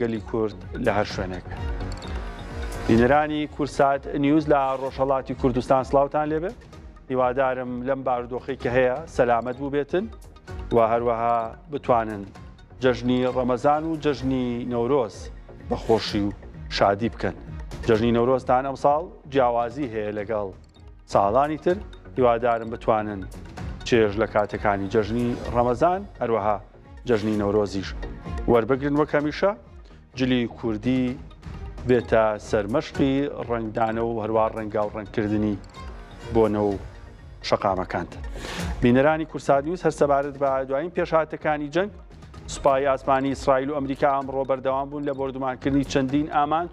گەلی کورد لە هەر شوێنێک بێت. بینەرانی کورسات نیوز لە ڕۆژهەڵاتی کوردستان سڵاوتان لێبێ هیوادارم لەم بارودۆخەی کە هەیە سەلامەت بووبێتن و هەروەها بتوانن جەژنی ڕەمەزان و جەژنی نەورۆز بە خۆشی و شادی بکەن. جەژنی نەورۆزتان ئەمساڵ جیاوازی هەیە لەگەڵ ساڵانی تر هیوادارم بتوانن چێژ لە کاتەکانی جەژنی ڕەمەزان هەروەها جەژنی نەورۆزیش وەربگرن وەک هەمیشە جلی کوردی بێتە سەرمەشقی ڕەنگدانە و هەروە ڕەنگا و ڕەنگکردنی بۆنە و شەقامەکانت. بینەرانی کورسات نیوز هەر سەبارەت بە دوایین پێشهاتەکانی جەنگ سوپای ئاسمانی ئیسرائیل و ئەمریکا ئەمڕۆ بەردەوام بوون لە بۆردومانکردنی چەندین ئامانج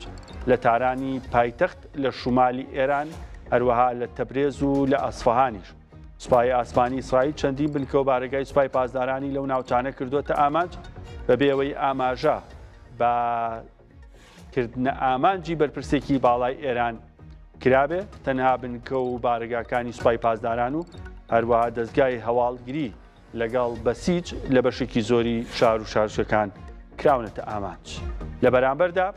لە تارانی پایتەخت لە شومالی ئێران هەروەها لە تەبرێز و لە ئەسفەهانیش. سوپای ئاسمانی ئیسرائیل چەندین بنکە و بارەگای سوپای پاسدارانی لەو ناوچانە کردووەتە ئامانج بەبێ ئەوەی ئاماژە بە کردنە ئامانجی بەرپرسێکی باڵای ئێران کرابێ تەنها بنکە و بارەگاکانی سوپای پاسداران و هەروەها دەستگای هەواڵگری لەگەڵ بەسیج لە بەشێکی زۆری شار و شارچەکان کراونەتە ئامانج. لە بەرامبەردا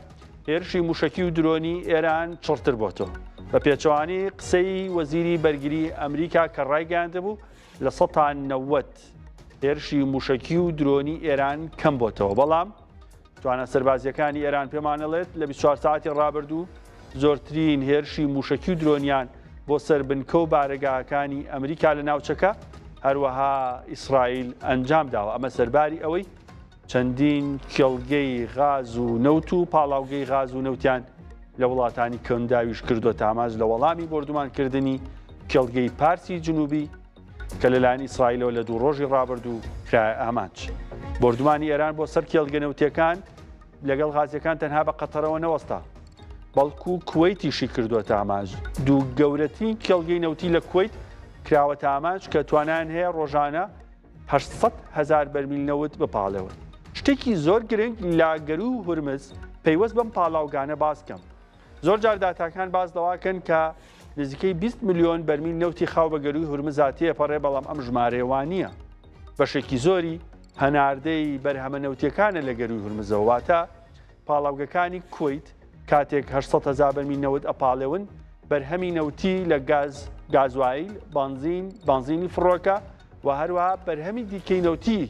هێرشی موشەکی و درۆنی ئێران چڕتر بۆتەوە. بە پێچەوانەی قسەی وەزیری بەرگری ئەمریکا کە ڕایگەیاندبوو 90% هێرشی موشەکی و درۆنی ئێران کەم بۆتەوە بەڵام توانا سەربازییەکانی ئێران پێمانەڵێت لە 24 ساعتی ڕابردوو زۆرترین هێرشی موشەکی و درۆنیان بۆ سەر بنکە و بارەگاکانی ئەمریکا لە ناوچەکە هەروەها ئیسرائیل ئەنجام داوە ئەمە سەرباری ئەوەی چەندین کێڵگەی غاز و نەوت و پاڵاوگەی غاز و نەوتیان لە وڵاتانی کەنداویش کردووەتە ئامانج لە وەڵامی بۆردومانکردنی کێڵگەی پارسی جنوبی کە لەلایەن ئیسرائیلەوە لە دوو ڕۆژی ڕابردوو کرایە ئامانج. بۆردومانی ئێران بۆ سەر کێڵگە نەوتیەکان لەگەڵ غازیەکان تەنها بە قەتەرەوە نەوەستا، بەڵکو کوەیتیشی کردووەتە ئامانج. دوو گەورەترین کێڵگەی نەوتی لە کوەیت کراوەتە ئامانج کە توانایان هەیە ڕۆژانە 800 هەزار بەرمیل نەوت بپاڵێون. شتێکی زۆر گرنگ لە گەروو هورمز پەیوەست بەم پاڵاوگانە باس کەم. زۆر جار داتاکان باس لەوەکەن کە نزیکەی 20 ملیۆن بەرمیل نەوتی خاو بە گەرووی هورمزا تێپەڕێ بەڵام ئەم ژمارەیە وا نییە. بەشێکی زۆری هەناردەی بەرهەمە نەوتیەکانە لە گەرووی هورمزەوە واتە پاڵاوگەکانی کوەیت کاتێک 800 هەزار بەرمیل نەوت ئەپاڵێون بەرهەمی نەوتی لە گاز، گازوایل، بەنزین، بەنزینی فڕۆکە و هەروەها بەرهەمی دیکەی نەوتی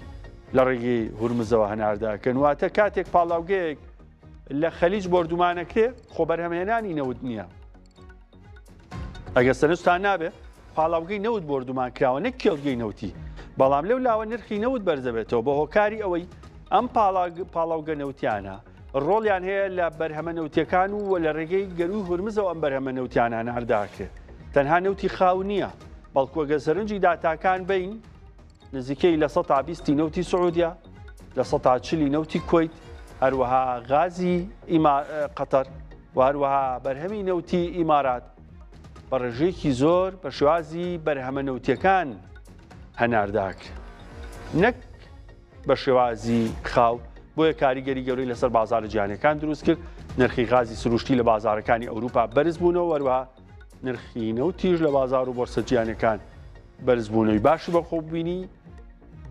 لە ڕێگەی هورمزەوە هەناردە ئەکەن واتە کاتێک پاڵاوگەیەک لە خەلیج بۆردومانەکرێ خۆ بەرهەمهێنانی نەوت نییە ئەگەر سەرنجتان نابێ پاڵاوگەی نەوت بۆردومان کراوە نەک کێڵگەی نەوتی بەڵام لەو لاوە نرخی نەوت بەرزەبێتەوە بە هۆکاری ئەوەی ئەم پاڵاوگە نەوتیانە ڕۆڵیان هەیە لە بەرهەمە نەوتیەکان و لە ڕێگەی گەروی هورمزەوە ئەم بەرهەمە نەوتیانە هەنارداکرێت تەنها نەوتی خاو نییە بەڵکو ئەگەر سەرنجی داتاکان بین نزیکەی 20% نەوتی سعودیا 40% نەوتی کوەیت هەروەها غازی قەتەر و هەروەها بەرهەمی نەوتی ئیمارات بە ڕێژەیەکی زۆر بە شێوازی بەرهەمە نەوتیەکان هەنارداکرێت نەک بە شێوازی خاو بۆیە کاریگەری گەورەی لەسەر بازارە جیهانیەکان دروست کرد نرخی غازی سروشتی لە بازارەکانی ئەوروپا بەرز بوونەوە وەروە نرخی نەوتیش لە بازار و بۆرسە جیهانیەکان بەرزبوونەوەی باشی بەخۆ بینی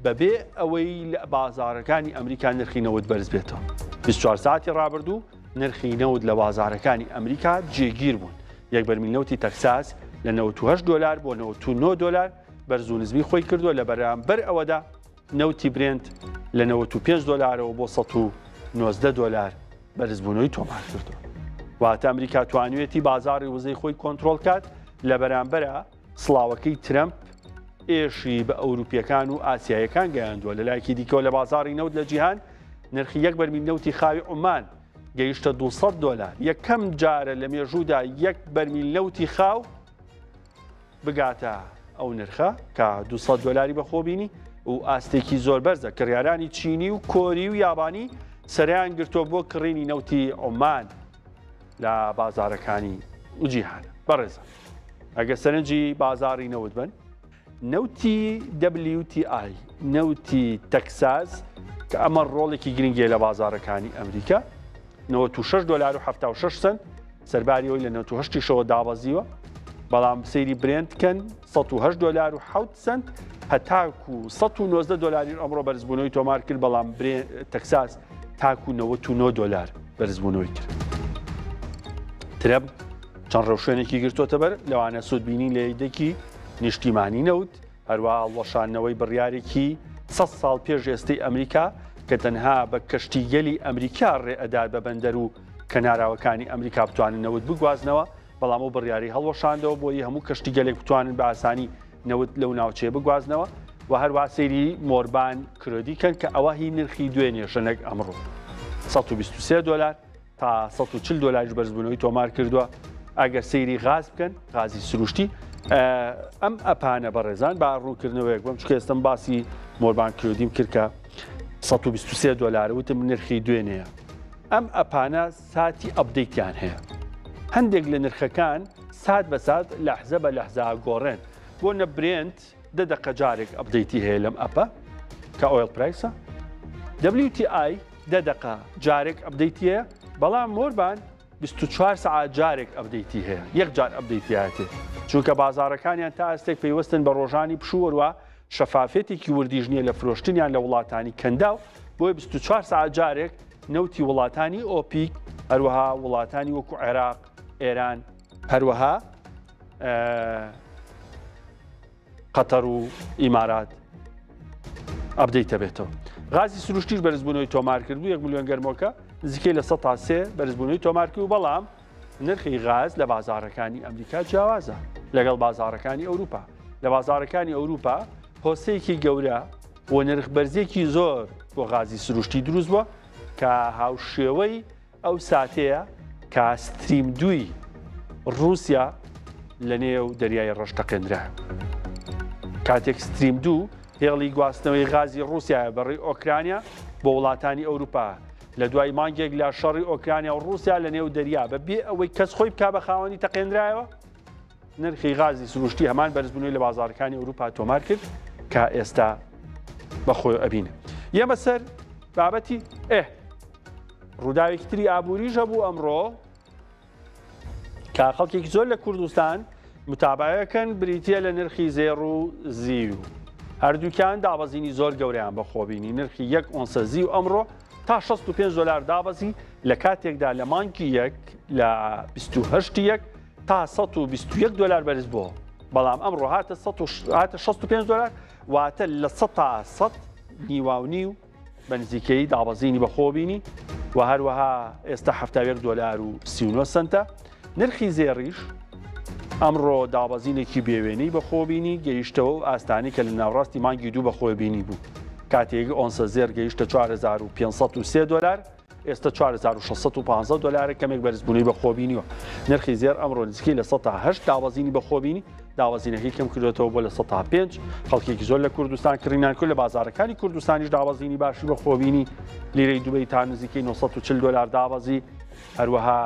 بەبێ ئەوەی لە بازارەکانی ئەمریکا نرخی نەوت بەرز بێتەوە 24 ساعتی ڕابردوو نرخی نەوت لە بازارەکانی ئەمریکا جێگیر بوون یەک بەرمیل نەوتی تەکساس لە 98 دلار بۆ 99 دلار بەرز و نزمی خۆی کردووە لە بەرامبەر ئەوەدا نەوتی برێنت لە 95 دلارەوە بۆ 119 دلار بەرزبوونەوەی تۆمار کردووە. واتە ئەمریکا توانیویەتی بازاڕی وزەی خۆی کۆنترۆڵ کات لە بەرامبەرا سڵاوەکەی ترەمپ ئێشی بە ئەوروپیەکان و ئاسیایەکان گەیاندووە لە لایەکی دیکەوە لە بازاڕی نەوت لە جیهان نرخی یەک بەرمیل نەوتی خاوی عومان گەیشتە 200 دۆلار یەکەم جارە لە مێژوودا یەک بەرمیل نەوتی خاو بگاتە ئەو نرخە کە 200 دۆلاری بەخۆ بینی و ئاستێکی زۆر بەرزە کڕیارانی چینی و کۆری و یابانی سەریان گرتووە بۆ کڕینی نەوتی عومان لە بازارەکانی جیهان بەڕێزە ئەگە سەرنجی بازاری نەوت بن نەوتی WTI نەوتی تەکساس کە ئەمە ڕۆڵێکی گرنگیە لە بازارەکانی ئەمریکا 96 دلار و 76 سنت سەرباری ئەوەی لە 98 شەوە دابەزیوە بەڵام سەیری برێنت کەن 108 دلار و 7 سنت هەتاکو 119 دلاری ئەمڕۆ بەرزبوونەوەی تۆمار کرد بەڵام تەکساس. تاکو 99 دۆلار بەرزبوونەوەی کرد. ترەمپ چەند ڕێوشوێنێکی گرتووەتە بەر، لەوانە سوودبینی لە یەدەکی نیشتیمانی نەوت، هەروەها هەڵوەشاندنەوەی بڕیارێکی 100 ساڵ پێش ئێستەی ئەمریکا کە تەنها بە کەشتیگەلی ئەمریکا ڕێ ئەدات بە بەندەر و کەناراوەکانی ئەمریکا بتوانن نەوت بگوازنەوە، بەڵام ئەو بڕیارەی هەڵوەشاندەوە بۆی هەموو کەشتیگەلێک بتوانن بە ئاسانی نەوت لەو ناوچەیە بگوازنەوە و هەروە سەیری مۆربان crude ی کەن کە ئەوە هی نرخی دوێنێشە نەک ئەمڕۆ 123 دلار تا 140 دلاریش بەرزبوونەوەی تۆمار کردووە. ئەگەر سەیری غاز بکەن، غازی سروشتی، ئەم app انە بەڕێزان با ڕوونکردنەوەیەک بم، چونکە ئێستم باسی مۆربان crude یم کرد کە 123 دلار وتم نرخی دوێنێیە. ئەم app انە ساتی update یان هەیە. هەندێک لە نرخەکان سات بە سات لەحزە بە لەحزە گۆڕێن. بۆ نە Brent دە دەقە جارێک update ی هەیە لەم app ە کە oil price ە. WTI دە دەقە جارێک update ی هەیە، بەڵام مۆربان 24 سەعات جارێک update ی هەیە، یەک جار update ی هاتێ، چونکە بازاڕەکانیان تا ئاستێک پەیوەستن بە ڕۆژانی پشوو وەروا شەفافێتێکی وردیش نییە لە فرۆشتنیان لە وڵاتانی کەنداو، بۆیە 24 سەعات جارێک نەوتی وڵاتانی ئۆپیک، هەروەها وڵاتانی وەکو عێراق، ئێران، هەروەها قەتەر و ئیمارات update دەبێتەوە. غازی سروشتیش بەرزبوونەوەی تۆمار کرد و 1 ملیۆن گەرمۆکە نزیکەی 3% بەرزبوونەوەی تۆمار کرد و بەڵام نرخی غاز لە بازاڕەکانی ئەمریکا جیاوازە لەگەڵ بازاڕەکانی ئەوروپا. لە بازاڕەکانی ئەوروپا هۆسەیەکی گەورە و نرخ بەرزیەکی زۆر بۆ غازی سروشتی دروست بووە کە هاوشێوەی ئەو ساتەیە کە ستریم دووی ڕووسیا لە نێو دەریای ڕەش تەقێنرا. کاتێک ستریم دوو هێڵی گواستنەوەی غازی ڕووسیایە بەڕێی ئۆکرانیا بۆ وڵاتانی ئەوروپا، لە دوای مانگێک لە شەڕی ئۆکرانیا و ڕووسیا لە نێو دەریا بە بێ ئەوەی کەس خۆی بکا بە خاوەنی تەقێنرایەوە، نرخی غازی سروشتی هەمان بەرزبوونەوەی لە بازاڕەکانی ئەوروپا تۆمار کرد کە ئێستا بە خۆی ئەبینە. یەمە سەر بابەتی ئێ ڕووداوێکی تری ئابووریش هەبوو ئەمڕۆ کە خەڵکێکی زۆر لە کوردستان متابعەکەن بریتە لە نرخی زێڕ و زیو هەردووکیان دابەزینی زۆر گەورەیان بەخۆبینی نرخی یەک ئۆنسە زیو ئەمڕۆ تا 65 دلار دابەزی لە کاتێکدا لە مانگی یەک لە 28 یەک تا 121 دلار بەرز بۆ بەڵام ئەمڕۆ هاتە 65 دلار واتە لە 100 نیواونی و بە نزیکەیی دابەزینی بەخۆوە بینی و هەروەها ئێستا 71 دۆلار و 39 سنتە. نرخی زێڕیش ئەمڕۆ دابەزینێکی بێوێنەی بەخۆوە بینی، گەیشتەوە ئەو ئاستانەی کە لە ناوەڕاستی مانگی دوو بەخۆوە بینی بوو. کاتێک ئۆنسە زێڕ گەیشتە 4503 دۆلار، ئێستا 4615 دۆلارە، کەمێک بەرزبوونەوەی بەخۆوە بینیوە. نرخی زێڕ ئەمڕۆ نزیکەی 8% دابەزینی بەخۆوە بینی، دابەزینەکەی کەم کردوێتەوە بۆ 5%. خەڵکێکی زۆر لە کوردستان کڕینان کرد، لە بازارەکانی کوردستانیش دابەزینی باشی بەخۆوە بینی. لیرەی دوبەی تا نزیکەی 940 دۆلار دابەزی، هەروەها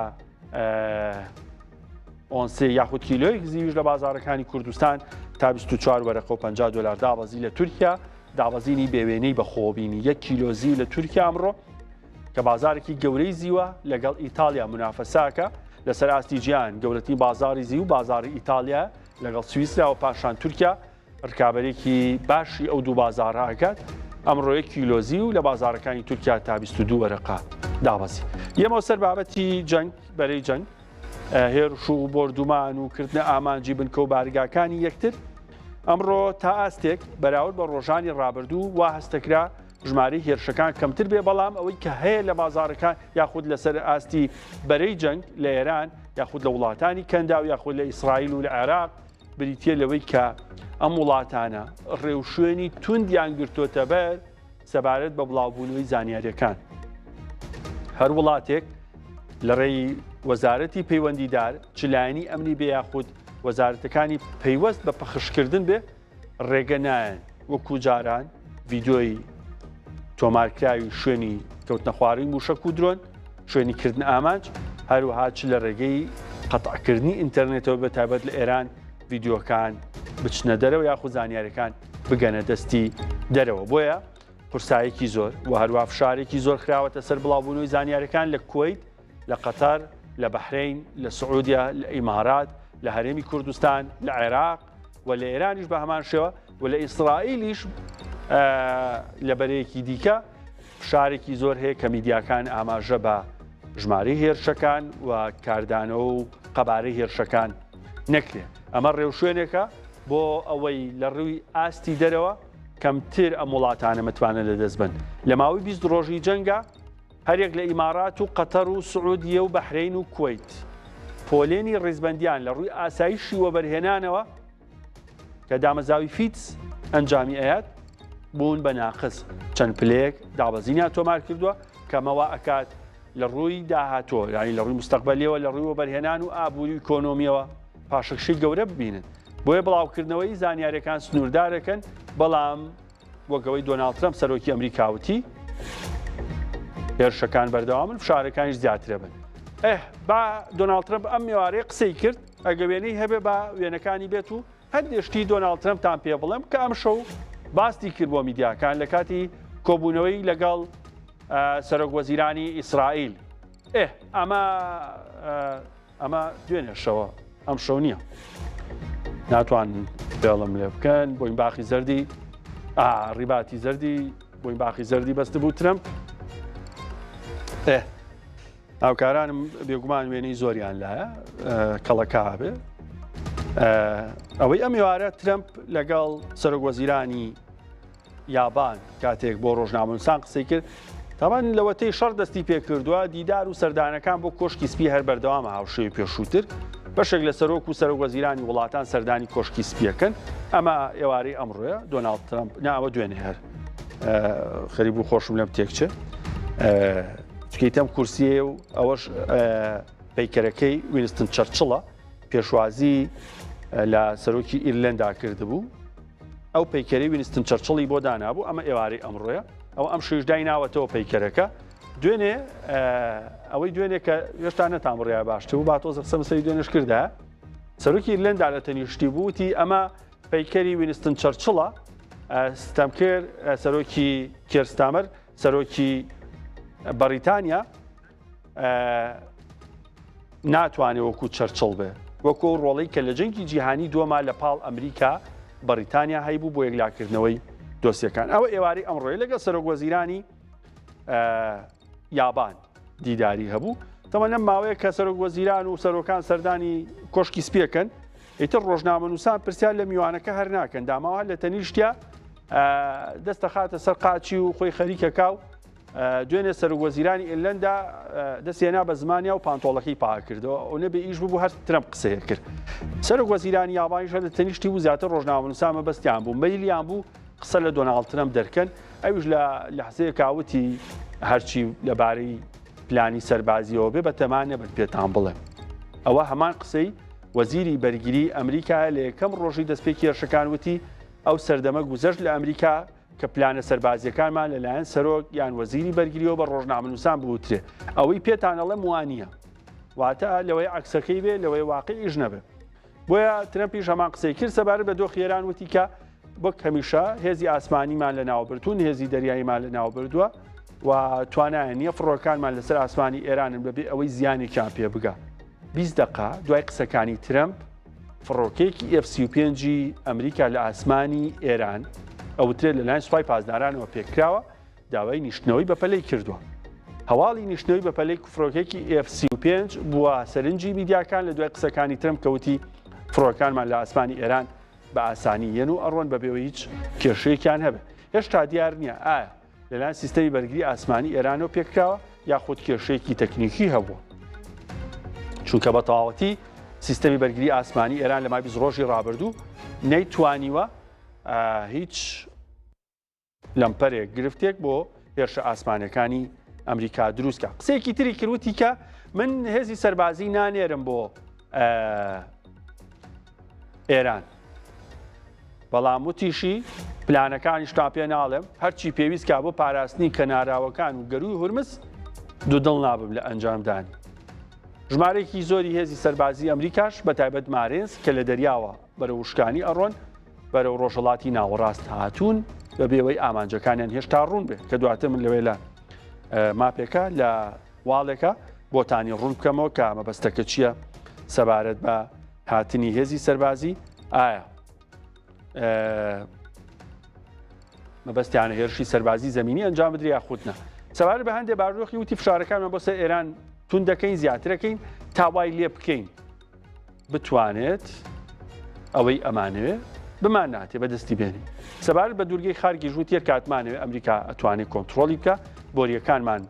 ئۆنسێ یاخود کیلۆیەک زیویش لە بازارەکانی کوردستان تا 24 وەرەقە و 50 دۆلار دابەزی. لە تورکیا دابەزینی بێوێنەی بەخۆوە بینی، یەک کیلۆ زیو لە تورکیا ئەمڕۆ کە بازارێکی گەورەی زیوە لەگەڵ ئیتالیا منافەساکە لەسەر ئاستی جیهان، گەورەترین بازاری زیو بازاری ئیتالیا لەگەڵ سویسرا و پاشان تورکیا ڕکابەرێکی باشی ئەو دوو بازارە ئەکات. ئەمڕۆ یەک کیلۆ زیو لە بازارەکانی تورکیا تا 22 وەرەقە دابەزی. یەمەوە سەر بابەتی جەنگ، بەرەی جەنگ، هێرش و بۆردومان و کردنە ئامانجی بنکە و بارگاکانی یەکتر ئەمڕۆ تا ئاستێک بەراورد بە ڕۆژانی ڕابردوو وا هەستەکرا ژمارەی هێرشەکان کەمتر بێ، بەڵام ئەوەی کە هەیە لە بازارەکان یاخود لەسەر ئاستی بەرەی جەنگ لە ئێران یاخود لە وڵاتانی کەنداو یاخود لە ئیسرائیل و لە عێراق بریتە لەوەی کە ئەم وڵاتانە ڕێوشوێنی توندیان گرتۆتە بەر سەبارەت بە بڵاوبوونەوەی زانیاریەکان. هەر وڵاتێک لە ڕێی وەزارەتی پەیوەندیدار چ لایەنی ئەمنی بێ یاخود وەزارەتەکانی پەیوەست بە پەخشکردن بێ ڕێگە نایەن وەکو جاران ڤیدیۆی تۆمارکراوی شوێنی کەوتنەخوارەوەی موشەک و درۆن، شوێنی کردن ئامانج، هەروەها چ لە ڕێگەی قەتعکردنی ئینتەرنێتەوە بە تایبەت لە ئێران ڤیدیۆکان بچنە دەرەوە یاخود زانیاریەکان بگەنە دەستی دەرەوە. بۆیە قورسایەکی زۆر و هەروە فشارێکی زۆر خراوەتە سەر بڵاوبوونەوەی زانیاریەکان لە کوەیت، لە قەتەر، لە بەحرەین، لە سعودیە، لە ئیمارات، لە هەرێمی کوردستان، لە عێراق و لە ئێرانیش بە هەمان شێوە و لە ئیسرائیلیش لە بەرەیەکی دیکە. فشارێکی زۆر هەیە کە میدیاکان ئاماژە بە ژمارەی هێرشەکان و کاردانەوە و قەبارەی هێرشەکان نەکرێت. ئەمە ڕێوشوێنێکە بۆ ئەوەی لە ڕووی ئاستی دەرەوە کەمتر ئەم وڵاتانە متمانە لەدەست بن. لە ماوەی 20 ڕۆژی جەنگە هەریەک لە ئیمارات و قەتەر و سعودیە و بەحرەین و کوەیت پۆلێنی ڕیزبەندیان لە ڕووی ئاسایشی وەبەرهێنانەوە کە دامەزاوی فیتس ئەنجامی ئەیات بوون بە ناقس چەند پلەیەک دابەزینیان تۆمار کردووە کەمەوە ئەکات لە ڕووی داهاتووە یانی لە ڕووی مستەقبەلیەوە لە ڕووی وەبەرهێنان و ئابووری و ئیکۆنۆمیەوە پاشەکشەی گەورە ببینن بۆیە بڵاوکردنەوەی زانیاریەکان سنووردارەکەن بەڵام وەک ئەوەی دۆناڵد ترەمپ سەرۆکی ئەمریکا وتی هێرشەکان بەردەوامن فشارەکانیش زیاترە بن ئه با دۆناڵد ترەمپ ئەم مێوارەیە قسەی کرد ئەگە وێنەی هەبێ با وێنەکانی بێت و هەندێ شتی دۆناڵد ترەمپتان پێ بڵێم کە ئەمشەو باستی کرد بۆ میدیاکان لە کاتی کۆبوونەوەی لەگەڵ سەرۆک وەزیرانی ئیسرائیل ئێ ئەمە ئەمە دوێنێ شەوە ئەم شەو نییە ناتوان پێڵم لێ بکەن بۆین باخی زەردی ڕیباتی زەردی بۆین باخی زەردی بەست بوو ترەمپ ئێ هاوکارانم بێگومان وێنەی زۆریان لایە کەڵەکە بێ ئەوەی ئەم ئێوارە ترەمپ لەگەڵ سەرۆک وەزیرانی یابان کاتێک بۆ ڕۆژنامەنووسان قسەی کرد تاوان لەوەتەی شەڕ دەستی پێکردووە دیدار و سەردانەکان بۆ کۆشکی سپی هەر بەردەوامە هاوشێوی پێشووتر بەشێک لە سەرۆک و سەرۆک وەزیرانی وڵاتان سەردانی کۆشکی سپیەکەن ئەمە ئێوارەی ئەمڕۆیە دۆناڵد ترەمپ ناوە دوێنێ هەر خەریک بوو خۆشم لەم تێکچێ چکەیتەم کورسیە و ئەوەش پەیکەرەکەی وینستن چەرچڵە پێشوازی لە سەرۆکی ئیرلەندا کردبوو ئەو پەیکەری وینستن چەرچڵی بۆ دانابوو ئەمە ئێوارەی ئەمڕۆیە ئەو ئەم شویشدای ناوەتەوە پەیکەرەکە دوێنێ ئەوەی دوێنێ کە هێشتا نەتان بڕیا باشتر بوو با تۆزە قسەم سەری دوێنێش کردە سەرۆکی ئیرلەندا لە تەنیشتی بووتی ئەمە پەیکەری وینستن چەرچڵە ستەمکر سەرۆکی کێرستامەر سەرۆکی بەریتانیا ناتوانێت وەکو چەرچڵ بێ وەکو ئەو ڕۆڵی کە لە جەنگی جیهانی دووەما لە پاڵ ئەمریکا بەریتانیا هەیبوو بۆ یەکلاکردنەوەی دۆسیەکان ئەوە ئێوارەی ئەمڕۆیە لەگەڵ سەرۆک وەزیرانی یابان دیداری هەبوو تەمە لەم ماوەیە کە سەرۆک وەزیران و سەرۆکان سەردانی کۆشکی سپیەکەن ئیتر ڕۆژنامەنووسان پرسیار لە میوانەکە هەر ناکەن داماوە لە تەنیشتیا دەستەخاتە سەر قاچی و خۆی خەریکەکە و دوێنێ سەرۆک وەزیرانی ئیرلەندا دەستێنا بە زمانیا و پانتۆڵەکەی پاکردەوە ئەو نەبێ ئیش ببوو هەر ترەمپ قسەیە کرد سەرۆک وەزیرانی یابانیش هەر لە تەنیشتی بوو زیاتر ڕۆژنامەنووسان مەبەستیان بوو مەیلیان بوو قسە لە دۆناڵد ترەمپ دەرکەن ئەویش لە لەحزەیەکا وتی هەرچی لەبارەی پلانی سەربازیەوە بێ بەتەما نەبن پێتان بڵێم ئەوە هەمان قسەی وەزیری بەرگری ئەمریکایە لە یەکەم ڕۆژی دەستپێکی هێرشەکان وتی ئەو سەردەمە گوزەشت لە ئەمریکا کە پلانە سەربازیەکانمان لەلایەن سەرۆک یان وەزیری بەرگریەوە بە ڕۆژنامەنووسان بوترێ ئەوەی پێتان ئەڵێم وانییە واتە لەوەی عەکسەکەی بێ لەوەی واقعیش نەبێ بۆیە ترەمپیش هەمان قسەی کرد سەبارەت بە دۆخی ئێران وتی کە وەک هەمیشە هێزی ئاسمانیمان لە ناوبردوون هێزی دەریاییمان لە ناوبردووە و توانایان نییە فڕۆکانمان لەسەر ئاسمانی ئێرانن بەبێ ئەوەی زیانێکیان پێ بگا. 20 دقە دوای قسەکانی ترەمپ فڕۆکەیەکی F-35 ئەمریکا لە ئاسمانی ئێران ئەوترێت لەلایەن سوپای پاسدارانەوە پێکراوە داوای نیشتنەوەی بەپەلەی کردووە. هەواڵی نیشتنەوەی بەپەلەی فڕۆکەیەکی F-35 بووە سەرنجی میدیاکان لە دوای قسەکانی ترەمپ کە وتی فڕۆکانمان لە ئاسمانی ئێران بە ئاسانی یەن و ئەڕۆن بەبێ ئەوەی هیچ کێشەیەکیان هەبێت. هێشتا دیار نییە ئایا لەلایەن سیستەمی بەرگری ئاسمانی ئێرانەوە پێکراوە یاخود کێشەیەکی تەکنیکی هەبووە. چونکە بە تەواوەتی سیستەمی بەرگری ئاسمانی ئێران لە ماوەی 20 ڕۆژی ڕابردوو نەیتوانیوە هیچ لەمپەرێک گرفتێک بۆ هێرشە ئاسمانەکانی ئەمریکا دروستکە قسەیەکی تری کروتی کە من هێزی سەربازی نانێرم بۆ ئێران بەڵام وتیشی پلانەکانیشتان پێ ناڵێم هەرچی پێویستکە بۆ پاراستنی کەناراوەکان و گەروی هورمز دوودڵ نابم لە ئەنجامدانی ژمارەیەکی زۆری هێزی سەربازی ئەمریکاش بە تایبەت مارێنز کە لە دەریاوە بەرە وشکانی ئەڕۆن بەرەو ڕۆژهەڵاتی ناوەڕاست هاتوون بەبێ ئەوەی ئامانجەکانیان هێشتا ڕوون بێت کە دواتر من لەوێ لە ماپێکە لە واڵێکە بۆتانی ڕوون بکەمەوە کە مەبەستەکە چییە سەبارەت بە هاتنی هێزی سەربازی ئایا مەبەستیانە هێرشی سەربازی زمینی ئەنجام بدرێ یاخود نا. سەبارەت بە هەندێ بارودۆخی وتی فشارەکانمان بۆ سەر ئێران توند دەکەین زیاترەکەین تا وای لێ بکەین بتوانێت ئەوەی ئەمانەوێ بمان ناتێ بەدەستی بێنی. سەبارەت بە دوورگەی خارگیش وتی هەر کاتمانەوێ ئەمریکا ئەتوانێت کۆنتترۆلی بکە بۆریەکانمان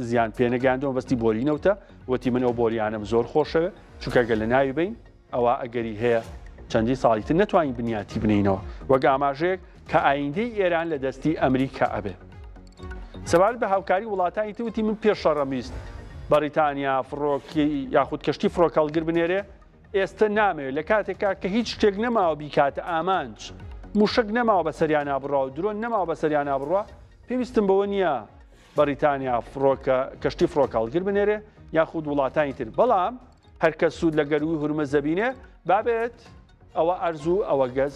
زیان پێنەگەاندەوە بەستی بۆری نەوتە وتی من ئەو بۆریانم زۆر خۆشەوێ چونکە گەل لە ناوی بین ئەوا ئەگەری هەیە چەندین ساڵی تر نەتوانین بنیاتی بنینەوە وەک ئاماژەیەک کە ئایندەی ئێران لە دەستی ئەمریکا ئەبێ. سەبارەت بە هاوکاری وڵاتانی تر وتی من پێش شەڕم ویست بەڕیتانیا فڕۆکی یاخود کەشتی فڕۆکەڵگر بنێرێ ئێستە نامەوێت لە کاتێکا کە هیچ شتێک نەماوە بیکاتە ئامانج موشک نەماوە بەسەریانا بڕا و درۆن نەماوە بەسەریانا بڕوا پێویستم بەوە نییە بەڕیتانیا فڕۆکە کەشتی فڕۆکەڵگر بنێرێ یاخود وڵاتانی تر بەڵام هەرکەس سوود لە گەرووی هورمز دەبینێ با بێت ئەوە ئەرز و ئەوە گەز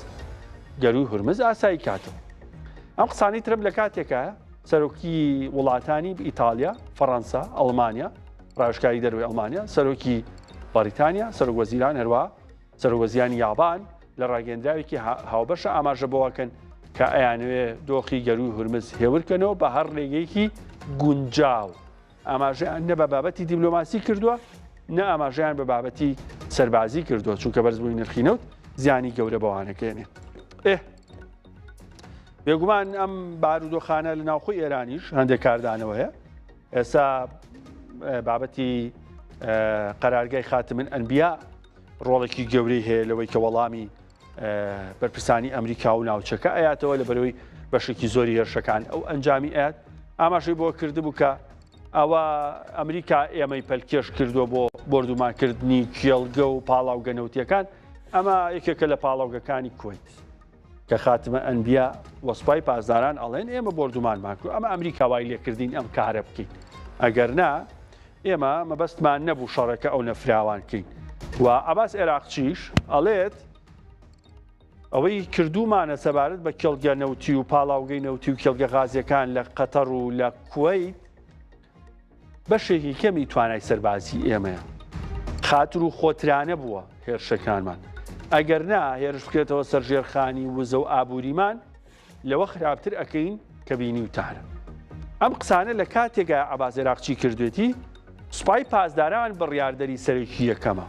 گەرووی هورمز ئاسایی کاتەوە. ئەم قسانەی ترەمپ لە کاتێکایە سەرۆکی وڵاتانی ئیتالیا، فەڕەنسا، ئەڵمانیا، ڕاوێژکاری دەرەوەی ئەڵمانیا، سەرۆکی بەڕیتانیا، سەرۆک وەزیران هەروە سەرۆک وەزیرانی یابان لە ڕاگەندراوێکی هاوبەشە ئاماژە بەوەکەن کە ئەیانەوێ دۆخی گەرووی هورمز هێورکەنەوە بە هەر ڕێگەیەکی گونجاو. ئاماژەیان نە بە بابەتی دیبلۆماسی کردووە نە ئاماژەیان بە بابەتی سەربازی کردووە چونکە بەرزبووی نرخی نەوت زیانی گەورە بەوانەکەێنێ ئێ بێگومان ئەم بارودۆخانە لە ناوخۆی ئێرانیش هەندێک کاردانەوە هەیە ئێستا بابەتی قەرارگای خاتمن ئەنبیا ڕۆڵێکی گەورەی هەیە لەوەی کە وەڵامی بەرپرسانی ئەمریکا و ناوچەکە ئەیاتەوە لە بەرەوەی بەشێکی زۆری هێرشەکان ئەو ئەنجامی ئەیات ئاماژەی بۆ کردبوو کە ئەوە ئەمریکا ئێمەی پەلکێش کردووە بۆ بۆردومانکردنی کێڵگە و پاڵاوگە نەوتیەکان ئەمە یەکێکە لە پاڵاوگەکانی کوەیت کە خاتمە ئەنبیا وەسپای پاسداران ئەڵێن ئێمە بۆردومانمان کرد ئەمە ئەمریکا وای لێکردین ئەم کارە بکەین ئەگەر نا ئێمە مەبەستمان نەبوو شەڕەکە ئەو نەفراوان کەین و عباس عێراقچیش ئەڵێت ئەوەی کردومانە سەبارەت بە کێڵگە نەوتی و پاڵاوگەی نەوتی و کێڵگە غازیەکان لە قەتەر و لە کوەیت بەشێکی کەمی توانای سەربازی ئێمەیە خاتر و خۆترانە بووە هێرشەکانمان ئەگەر نا هێرش بکرێتەوە سەر ژێرخانی وزە و ئابووریمان لەوە خراپتر ئەکەین کە بینیوتانە. ئەم قسانە لە کاتێکا عەباس عێراقچی کردوێتی، سوپای پاسداران بڕیاردەری سەرەکی یەکەمە.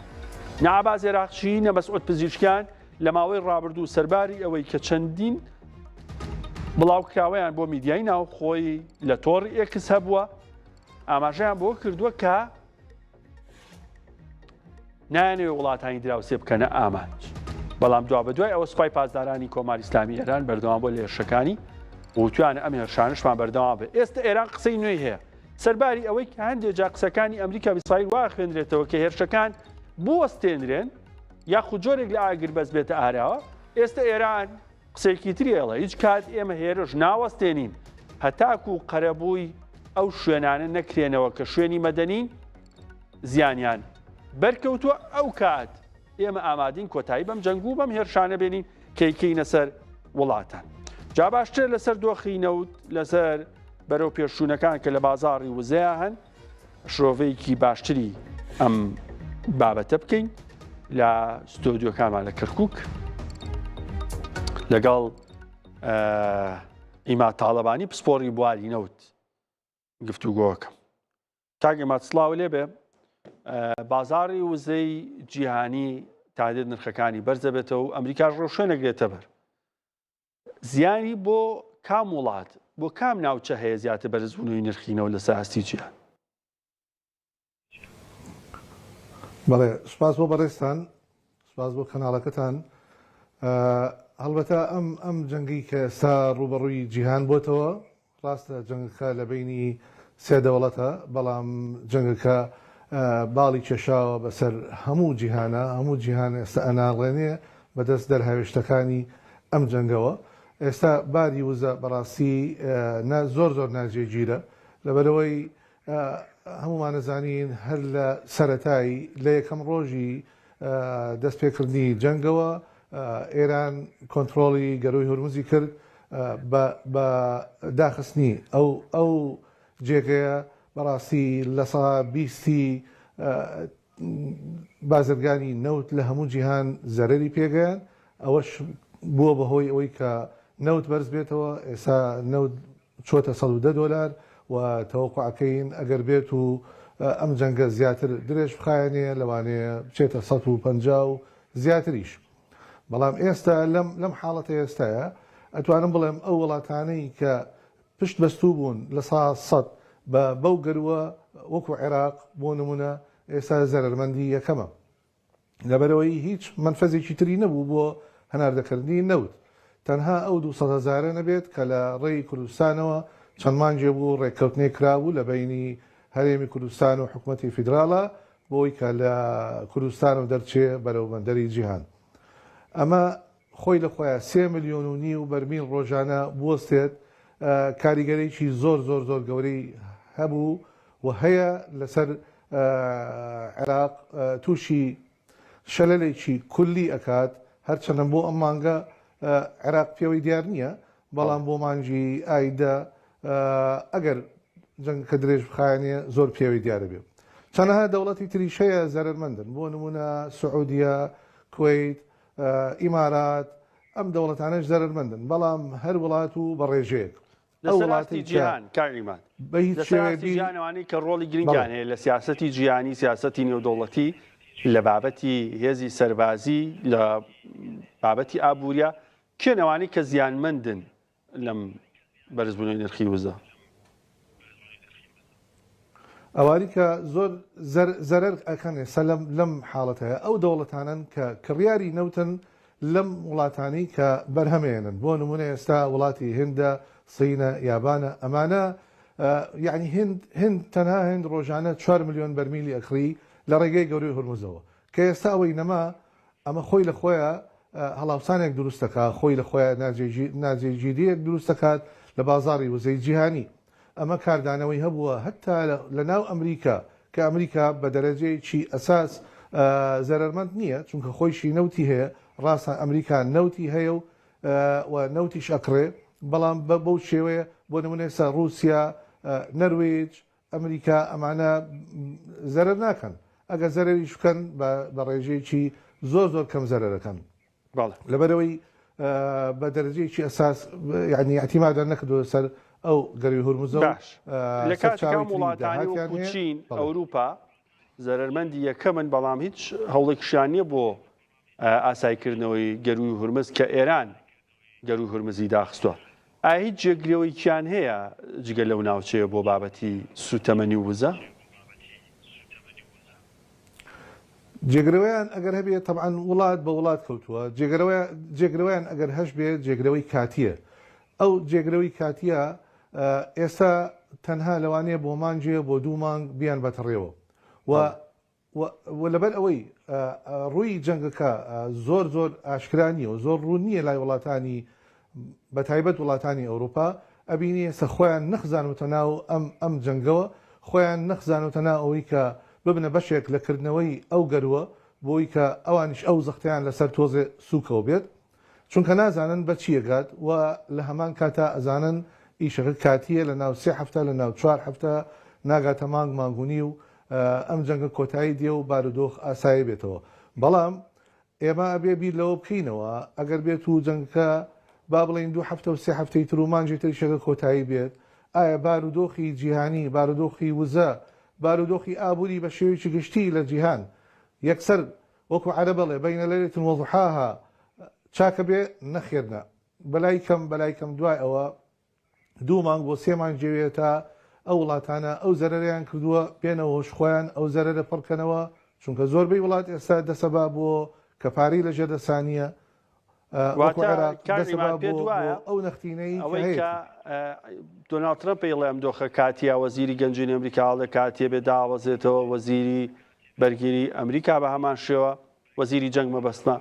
نە عەباس عێراقچی نە مەسعود پزیشکیان لە ماوەی ڕابردوو سەرباری ئەوەی کە چەندین بڵاوکراوەیان بۆ میدیای ناوخۆی لە تۆڕی ئێکس هەبووە، ئاماژەیان بۆ کردووە کە نایانەوێ وڵاتانی دراوسێ بکەنە ئامانج. بەڵام دوابەدوای ئەوە سوپای پاسدارانی کۆماری ئیسلامی ئێران بەردەوام بۆ لە هێرشەکانی وتویانە ئەم هێرشانشمان بەردەوام بێ. ئێستا ئێران قسەی نوێی هەیە. سەرباری ئەوەی کە هەندێک جا قسەکانی ئەمریکا و ئیسرائیل وا خوێندرێتەوە کە هێرشەکان بوەستێنرێن یاخود جۆرێک لە ئاگربەست بێتە ئاراوە، ئێستا ئێران قسەیەکی تری ئەڵێ هیچ کات ئێمە هێرش ناوەستێنین هەتاکو قەرەبووی ئەو شوێنانە نەکرێنەوە کە شوێنی مەدەنین زیانیان بەرکەوتووە ئەو کات ئێمە ئامادین کۆتایی بەم جەنگ و بەم هێرشانە بێنین کەیکەینە سەر وڵاتان جا باشتر لەسەر دۆخی نەوت لەسەر بەرەو پێشچوونەکان کە لە بازاڕی وزەیە هەن شرۆڤەیەکی باشتری ئەم بابەتە بکەین لە ستۆدیۆکانمان لە کەرکک لەگەڵ ئیما تاڵەبانی پسپۆڕی بواری نەوت گفتوگۆکەم کاک ئیماد سڵاو لێبێ بازاری وزەی جیهانی تادێت نرخەکانی بەرزەبێتەوە و ئەمریکاش ڕۆشوێنەگرێتە بەر زیانی بۆ کام وڵات، بۆ کام ناوچە هەیە زیاتر بەرزبوونەوەی نرخی نەوت لەسەر ئاستی جیهان؟ بەڵێ سوپاس بۆ بەڕێزتان، سوپاس بۆ کەناڵەکەتان. هەڵبەتە ئەم ئەم جەنگەی کە ئێستا ڕووبەڕووی جیهان بۆتەوە، ڕاستە جەنگەکە لە بەینی سێ دەوڵەتە، بەڵام جەنگەکە باڵی کێشاوە بەسەر هەموو جیهانا، هەموو جیهان ئێستا ئەناڵێنێ بەدەست دەرهاوێشتەکانی ئەم جەنگەوە. ئێستا باری وزە بەڕاستی زۆر زۆر ناجێگیرە، لەبەرئەوەی هەموومان ئەزانین هەر لە سەرەتای لە یەکەم ڕۆژی دەستپێکردنی جەنگەوە ئێران کۆنترۆڵی گەرووی هورمزی کرد بە داخستنی ئەو ئەو جێگەیە بەڕاستی 20%ی بازرگانی نەوت لە هەموو جیهان زەرەری پێگەیان ئەوەش بووە بەهۆی ئەوەی کە نەوت بەرز بێتەوە ئێستا نەوت چۆتە 110 دۆلار و تەوەقوعەکەین ئەگەر بێت و ئەم جەنگە زیاتر درێژ بخایەنێ لەوانەیە بچێتە 150 و زیاتریش. بەڵام ئێستا لەم لەم حاڵەتە ئێستایە ئەتوانم بڵێم ئەو وڵاتانەی کە پشت بەستوو بوون 100% بە بەو گەرووە وەکو عێراق بۆ نمونە ئێستا زەرەرمەندی یەکەمە. لەبەرئەوەی هیچ مەنفەزێکی تری نەبوو بۆ هەناردەکردنی نەوت تەنها ئەو 200 هەزارە نەبێت کە لە ڕێی کوردستانەوە چەند مانگێ بوو ڕێککەوتنێک کرابوو لە بەینی هەرێمی کوردستان و حکومەتی فیدراڵا بۆی کە لە کوردستانەوە دەرچێ بەرەو بەندەری جیهان. ئەمە خۆی لە خۆیا سێ ملیۆن و نیو بەرمیل ڕۆژانە بوەستێت کاریگەریی زۆر زۆر زۆر گەورەی هەبوو و هەیە لەسەر عێراق تووشی شەلەلێکی کولی ئەکات هەرچەندە بۆ ئەم مانگە عێراق پێوەی دیار نییە بەڵام بۆ مانگی ئایندە ئەگەر جەنگەکە درێژ بخایەنێ زۆر پێوەی دیارە بێ. چەنەها دەوڵەتی تریش هەیە زەرەرمەندن بۆ نمونە سعودیە، کوەیت، ئیمارات ئەم دەوڵەتانەش زەرەرمەندن بەڵام هەر وڵات و بە ڕێژەیەک. ئەو لەسەر ئاستی وڵاتەی کە جیهان کاک عیماد، بە هیچ لەسەر شێوەیەک ئاستی بیر جیهان ئەوانەی کە ڕۆڵی بەڵێ. گرنگیان هەیە لە سیاسەتی جیهانی، سیاسەتی نێودەوڵەتی، لە بابەتی هێزی سەربازی، لە بابەتی ئابووریە، کێن ئەوانەی کە زیانمەندن لەم بەرزبوونەوەی نرخی وزە؟ ئەوانی کە زۆر زەرەر ئەکەن ئێستا لەم لەم حاڵەتەیە ئەو دەوڵەتانەن کە کڕیاری نەوتن لەم وڵاتانەی کە بەرهەمێنن بۆ نمونە ئێستا وڵاتی هندە سینە یابانە ئەمانە یعنی هند هند تەنها هند ڕۆژانە 4 ملیۆن بەرمیلی ئەکڕی لە ڕێگەی گەورەی هورمزەوە کە ئێستا ئەوەی نەما ئەمە خۆی لە خۆیا هەڵاوسانێک دروست دەکات، خۆی لە خۆیا ناجێگیرییەک دروست دەکات لە بازاڕی وزەی جیهانی. ئەمە کاردانەوەی هەبووە هەتا لە ناو ئەمریکا، کە ئەمریکا بە دەرەجەیەکی ئەساس زەرەرمەند نییە، چونکە خۆیشی نەوتی هەیە، ڕاستە ئەمریکا نەوتی هەیە و و نەوتیش ئەکڕێ، بەڵام بەو شێوەیە بۆ نمونە ئێستا ڕووسیا، نەرویج، ئەمریکا ئەمانە زەرەر ناکەن ئەگەر زەرەریش بکەن بە ڕێژەیەکی زۆر زۆر کەم زەرەرەکەن لەبەرەوەی بە دەرەجەیەکی ئەساس یعنی اعتیمادیان نەکردووە سەر ئەو گەروی هورمزە باش لە کاتێکا وڵاتانی وەکو چین ئەوروپا زەرەرمەندی یەکەمن بەڵام هیچ هەوڵێکیشیان نییە بۆ ئاسایکردنەوەی گەروی هورمز کە ئێران گەروی هورمزی داخستوە ئایا هیچ جێگرەوەیکیان هەیە جگە لەو ناوچەیە بۆ بابەتی سوتەمەنی و وزە؟ جێگرەوەیان ئەگەر هەبێ تەبعەن وڵات بە وڵات کەوتووە جێگرەوە جێگرەوەیان ئەگەر هەش بێ جێگرەوەی کاتیە ئەو جێگرەوەی کاتیە ئێستا تەنها لەوانەیە بۆ مانگێ بۆ دوو مانگ بیان بەتەڕێوە و و لەبەر ئەوەی ڕووی جەنگەکە زۆر زۆر ئاشکرا نییە و زۆر ڕوون نییە لای وڵاتانی بە تایبەت وڵاتانی ئەوروپا ئەبینی ئێستا خۆیان نەخزانوتە ناو ئەم ئەم جەنگەوە خۆیان نەخزانوتە ناو ئەوەی کە ببنە بەشێک لە کردنەوەی ئەو گەرووە بۆی کە ئەوانیش ئەو زەختیان لەسەر تۆزێ سووکەوە بێت چونکە نازانن بە چی ئەگات و لە هەمان کاتا ئەزانن ئیشەکە کاتییە لە ناو سێ هەفتە لە ناو چوار هەفتە ناگاتە مانگ مانگ و نیو ئەم جەنگە کۆتایی دێ و بارودۆخ ئاسایی بێتەوە بەڵام ئێمە ئەبێ بیر لەوە بکەینەوە ئەگەر بێت و جەنگەکە با بڵێین دوو هەفتە و سێ هەفتەی تر و مانگی تریشەکە کۆتایی بێت ئایا بارودۆخی جیهانی بارودۆخی وزە بارودۆخی ئابووری بە شێوەیەکی گشتی لە جیهان یەکسەر وەکو عەرەب ئەڵێ، بین لەیلە وضحاها، چاکە بێ؟ نەخێر نا. بەلای کەم بەلای کەم دوای ئەوە دوو مانگ بۆ سێ مانگ جێوێ تا ئەو وڵاتانە ئەو زەرەرەیان کردووە بێنەوە هۆش خۆیان ئەو زەرەرە پڕ کەنەوە چونکە زۆربەی وڵات ئێستا دەسەبا بۆ کە پارەی لەژێر دەسا نییە وەکو واتە عێراق کاک دەسەبا عیماد بۆ پێت بۆ وایە ئەو نەختینەی کە ئەوەی کە هەیەتی. دۆناڵد ترەمپ پێی ئەم دۆخە کاتیە وەزیری گەنجینەی ئەمریکا ئەڵێ کاتیە بێ داوەزێتەوە وەزیری بەرگیری ئەمریکا بە هەمان شێوە وەزیری جەنگ مەبەستمە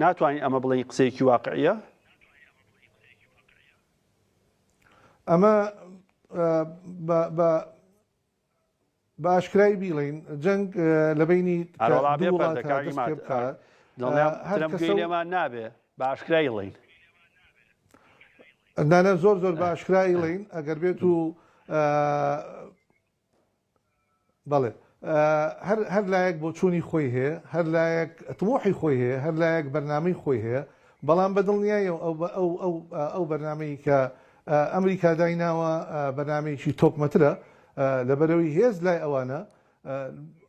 ناتوانین ئەمە بڵێین قسەیەکی واقعیە؟ ئەمە بە بە ئاشکرای بیڵێین جەنگ لە بینی ئەرەوەڵا دوو بێ پەردە وڵاتە کاک دەست عیماد پێ بکات دڵنیام هەر ترەمپ کەسە گوێی و لێمان نابێ بە ئاشکرای ڵێین. نانا زۆر زۆر بە ئاشکرای ڵێین ئەگەر بێت و بەڵێ هەر هەر لایەک بۆچوونی خۆی هەیە، هەر لایەک تموحی خۆی هەیە، هەر لایەک بەرنامەی خۆی هەیە، بەڵام بە دڵنیاییەوە ئەو ئەو ئەو ئەو بەرنامەی کە ئەمریکا دایناوە بەرنامەیەکی تۆکمەترە، لەبەرئەوەی هێز لای ئەوانە،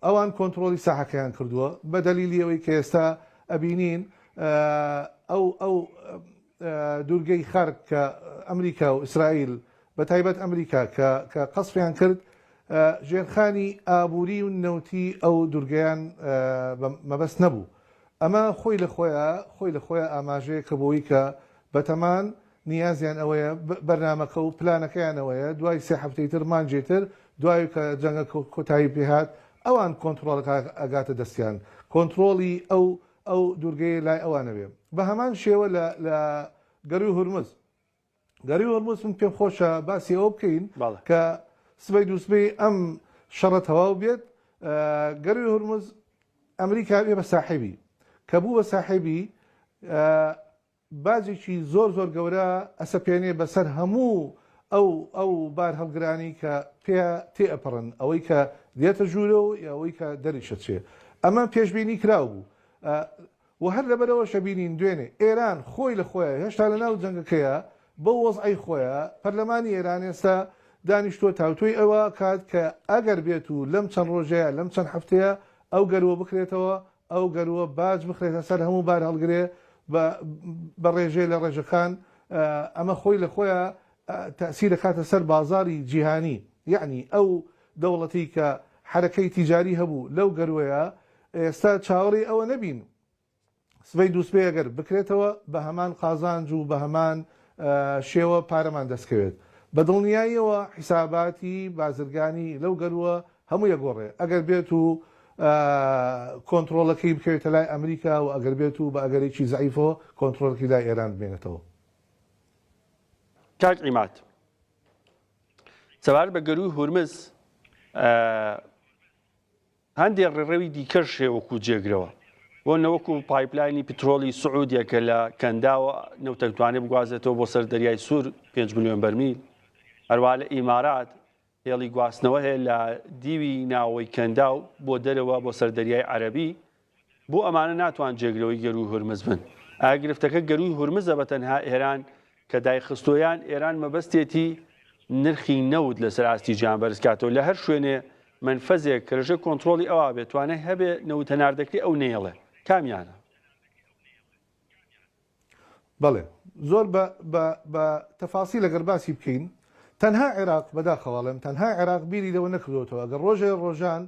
ئەوان کۆنتڕۆڵی ساحەکەیان کردووە، بە دەلیلی ئەوەی کە ئێستا ئەبینین ئەو ئەو دوورگەی خارک کە ئەمریکا و ئیسرائیل بە تایبەت ئەمریکا کە کە قەسفیان کرد، ژێرخانی ئابووری و نەوتی ئەو دوورگەیان بە مەبەست نەبوو. ئەمە خۆی لە خۆیا خۆی لە خۆیا ئاماژەیەکە بۆی کە بەتەمان نیازیان ئەوەیە بەرنامەکە و پلانەکەیان ئەوەیە دوای سێ هەفتەی تر مانگێ تر دوای کە جەنگەکە کۆتایی پێهات ئەوان کۆنتڕۆڵەکە ئەگاتە دەستیان کۆنتڕۆڵی ئەو ئەو دوورگەیە لای ئەوانە بێ بە هەمان شێوە لە لە گەروی هورمز گەروی هورمز من پێم خۆشە باسی ئەوە بکەین کە سبەی دووسبەی ئەم شەڕە تەواو بێت گەروی هورمز ئەمریکا بێ بە ساحێبی کە بوو بە ساحێبی باجێکی زۆر زۆر گەورە ئەسەپێنێ بەسەر هەموو ئەو ئەو بارهەڵگرانەی کە پێیا تێ ئەپەڕن ئەوەی کە دێتە ژوورەوە یا ئەوەی کە دەریش ئەچێ ئەمە پێشبینی کراو بوو و هەر لەبەرئەوەش ئەبینین دوێنێ ئێران خۆی لە خۆیا هێشتا لە ناو جەنگەکەیا بەو وەزعەی خۆیا پەرلەمانی ئێران ئێستا دانیشتووە تاوتوێی ئەوە ئەکات کە ئەگەر بێت و لەم چەند ڕۆژەیا لەم چەند هەفتەیە ئەو گەرووە بکرێتەوە ئەو گەرووە باج بخرێتە سەر هەموو بارهەڵگرێ بە بە ڕێژەی لە ڕێژەکان ئەمە خۆی لە خۆیا تەئسیر ئەکاتە سەر بازاڕی جیهانی یەعنی ئەو دەوڵەتی کە حەرەکەی تیجاری هەبوو لەو گەروەیە ئێستا چاوەڕێی ئەوە نەبین سبەی دووسبەی ئەگەر بکرێتەوە بە هەمان قازانج و بە هەمان شێوە پارەمان دەستکەوێت. بە دڵنیاییەوە حیساباتی بازرگانی لەو گەرووە هەمووی ئەگۆڕێ ئەگەر بێت و کۆنتڕۆڵەکەی بکەوێتە لای ئەمریکا و ئەگەر بێت و بە ئەگەرێکی زەعیفەوە کۆنتڕۆڵەکەی لای ئێران بمێنێتەوە. کاک عیماد، سەبارەت بە گەرووی هورمز، هەندێک ڕێڕەوی دیکەش هەیە وەکو جێگرەوە، بۆ نە وەکو پایپلاینی پترۆلی سعودیە کە لە کەنداوە نەوتەک توانێت بگوازێتەوە بۆ سەر دەریای سوور 5 ملیۆن بەرمیل، هەروە لە ئیمارات هێڵی گواستنەوە هەیە لە دیوی ناوەی کەنداو بۆ دەرەوە بۆ سەر دەریای عەرەبی، بۆ ئەمانە ناتوان جێگرەوەی گەرووی هورمز بن؟ ئایا گرفتەکە گەرووی هورمزە بە تەنها ئێران کە دایخستووە یان ئێران مەبەستێتی نرخی نەوت لەسەر ئاستی جیهان بەرزکاتەوە لە هەر شوێنێ مەنفەزێک کە لەژێر کۆنترۆڵی ئەوا بێت توانای هەبێ نەوت هەناردەکرێ ئەو نەیەڵێ کامیانە؟ بەڵێ زۆر بە بە بە تەفاسیل ئەگەر باسی بکەین تەنها عێراق بەداخەوە ئەڵێم تەنها عێراق بیری لەوە نەکردۆتەوە ئەگەر ڕۆژێ ڕۆژان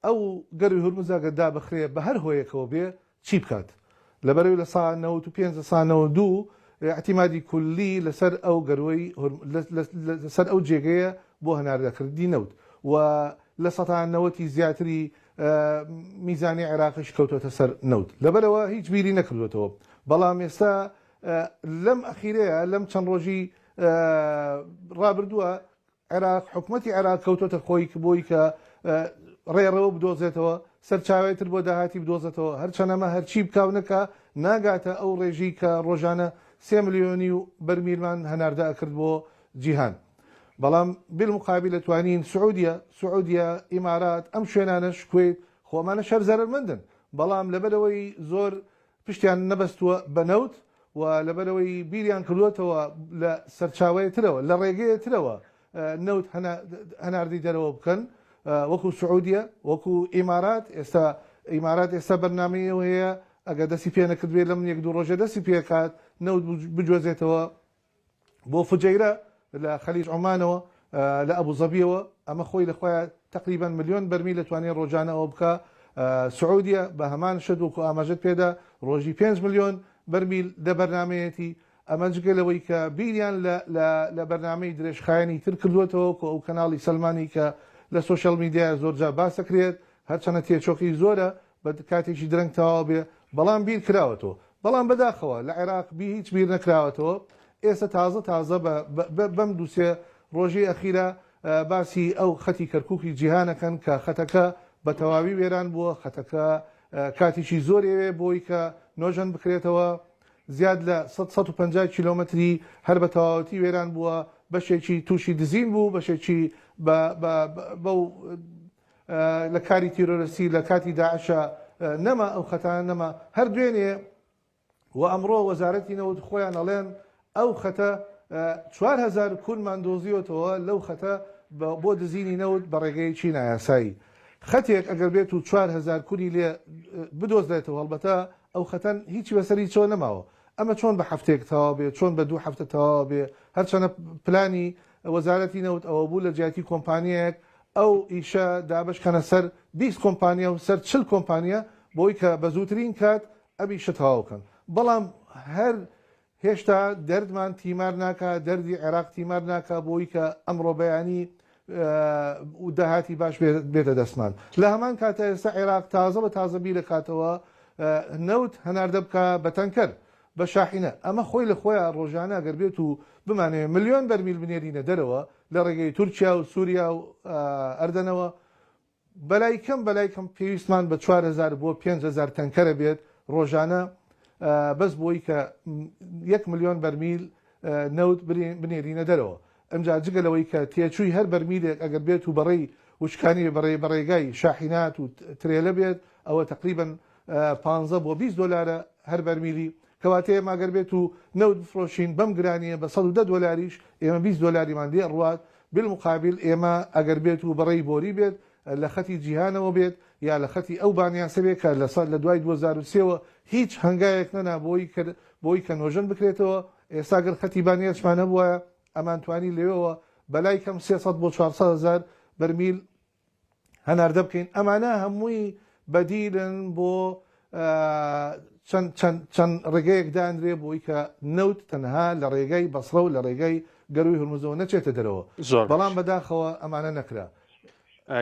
ئەو گەروی هورمز ئەگەر دابخرێ بە هەر هۆیەکەوە بێ چی بکات؟ لەبەرئەوەی 95% 92% ئیعتیمادی کولی لەسەر ئەو گەروەی لەسەر ئەو جێگەیە بۆ هەناردەکردنی نەوت و لە سەتا نەوەتی زیاتری میزانی عێراقیش کەوتۆتە سەر نەوت لەبەرئەوە هیچ بیری نەکردۆتەوە بەڵام ئێستا لەم ئەخیرەیە لەم چەند ڕۆژی ڕابردووە عێراق، حکومەتی عێراق کەوتۆتە خۆی بۆی کە ڕێڕەو بدۆزێتەوە، سەرچاوەی تر بۆ داهاتی بدۆزێتەوە، هەرچەند ئەمە هەرچی بکا و نەکا ناگاتە ئەو ڕێژەی کە ڕۆژانە سێ ملیۆنی و بەرمیلمان هەناردە ئەکرد بۆ جیهان. بەڵام بالمقابل ئەتوانین سعودیە، سعودیە، ئیمارات، ئەم شوێنانەش، کوەیت، خۆ ئەمانەش هەر زەرەرمەندن، بەڵام لەبەرئەوەی زۆر پشتیان نەبەستووە بە نەوت و لەبەرئەوەی بیریان کردووەتەوە لە سەرچاوەیە ترەوە، لە ڕێگەیە ترەوە نەوت هەناردەی دەرەوە بکەن وەکو سعودیە، وەکو ئیمارات، ئێستا ئیمارات ئێستا بەرنامەی ئەوە هەیە ئەگەر دەستی پێ نەکردبێت لەم یەک دوو ڕۆژە دەستی پێکات نەوت بگوێزێتەوە بۆ فجەیرە لە خەلیج عومانەوە لە ئەبوزەبیەوە، ئەمە خۆی لە خۆیا تەقریبەن ملیۆن بەرمیل دەتوانێت ڕۆژانە ئەوە بکا، سعودیە بە هەمان شت وەکو ئاماژەت پێدا ڕۆژی 5 ملیۆن بەرمیل لە بەرنامەیەتی، ئەمە جگە لەوەی کە بیریان لە لە لە بەرنامەی درێژخایەنی تر کردووەتەوە وەکو ئەو کەناڵی سەلمانی کە لە سۆشیال میدیا زۆرجار باس دەکرێت، هەرچەنە تێچۆکەی زۆرە بە کاتێکی درەنگ تەواو بێ بەڵام بیر کراوەتەوە بەڵام بەداخەوە لە عێراق بی هیچ بیر نەکراوەتەوە ئێستا تازە تازە بە بەم دووسێ ڕۆژی ئەخیرە باسی ئەو خەتی کەرکوکی جیهانەکەن کە خەتەکە بە تەواوی وێران بووە خەتەکە کاتێکی زۆر ئەوێ بۆی کە نۆژەن بکرێتەوە زیاد لە 150 کیلۆمەتری هەر بە تەواوەتی وێران بووە بەشێکی تووشی دزین بوو بەشێکی بە بەو لە کاری تیرۆرستی لە کاتی داعشا نەما ئەو خەتانە نەما هەر دوێنێ و ئەمڕۆ وەزارەتی نەوت خۆیان ئەڵێن ئەو خەتە 4000 کونمان دۆزیوەتەوە لەو خەتە بۆ دزینی نەوت بە ڕێگەیەکی نایاسایی. خەتێک ئەگەر بێت و 4000 کونی لێ بدۆزرێتەوە هەڵبەتە ئەو خەتەن هیچی بەسەر هیچەوە نەماوە. ئەمە چۆن بە هەفتەیەک تەواو بێ، چۆن بە دوو هەفتە تەواو بێ، هەرچەنە پلانی وەزارەتی نەوت ئەوە بوو لە جیاتی کۆمپانیایەک ئەو ئیشە دابەش کەنە سەر 20 کۆمپانیا و سەر 40 کۆمپانیا بۆی کە بە زووترین کات ئەم ئیشە تەواو کەن. بەڵام هەر هێشتا دەردمان تیمار ناکا، دەردی عێراق تیمار ناکا بۆی کە ئەمڕۆ بەیانی داهاتی باش بێتە دەستمان. لە هەمان کاتا ئێستا عێراق تازە بە تازە بیرەکاتەوە نەوت هەناردە بکا بە تەنکەر، بە شاحینە. ئەمە خۆی لە خۆیا ڕۆژانە گەر بێت و بمانەوێ ملیۆن بەرمیل بنێرینە دەرەوە لە ڕێگەی تورکیا و سوریا و ئەردەنەوە، بەلای کەم بەلای کەم پێویستمان بە 4000 بۆ 5000 تەنکەرە بێت ڕۆژانە بەس بۆی کە یەک ملیۆن بەرمیل نەوت بنێرینە دەرەوە. ئەمجا جگە لەوەی کە تێچووی هەر بەرمیلێک ئەگەر بێت و بەڕێی وشکانی بەڕێ بەڕێگای شاحینات و ترێلە بێت ئەوە تقریبا 15 بۆ 20 دۆلارە هەر بەرمیلی. کەواتە ئێمە ئەگەر بێت و نەوت بفرۆشین بەم گرانیە بە 110 دۆلاریش ئێمە 20 دۆلاریمان لێ ئەڕوات. بالمقابل ئێمە ئەگەر بێت و بەڕێی بۆری بێت لە خەتی جیهانەوە بێت یا لە خەتی ئەو بانیاسە بێت کە لە دوای 2003ەوە هیچ هەنگاوێک نەنا بۆی کە نۆژەن بکرێتەوە. ئێستا گەر خەتی بانیاسمان هەبووە ئەمانتوانی لەوێوە بەلای کەم 300 بۆ 400 هزار بەرمیل هەناردە بکەین. ئەمانە هەمووی بەدیلن بۆ چەند ڕێگەیەک دانرێ بۆی کە نەوت تەنها لە ڕێگای بەسرە و لە ڕێگای گەروی هورمزەوە نەچێتە دەرەوە. بەڵام بەداخەوە ئەمانە نەکرا.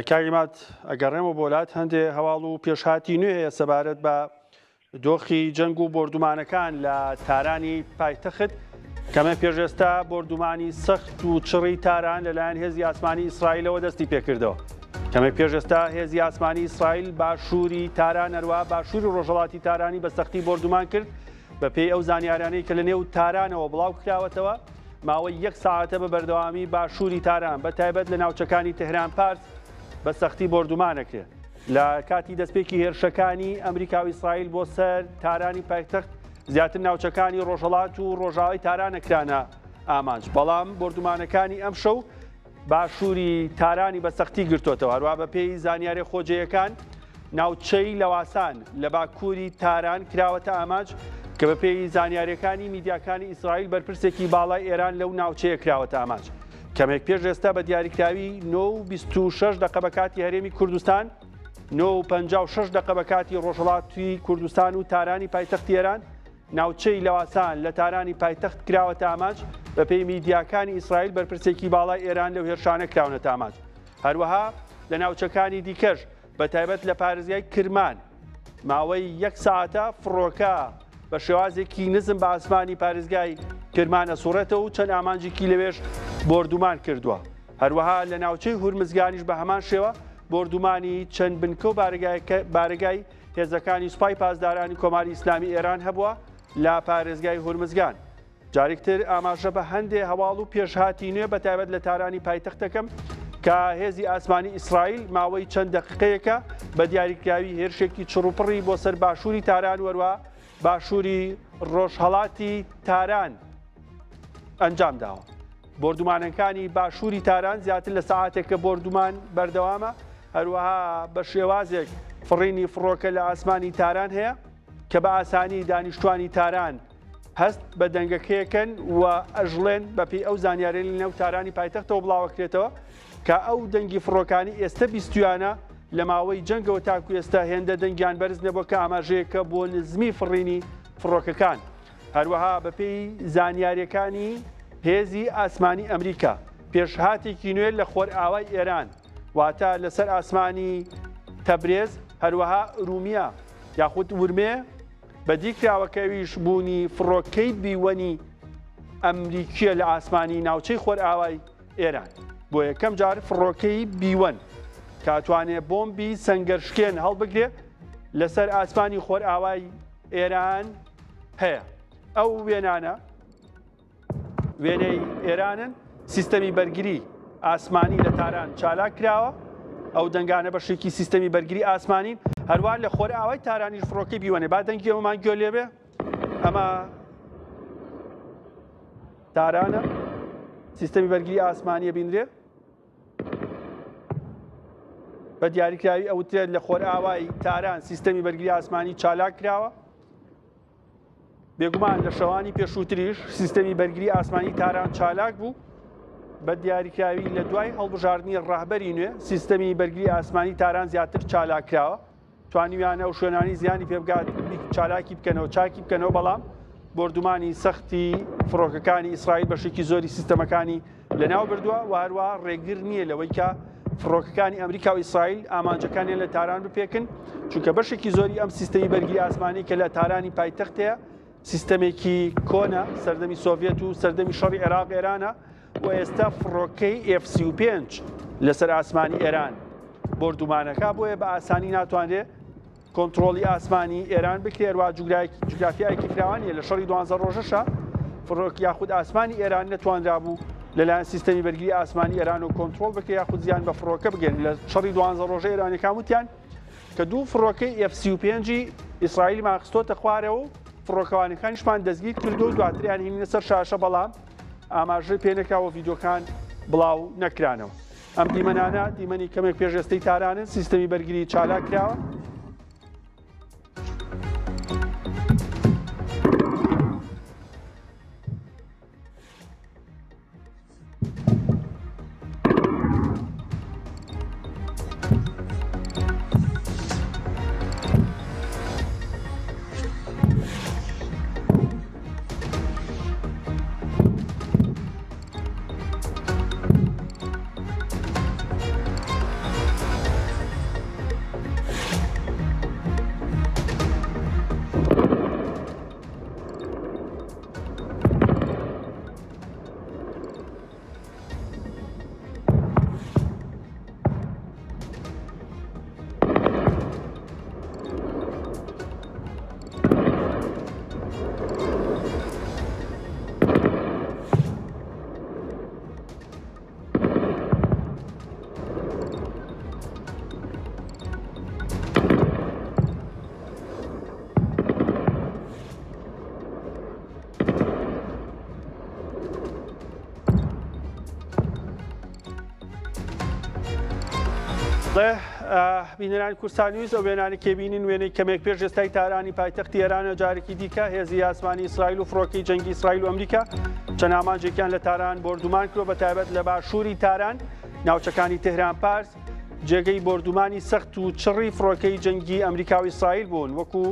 کاک عیماد ئەگەڕێمەوە بۆ لات، هەندێ هەواڵ و پێشهاتی نوێ هەیە سەبارەت بە دۆخی جەنگ و بۆردومانەکان لە تارانی پایتەخت. کەمێ پێش ئێستا بۆردومانی سەخت و چڕی تاران لەلایەن هێزی ئاسمانی ئیسرائیلەوە دەستی پێکردەوە. کەمێک پێش ئێستا هێزی ئاسمانی ئیسرائیل باشووری تاران هەروە باشووری ڕۆژهەڵاتی تارانی بە سەختی بۆردومان کرد. بەپێی ئەو زانیارانەی کە لە نێو تارانەوە بڵاو کراوەتەوە ماوەی یەک ساعەتە بە بەردەوامی باشووری تاران بە تایبەت لە ناوچەکانی تهران پارس بە سەختی بۆردومانەکرێت. لە کاتی دەستپێکی هێرشەکانی ئەمریکا و ئیسرائیل بۆ سەر تارانی پایتەخت زیاتر ناوچەکانی ڕۆژهەڵات و ڕۆژاوای تارانە کرانە ئامانج، بەڵام بۆردومانەکانی ئەمشەو باشووری تارانی بە سەختی گرتوتەوە. هەروە بە پێی زانیاری خۆجێیەکان ناوچەی لەواسان لە باکووری تاران کراوەتە ئامانج کە بە پێی زانیاریەکانی میدیاکانی ئیسرائیل بەرپرسێکی باڵای ئێران لەو ناوچەیە کراوەتە ئامانج. کەمێک پێش ئێستا بە دیاریکراوی 9:26 دقە بە کاتی هەرێمی کوردستان، 9:56 دقە بە کاتی ڕۆژهەڵاتی کوردستان و تارانی پایتەختی ئێران، ناوچەی لەواسان لە تارانی پایتەخت کراوەتە ئامانج. بەپێی میدیاکانی ئیسرائیل بەرپرسێکی باڵای ئێران لەو هێرشانە کراونەتە ئامانج. هەروەها لە ناوچەکانی دیکەش بە تایبەت لە پارێزگای کرمان ماوەی یەک ساعتە فڕۆکە بە شێوازێکی نزم بە ئاسمانی پارێزگای کرمان ئەسوڕێتەوە و چەند ئامانجێکی لەوێش بۆردومان کردووە. هەروەها لە ناوچەی هورمزگانیش بە هەمان شێوە بۆردومانی چەند بنکە و بارەگای هێزەکانی سوپای پاسدارانی کۆماری ئیسلامی ئێران هەبووە لە پارێزگای هورمزگان. جارێکتر ئاماژە بە هەندێ هەواڵ و پێشهاتی نوێ بە تایبەت لە تارانی پایتەخت دەکەم کە هێزی ئاسمانی ئیسرائیل ماوەی چەند دەقیقەیەکە بە دیاریکراوی هێرشێکی چڕوپڕی بۆ سەر باشووری تاران وەروە باشووری ڕۆژهەڵاتی تاران ئەنجام داوە. بۆردومانەکانی باشووری تاران زیاتر لە سەعاتێکە بۆردومان بەردەوامە، هەروەها بە شێوازێک فڕینی فڕۆکە لە ئاسمانی تاران هەیە کە بە ئاسانی دانیشتوانی تاران هەست بە دەنگەکەیەکەن و ئەژڵێن. بەپێی ئەو زانیارەی لە نێو تارانی پایتەختەوە بڵاوەکرێتەوە کە ئەو دەنگی فڕۆکانی ئێستە بیستویانە لە ماوەی جەنگەوە تاکو ئێستا هێندە دەنگیان بەرز نەبووە کە ئاماژەیەکە بۆ نزمی فڕینی فڕۆکەکان. هەروەها بەپێی زانیاریەکانی هێزی ئاسمانی ئەمریکا پێشهاتێکی نوێ لە خۆرئاوای ئێران واتە لەسەر ئاسمانی تەبرێز هەروەها ئورومیە یاخود ورمێ بەدی کراوە کە ئەویش بوونی فڕۆکەی بیوەنی ئەمریکیە لە ئاسمانی ناوچەی خۆرئاوای ئێران. بۆ یەکەم جار فڕۆکەی بیوەن کە ئەتوانێ بۆمبی سەنگەرشکێن هەڵبگرێ لەسەر ئاسمانی خۆرئاوای ئێران هەیە. ئەو وێنانە وێنەی ئێرانن. سیستەمی بەرگری ئاسمانی لە تاران چالاک کراوە. ئەو دەنگانە بەشێکی سیستەمی بەرگری ئاسمانین. هەروە لە خۆرئاوای تارانیش فڕۆکەی بیوەنێ. با دەنگی ئەومان گوێ لێبێ. ئەمە. تارانە سیستەمی بەرگری ئاسمانیە بینرێ بە دیاریکراوی ئەوترێت لە خۆرئاوای تاران سیستەمی بەرگری ئاسمانی چالاک کراوە بێگومان لە شەوانی پێشووتریش سیستەمی بەرگری ئاسمانی تاران چالاک بوو بە دیاریکراوی لە دوای هەڵبژاردنی ڕەهبەری نوێ سیستەمی بەرگری ئاسمانی تاران زیاتر چالاک کراوە توانیویانە ئەو شوێنانی زیانی پێبگات چالاکی بکەنەوە چاکی بکەنەوە بەڵام بۆردومانی سەختی فڕۆکەکانی ئیسرائیل بەشێکی زۆری سیستەمەکانی لەناو بردووە و هەروەها ڕێگر نییە لەوەی کە فڕۆکەکانی ئەمریکا و ئیسرائیل ئامانجەکانیان لە تاران بپێکن چونکە بەشێکی زۆری ئەم سیستەمی بەرگری ئاسمانی کە لە تارانی پایتەخت هەیە سیستەمێکی کۆنە سەردەمی سۆڤێت و سەردەمی شەڕی عێراق ئێرانە و ئێستا فڕۆکەی F-35 لەسەر ئاسمانی ئێران بۆردومانەکە بۆیە بە ئاسانی ناتوانرێت کۆنتڕۆڵی ئاسمانی ئێران بکرێ هەروەها جوگرافیایەکی فراوان نیە لە شەڕی دوانزە ڕۆژەشا فڕۆک یاخود ئاسمانی ئێران نەتوانرابوو لەلایەن سیستەمی بەرگری ئاسمانی ئێران و کۆنترۆڵ بکرێ یاخود زیان بە فڕۆکە بگەن لە شەڕی دوانزە ڕۆژە ئێرانەکان وتیان کە دوو فڕۆکەی F-35 ئیسرائیلمان خستۆتە خوارەوە و فڕۆکەوانەکانیشمان دەستگیر کردو و دواتریان هینینە سەر شاشە بەڵام ئاماژەی پێنەکراوە ڤیدیۆکان بڵاو نەکرانەوە. ئەم دیمەنانە دیمەنی کەمێک پێش ئێستەی تارانن، سیستەمی بەرگری چالاک کراوە. بینەرانی کوردستان نیوز ئەو وێنانە کێبینین وێنەی کەمێک پێش ئێستای تارانی پایتەختی ئێرانە جارێکی دیکە هێزی ئاسمانی ئیسرائیل و فڕۆکەی جەنگی ئیسرائیل و ئەمریکا چەند ئامانجێکیان لە تاران بۆردومان کرۆ بە تایبەت لە باشووری تاران ناوچەکانی تهران پارس جێگەی بۆردومانی سەخت و چڕی فڕۆکەی جەنگی ئەمریکا و ئیسرائیل بوون وەکو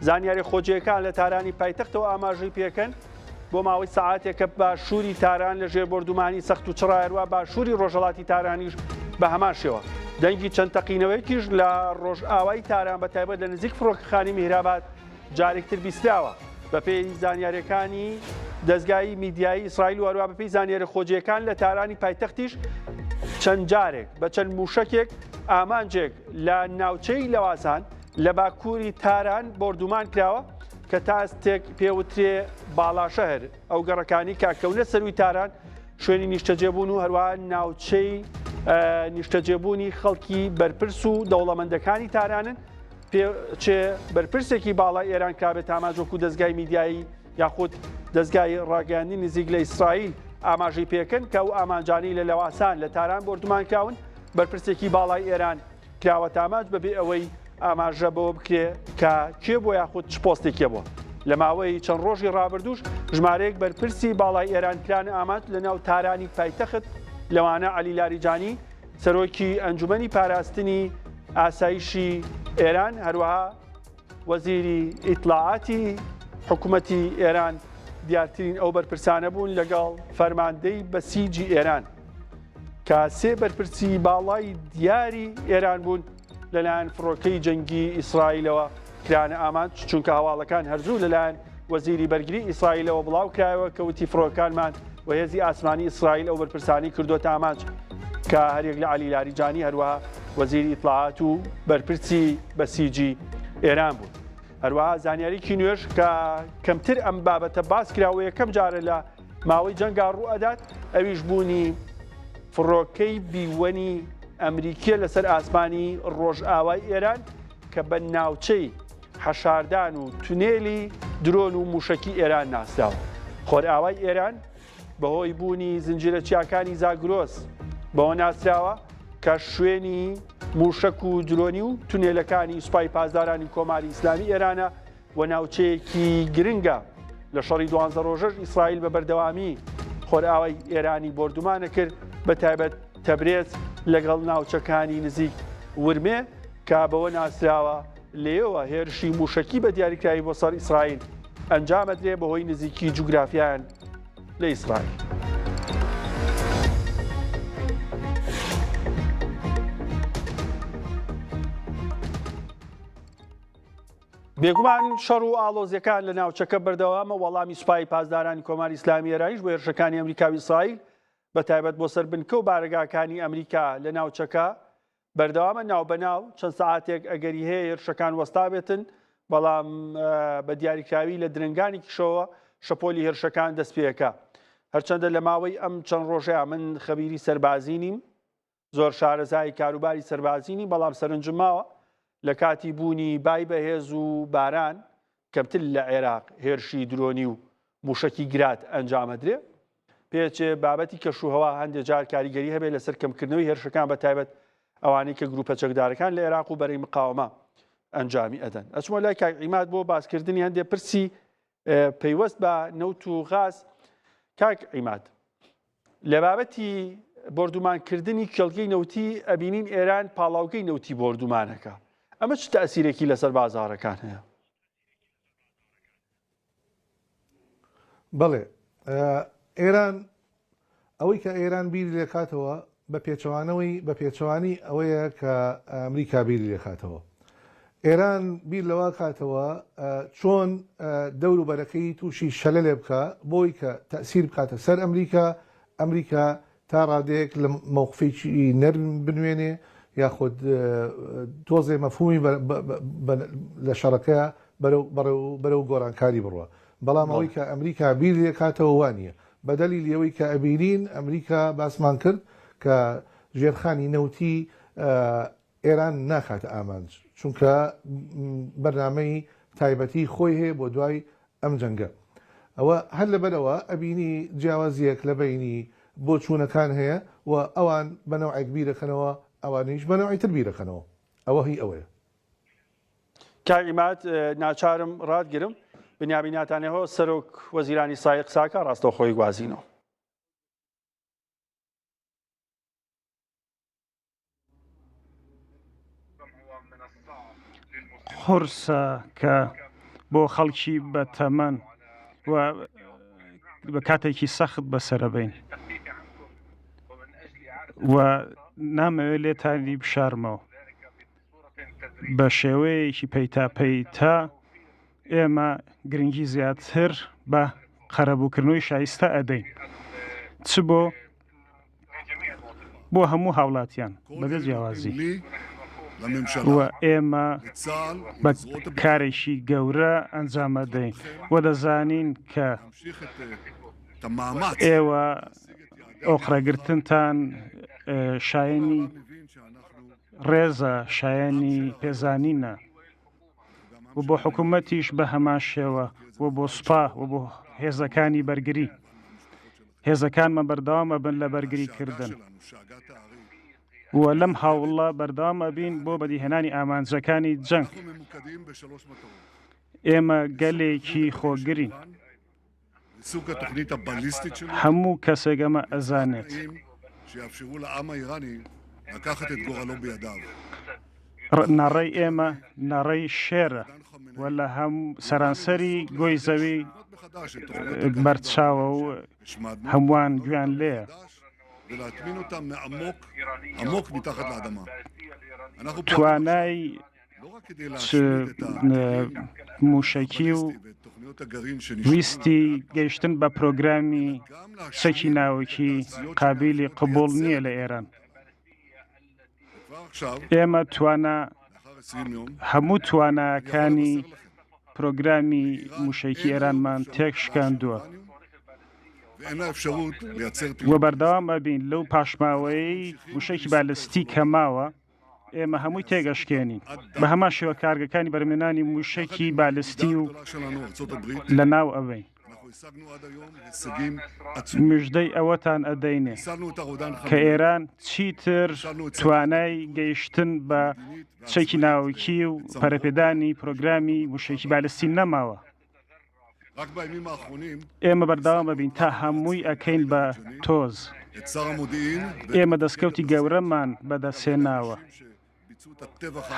زانیاری خۆجێکان لە تارانی پایتەختەوە ئاماژەی پێکەن بۆ ماوەی سەعاتێکە باشووری تاران لە ژێر بۆردومانی سەخت و چڕە هەروا باشووری ڕۆژهەڵاتی تارانیش بە هەمان شێوە. دەنگی چەند تەقینەوەیەکیش لە ڕۆژئاوای تاران بە تایبەت لە نزیک فڕۆکەخانەی میهراباد جارێکتر بیستراوە. بەپێی زانیاریەکانی دەزگای میدیایی ئیسرائیل و هەروە بەپێی زانیاری خۆجێکان لە تارانی پایتەختیش چەند جارێک بە چەند موشەکێک ئامانجێک لە ناوچەی لەواسان لە باکووری تاران بۆردومان کراوە کە تا ئاستێک پێوترێ باڵاشەهر، ئەو گەڕەکانی کە کەونە سەرووی تاران شوێنی نیشتەجێبوون و هەروەها ناوچەی نیشتەجێبوونی خەڵکی بەرپرس و دەوڵەمەندەکانی تارانن، پێچێ بەرپرسێکی باڵای ئێران کرابێت ئامانج وەکو دەزگای میدیایی یاخود دەزگای ڕاگەیاندنی نزیک لە ئیسرائیل ئاماژەی پێکەن کە ئەو ئامانجانەی لە لەواسان لە تاران بۆردومان کراون بەرپرسێکی باڵای ئێران کراوەتە ئامانج بەبێ ئەوەی ئاماژە بەوە بکرێ کە کێ بووە یاخود چ پۆستێکی بووە. لە ماوەی چەند ڕۆژی ڕابردووش ژمارەیەک بەرپرسی باڵای ئێران کرانە ئامانج لەناو تارانی پایتەخت، لەوانە عەلی لاریجانی سەرۆکی ئەنجومەنی پاراستنی ئاسایشی ئێران، هەروەها وەزیری ئیتلاعاتی حکومەتی ئێران دیارترین ئەو بەرپرسانە بوون لەگەڵ فەرماندەی بەسیجی ئێران. کە سێ بەرپرسی باڵای دیاری ئێران بوون لەلایەن فڕۆکەی جەنگی ئیسرائیلەوە کرانە ئامانج، چونکە هەواڵەکان هەرزوو لەلایەن وەزیری بەرگری ئیسرائیلەوە بڵاو کرایەوە کە وتی فڕۆکانمان و هێزی ئاسمانی ئیسرائیل ئەو بەرپرسانی کردۆتە ئامانج کە هەریەک لە عەلی لاریجانی هەروەها وەزیری ئیتڵاعات و بەرپرسی بەسیجی ئێران بوون. هەروەها زانیاریی نوێش کە کەمتر ئەم بابەتە باس کراوە یەکەم جارە لە ماوەی جەنگا ڕوو ئەدات، ئەویش بوونی فڕۆکەی بیوەنی ئەمریکیە لەسەر ئاسمانی ڕۆژئاوای ئێران کە بە ناوچەی حەشاردان و تونێلی درۆن و موشەکی ئێران ناسراوە. خۆرئاوای ئێران. بەهۆی بوونی زنجیرە چیاکانی زاگرۆس بەوە ناسراوە کە شوێنی مووشەک و درۆنی و تونێلەکانی سوپای پاسدارانی کۆماری ئیسلامی ئێرانە و ناوچەیەکی گرنگە. لە شەڕی دوانزە ڕۆژەش ئیسرائیل بە بەردەوامی خۆرئاوای ئێرانی بۆردومانە کرد بە تایبەت تەبرێز لەگەڵ ناوچەکانی نزیک ورمێ کە بەوە ناسراوە لێیەوە هێرشی مووشەکی بە دیاریکراوی بۆ سەر ئیسرائیل ئەنجامەدرێ بەهۆی نزیکی جوگرافیایان لە ئیسرائیل. بێگومان شەڕ و ئاڵۆزیەکان لە ناوچەکە بەردەوامە، وەڵامی سوپای پاسدارانی کۆماری ئیسلامی ئێرانیش بۆ هێرشەکانی ئەمریکا و ئیسرائیل بە تایبەت بۆ سەر بنکە و بارەگاکانی ئەمریکا لە ناوچەکە بەردەوامە ناوبەناو چەند سەعاتێک ئەگەری هەیە هێرشەکان وەستابێتن بەڵام بە دیاریکراوی لە درەنگانێکیشەوە شەپۆلی هێرشەکان دەست پێەکە هەرچەندە لە ماوەی ئەم چەند ڕۆژەیە من خەبیری سەربازی نیم زۆر شارەزای کاروباری سەربازی نیم بەڵام سەرنجم ماوە لە کاتی بوونی بای بەهێز و باران کەمتر لە عێراق هێرشی درۆنی و موشەکی گرات ئەنجامەدرێ پێچێ بابەتی کەشوهەوا هەندێک جار کاریگەری هەبێت لەسەر کەمکردنەوەی هێرشەکان بە تایبەت ئەوانەی کە گروپە چەکدارەکان لە عێراق و بەرەی مقاومە ئەنجامی ئەدەن. ئەچمە لای کاک عیماد بۆ باسکردنی هەندێک پرسی پەیوەست بە نەوت و غاز. کاک عیماد لە بابەتی بۆردومانکردنی کێڵگەی نەوتی ئەبینین ئێران پاڵاوگەی نەوتی بۆردومانەکە ئەمە چ تەئسیرێکی لەسەر بازاڕەکان هەیە؟ بەڵێ ئێران ئەوەی کە ئێران بیری لێکاتەوە بە پێچەوانەوەی بە پێچەوانی ئەوەیە کە ئەمریکا بیری لێکاتەوە ئێران بیر لەوە کاتەوە چۆن دەور و بەرەکەی تووشی شەلە لێ بکە بۆی کە تەسیر بکاتە سەر ئەمریکا ئەمریکا تا ڕادەیەک لە مەوقفێکی نەرم بنوێنێ یاخود تۆزێ مەفهومی لە شەڕەکە بەرەو گۆڕانکاری بڕوا. بەڵام ئەوەی کە ئەمریکا بیر لێکاتەوە وا نییە. بە دەلیلی ئەوەی کە ئەبینین ئەمریکا باسمان کرد کە ژێرخانی نەوتی ئێران ناکاتە ئامانج چونکە بەرنامەی تایبەتی خۆی هەیە بۆ دوای ئەم جەنگە. ئەوە هەر لەبەرئەوە ئەبینی جیاوازییەک لە بەینی بۆچوونەکان هەیە و ئەوان بە نەوعێک بیرەکەنەوە ئەوانیش بە نەوعی تر بیرەکەنەوە. ئەوە هی ئەوەیە. کاک عیماد ناچارم ڕاتگرم، بنیامین ناتانیاهۆ سەرۆک وەزیرانی ئیسرائیل قساکە ڕاستەوخۆی گوازینەوە. قورسە کە بۆ خەڵکی بە تەمەن و بە کاتێکی سەخت بەسەرەبین و نامەوێت لێتانی بشارمەوە بە شێوەیەکی پەیتا پەیتا ئێمە گرنگی زیاتر بە قەرەبووکردنەوەی شایستە ئەدەین چ بۆ بۆ هەموو هاوڵاتیان بەبێ جیاوازی و ئێمە بە کارێکی گەورە ئەنجامەدەین و دەزانین کە ئێوە ئۆقرەگرتنتان شایەنی ڕێزە شایەنی پێزانینە و بۆ حکوومەتیش بە هەمان شێوە و بۆ سوپا و بۆ هێزەکانی بەرگری. هێزەکانمان بەردەوام ئەبن لە بەرگری کردن و لەم هەوڵە بەردەوام ئەبین بۆ بەدیهێنانی ئامانجەکانی جەنگ. ئێمە گەلێکی خۆگرین. هەموو کەسێک ئەمە ئەزانێت. نەڕەی ئێمە نەڕەی شێرە و لە هەم سەرانسەری گۆی زەوی بەرچاوە و هەمووان گوێیان لێیە. توانای چ مووشەکی و ویستی گەیشتن بە پرۆگرامی چەکی ناوکی قابیلی قبوڵ نییە لە ئێران. ئێمە توانا هەموو تواناکانی پرۆگرامی مووشەکی ئێرانمان تێکشکاندووە و بەردەوام ئەبین لەو پاشماوەیەی مووشەکی بالستی کە ماوە ئێمە هەمووی تێگەشکێنین بە هەمان شێوە کارگەکانی بەرهەمهێنانی مووشەکی بالستی و لەناو ئەبەین. مژدەی ئەوەتان ئەدەینێ کە ئێران چیتر توانای گەیشتن بە چەکی ناوکی و پەرەپێدانی پرۆگرامی موشەکی بالستی نەماوە. ئێمە بەردەوام ئەبین تا هەمووی ئەکەین بە تۆز. ئێمە دەستکەوتی گەورەمان بەدەستهێناوە.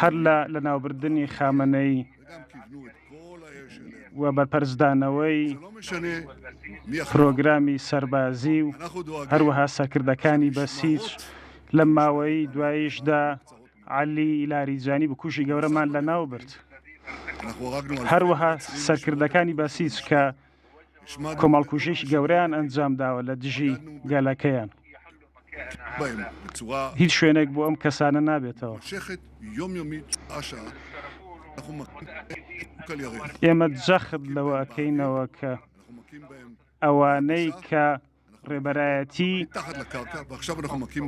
هەر لە لەناوبردنی خامەنەیی و بەرپەرچدانەوەی پرۆگرامی سەربازی و هەروەها سەرکردەکانی بەسیج لەم ماوەی دواییشدا عەلی لاریجانی بکوژی گەورەمان لەناو برد. هەروەها سەرکردەکانی بەسیج کە کۆمەڵکوژیی گەورەیان ئەنجام داوە لە دژی گەلەکەیان. هیچ شوێنێک بۆ ئەم کەسانە نابێتەوە. ئێمە جەخت لەوە ئەکەینەوە کە ئەوانەی کە ڕێبەرایەتی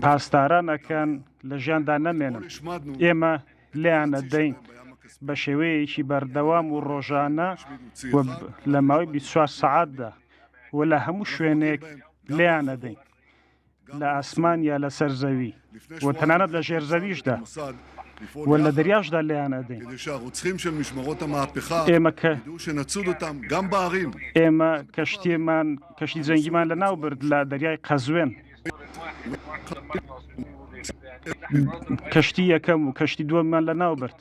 پاسداران ئەکەن لە ژیاندا نەمێنن. ئێمە لێیان ئەدەین بە شێوەیەکی بەردەوام و ڕۆژانە و لە ماوەی 24 سەعاتدا و لە هەموو شوێنێک لێیان ئەدەین لە ئاسمان یا لەسەر زەوی و تەنانەت لە ژێر زەویشدا و لە دەریاشدا لێیان ئەدەین. ئێمە کە ئێمە کەشتیمان کەشتی جەنگیمان لەناو برد لە دەریای قەزوێن. کەشتی یەکەم و کەشتی دووەممان لەناو برد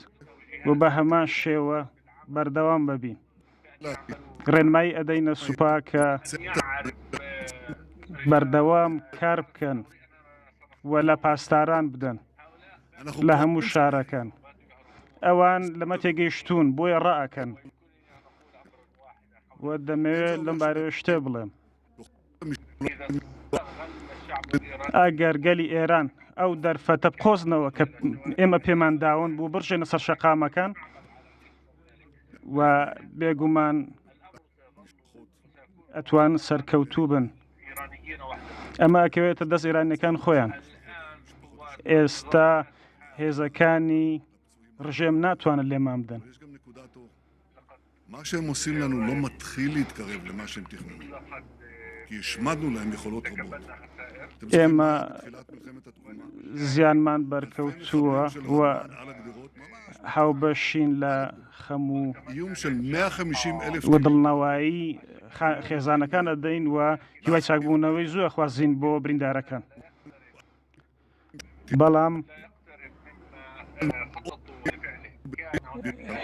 و بە هەمان شێوە بەردەوام بەبین. ڕێنمایی ئەدەینە سوپا کە بەردەوام کار بکەن و لە پاسداران بدەن لە هەموو شارەکان. ئەوان لەمە تێگەیشتوون بۆیە ڕائەکەن و دەمەوێت لەم بارەیەوە شتێ بڵێم. ئەگەر گەلی ئێران ئەو دەرفەتە بقۆزنەوە کە ئێمە پێمان داون بۆ بڕژێنە سەر شەقامەکان و بێگومان ئەتوان سەرکەوتوو بن. ئەمە ئەکەوێتە دەست ئێرانیەکان خۆیان. ئێستا هێزەکانی ڕژێم ناتوانن لێمان بدەن. מה שהם עושים לנו לא מתחיל להתקרב למה שהם תכננו, כי השמדנו להם יכולות רבות. ئێمە زیانمان بەرکەوتووە و هاوبەشین لە خەم و و دڵنەوایی خێزانەکان ئەدەین و هیوای چاکبوونەوەی زوو ئەخوازین بۆ بریندارەکان. بەڵام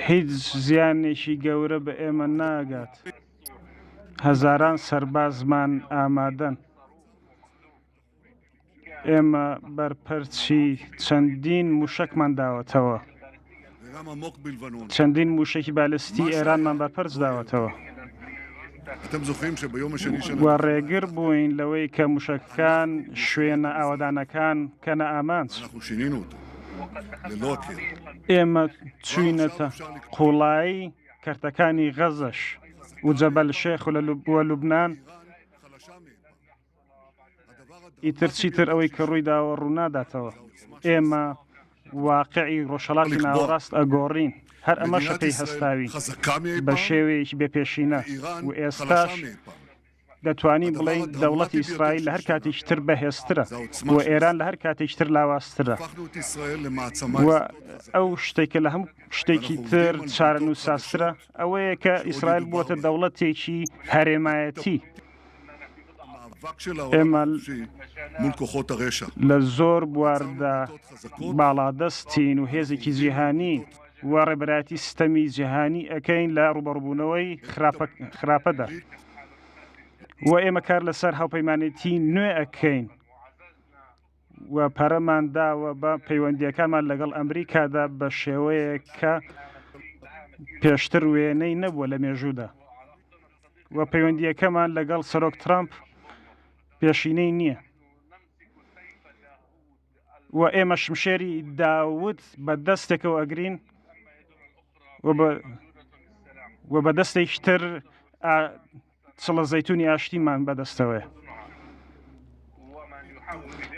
هیچ زیانێکی گەورە بە ئێمە ناگات. هەزاران سەربازمان ئامادەن. ئێمە بەرپەرچی چەندین موشەکمان داوەتەوە. چەندین موشەکی بالستی ئێرانمان بەرپەرچ داوەتەوە. و ڕێگر بووین لەوەی کە موشەکەکان شوێنە ئاوەدانەکان بکەنە ئامانج. ئێمە چووینەتە قووڵایی کەرتەکانی غەزەش و جەبەل شێخ و لوبنان. ئیتر چیتر ئەوەی کە ڕوویداوە ڕووناداتەوە. ئێمە واقعی ڕۆژهەڵاتی ناوەڕاست ئەگۆڕین. هەر ئەمەشە پێی هەستاوین بە شێوەیەکی بێ پێشینە و ئێستاش دەتوانین بڵێین دەوڵەتی ئیسرائیل لە هەر کاتێکی تر بەهێزترە و ئێران لە هەر کاتێکی تر لاوازترە و ئەو شتێک کە لە هەموو شتێکی تر چارەنووسسازترە ئەوەیە کە ئیسرائیل بووەتە دەوڵەتێکی هەرێمایەتی. ئێمە لە زۆر بواردا باڵادەستین و هێزێکی جیهانین و ڕێبەرایەتی سیستەمی جیهانی ئەکەین لە ڕووبەڕووبوونەوەی خراپەدا و ئێمە کار لەسەر هاوپەیمانێتی نوێ ئەکەین و پەرەمان داوە بە پەیوەندییەکانمان لەگەڵ ئەمریکادا بە شێوەیەک کە پێشتر وێنەی نەبووە لە مێژوودا و پەیوەندییەکەمان لەگەڵ سەرۆک ترامپ پێشینەی نییە و ئێمە شمشێری داود بە دەستێکەوە ئەگرین و بە دەستێکی تر چڵە زەیتونی ئاشتیمان بەدەستەوەیە.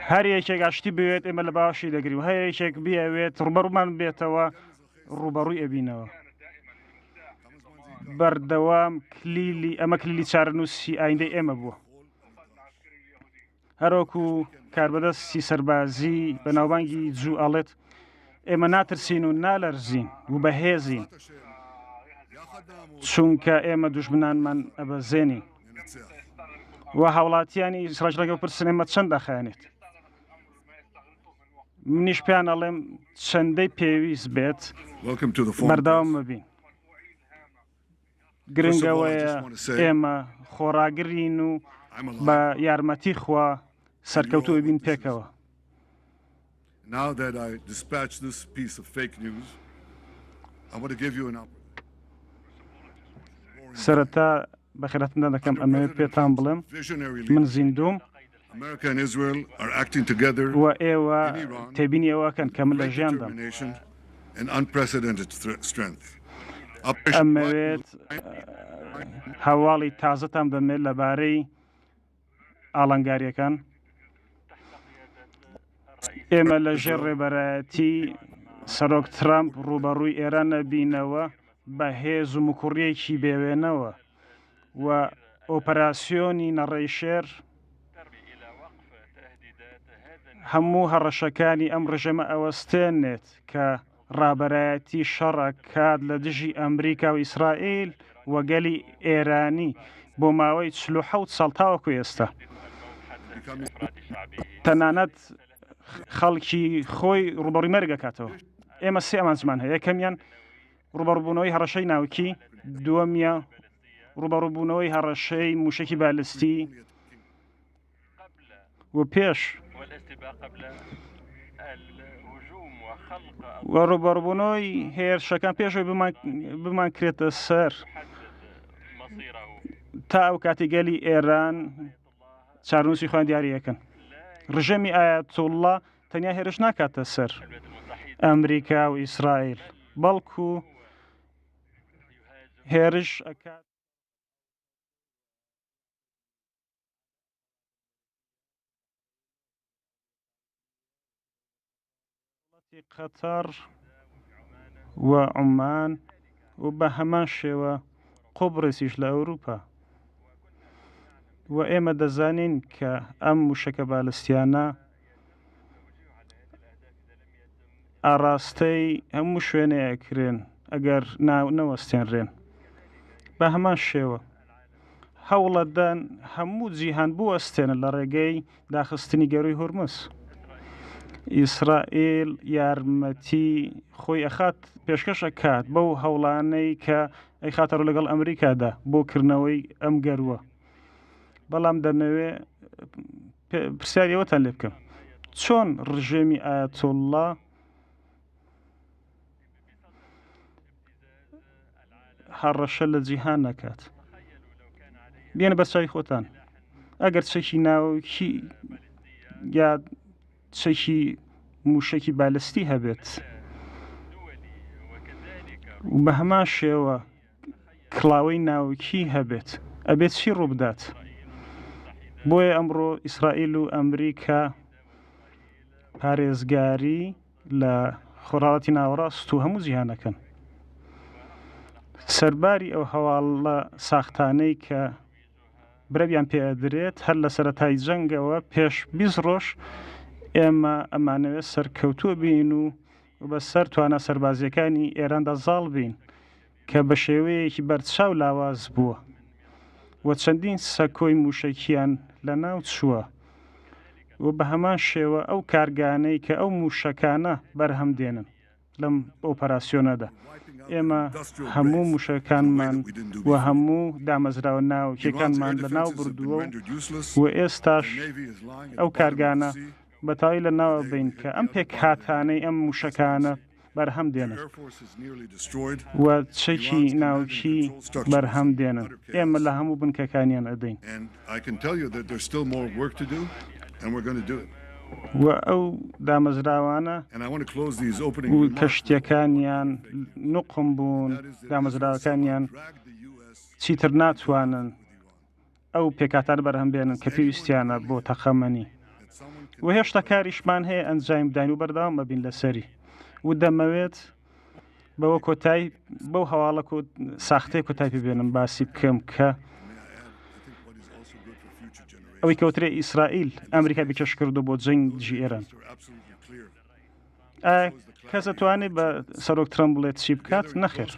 هەر یەکێک ئاشتی بوێت ئێمە لە باوەشی دەگری و هەر یەکێک بیەوێت ڕوبەڕومان بێتەوە ڕوبەڕووی ئەبینەوە. بەردەوام کلیلی ئەمە کلیلی چارەنووسی ئایندەی ئێمە بووە. هەروەکو کاربەدەستی سەربازی بەناوبانگی جوو ئەڵێت ئێمە ناترسین و نالەرزین و بەهێزین چونکە ئێمە دوژمنانمان ئەبەزێنین و هاوڵاتیانی ئیسرائیل ڕێگە پرسن ئێمە چەند دەخایەنێت منیش پێیان ئەڵێم چەندەی پێویست بێت بەردەوام ببین گرنگ ئەوەیە ئێمە خۆڕاگرین و بە یارمەتی خوا سەرکەوتوو بین پێکەوە. سەرەتا بەخێرهاتنتان دەکەم ئەمەوێت پێتان بڵێم من زیندووم و ئێوە تێبینی ئەوە ئەکەن کە من لە ژیاندام. ئەمەوێت هەواڵی تازەتان بدەمێ لەبارەی ئاڵنگارییەکان. ئێمە لە ژێر ڕێبەرایەتی سەرۆک ترامپ ڕووبەڕووی ئێران ئەبینەوە بە هێز و مکوڕییەکی بێوێنەوە و ئۆپەراسیۆنی نەڕەی شێر هەموو هەڕەشەکانی ئەم ڕژێمە ئەوەستێنێت کە ڕابەرایەتی شەڕ ئەکات لە دژی ئەمریکا و ئیسرائیل و گەلی ئێرانی بۆ ماوەی 47 ساڵ تاوەکو ئێستا تەنانەت خەڵکی خۆی ڕوبەڕی مەرگەکاتەوە. ئێمە سێ ئامانجمان هەیە، یەکەمیان ڕوبەڕوبوونەوەی هەڕەشەی ناوکی، دووەمیە ڕوبەڕوبوونەوەی هەڕەشەی موشەکی بالستی و پێش و ڕوبەڕبوونەوەی هێرشەکان پێشەوەی بمان کرێتە سەر تا ئەو کاتی گەلی ئێران چارنووسی خۆیان دیاریەکەن. ڕژێمی ئایەتوڵڵا تەنیا هێرش ناکاتە سەر ئەمریکا و ئیسرائیل، بەڵکو هێرش ئەکات. وڵاتی قەتەڕ و عومان و بە هەمان شێوە قوبڕسیش لە ئەوروپا و ئێمە دەزانین کە ئەم موشەکە بالستیانە ئاڕاستەی هەموو شوێنێ ئەکرێن ئەگەر نەوەستێنرێن بە هەمان شێوە هەوڵەدەن هەموو جیهان بوەستێنن لە ڕێگەی داخستنی گەرووی هورمز. ئیسرائیل یارمەتی خۆی ئەخات پێشکەش ئەکات بەو هەوڵانەی کە ئەیخاتە ڕوو لەگەڵ ئەمریکادا بۆ کردنەوەی ئەم گەرووە. بەڵام دەمەوێ پرسیاری ئەوەتان لێ بکەم چۆن ڕژێمی ئایەتوڵڵا هەڕەشە لە جیهان نەکات بێنە بەرچاوی خۆتان ئەگەر چەکی ناوکی یا چەکی موشەکی بالستی هەبێت و بە هەمان شێوە کڵاوەی ناوکی هەبێت ئەبێت چی ڕووبدات بۆیە ئەمڕۆ ئیسرائیل و ئەمریکا پارێزگاری لە خۆرهەڵاتی ناوەڕاست و هەموو جیهان ئەکەن. سەرباری ئەو هەواڵە ساختانەی کە برەویان پێ ئەدرێت هەر لە سەرەتای جەنگەوە پێش 20 ڕۆژ ئێمە ئەمانەوێت سەرکەوتوو بین و بەسەر توانا سەربازیەکانی ئێراندا زاڵ بین کە بە شێوەیەکی بەرچاو لاواز بووە و چەندین سەکۆی مووشەکیان لەناو چووە و بە هەمان شێوە ئەو کارگانەی کە ئەو مووشەکانە بەرهەم دێنن لەم ئۆپەراسیۆنەدا ئێمە هەموو مووشەکانمان و هەموو دامەزراوە ناوکیەکانمان لەناو بردووە و ئێستاش ئەو کارگانە بە تەواوی لەناو بین کە ئەم پێکهاتانەی ئەم مووشەکانە بەرهەم دێنن و چەکی ناوکی بەرهەم دێنن ئێمە لە هەموو بنکەکانیان ئەدەین و ئەو دامەزراوانە و کەشتیەکانیان نوقم بوون دامەزراوەکانیان چیتر ناتوانن ئەو پێکهاتانە بەرهەم بێنن کە پێویستیانە بۆ تەقەمەنی و هێشتا کاریشمان هەیە ئەنجامی بداین و بەردەوام ئەبین لەسەری و دەمەوێت. بەوە کۆتایی بەو هەواڵە ساختەیە کۆتایی پێ بێنم باسی بکەم کە ئەوەی کەوترێ ئیسرائیل ئەمریکا بکێش کردو بۆ جەنگ دژی ئێران. ئایا کەس ئەتوانێت بە سەرۆک ترەمپ بڵێت چی بکات؟ نەخێر.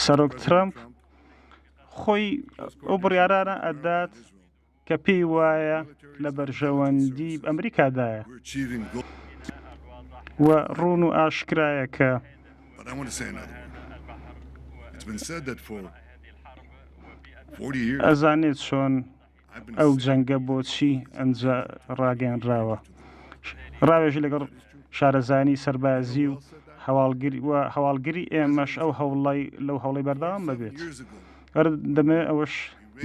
سەرۆک ترەمپ خۆی ئەو بڕیارانە ئەدات کە پێی وایە لە بەرژەوەندی ئەمریکادایە و ڕوون و ئاشکرایە کە ئەزانێت چۆن ئەو جەنگە بۆچی ئەنجا ڕاگەیەنراوە. ڕاوێژی لەگەڵ شارەزانی سەربازی و هەواڵگری و هەواڵگری ئێمەش ئەو هەوڵی لەو هەوڵی بەردەوام بەبێت. هەر دەمەوێت ئەوەش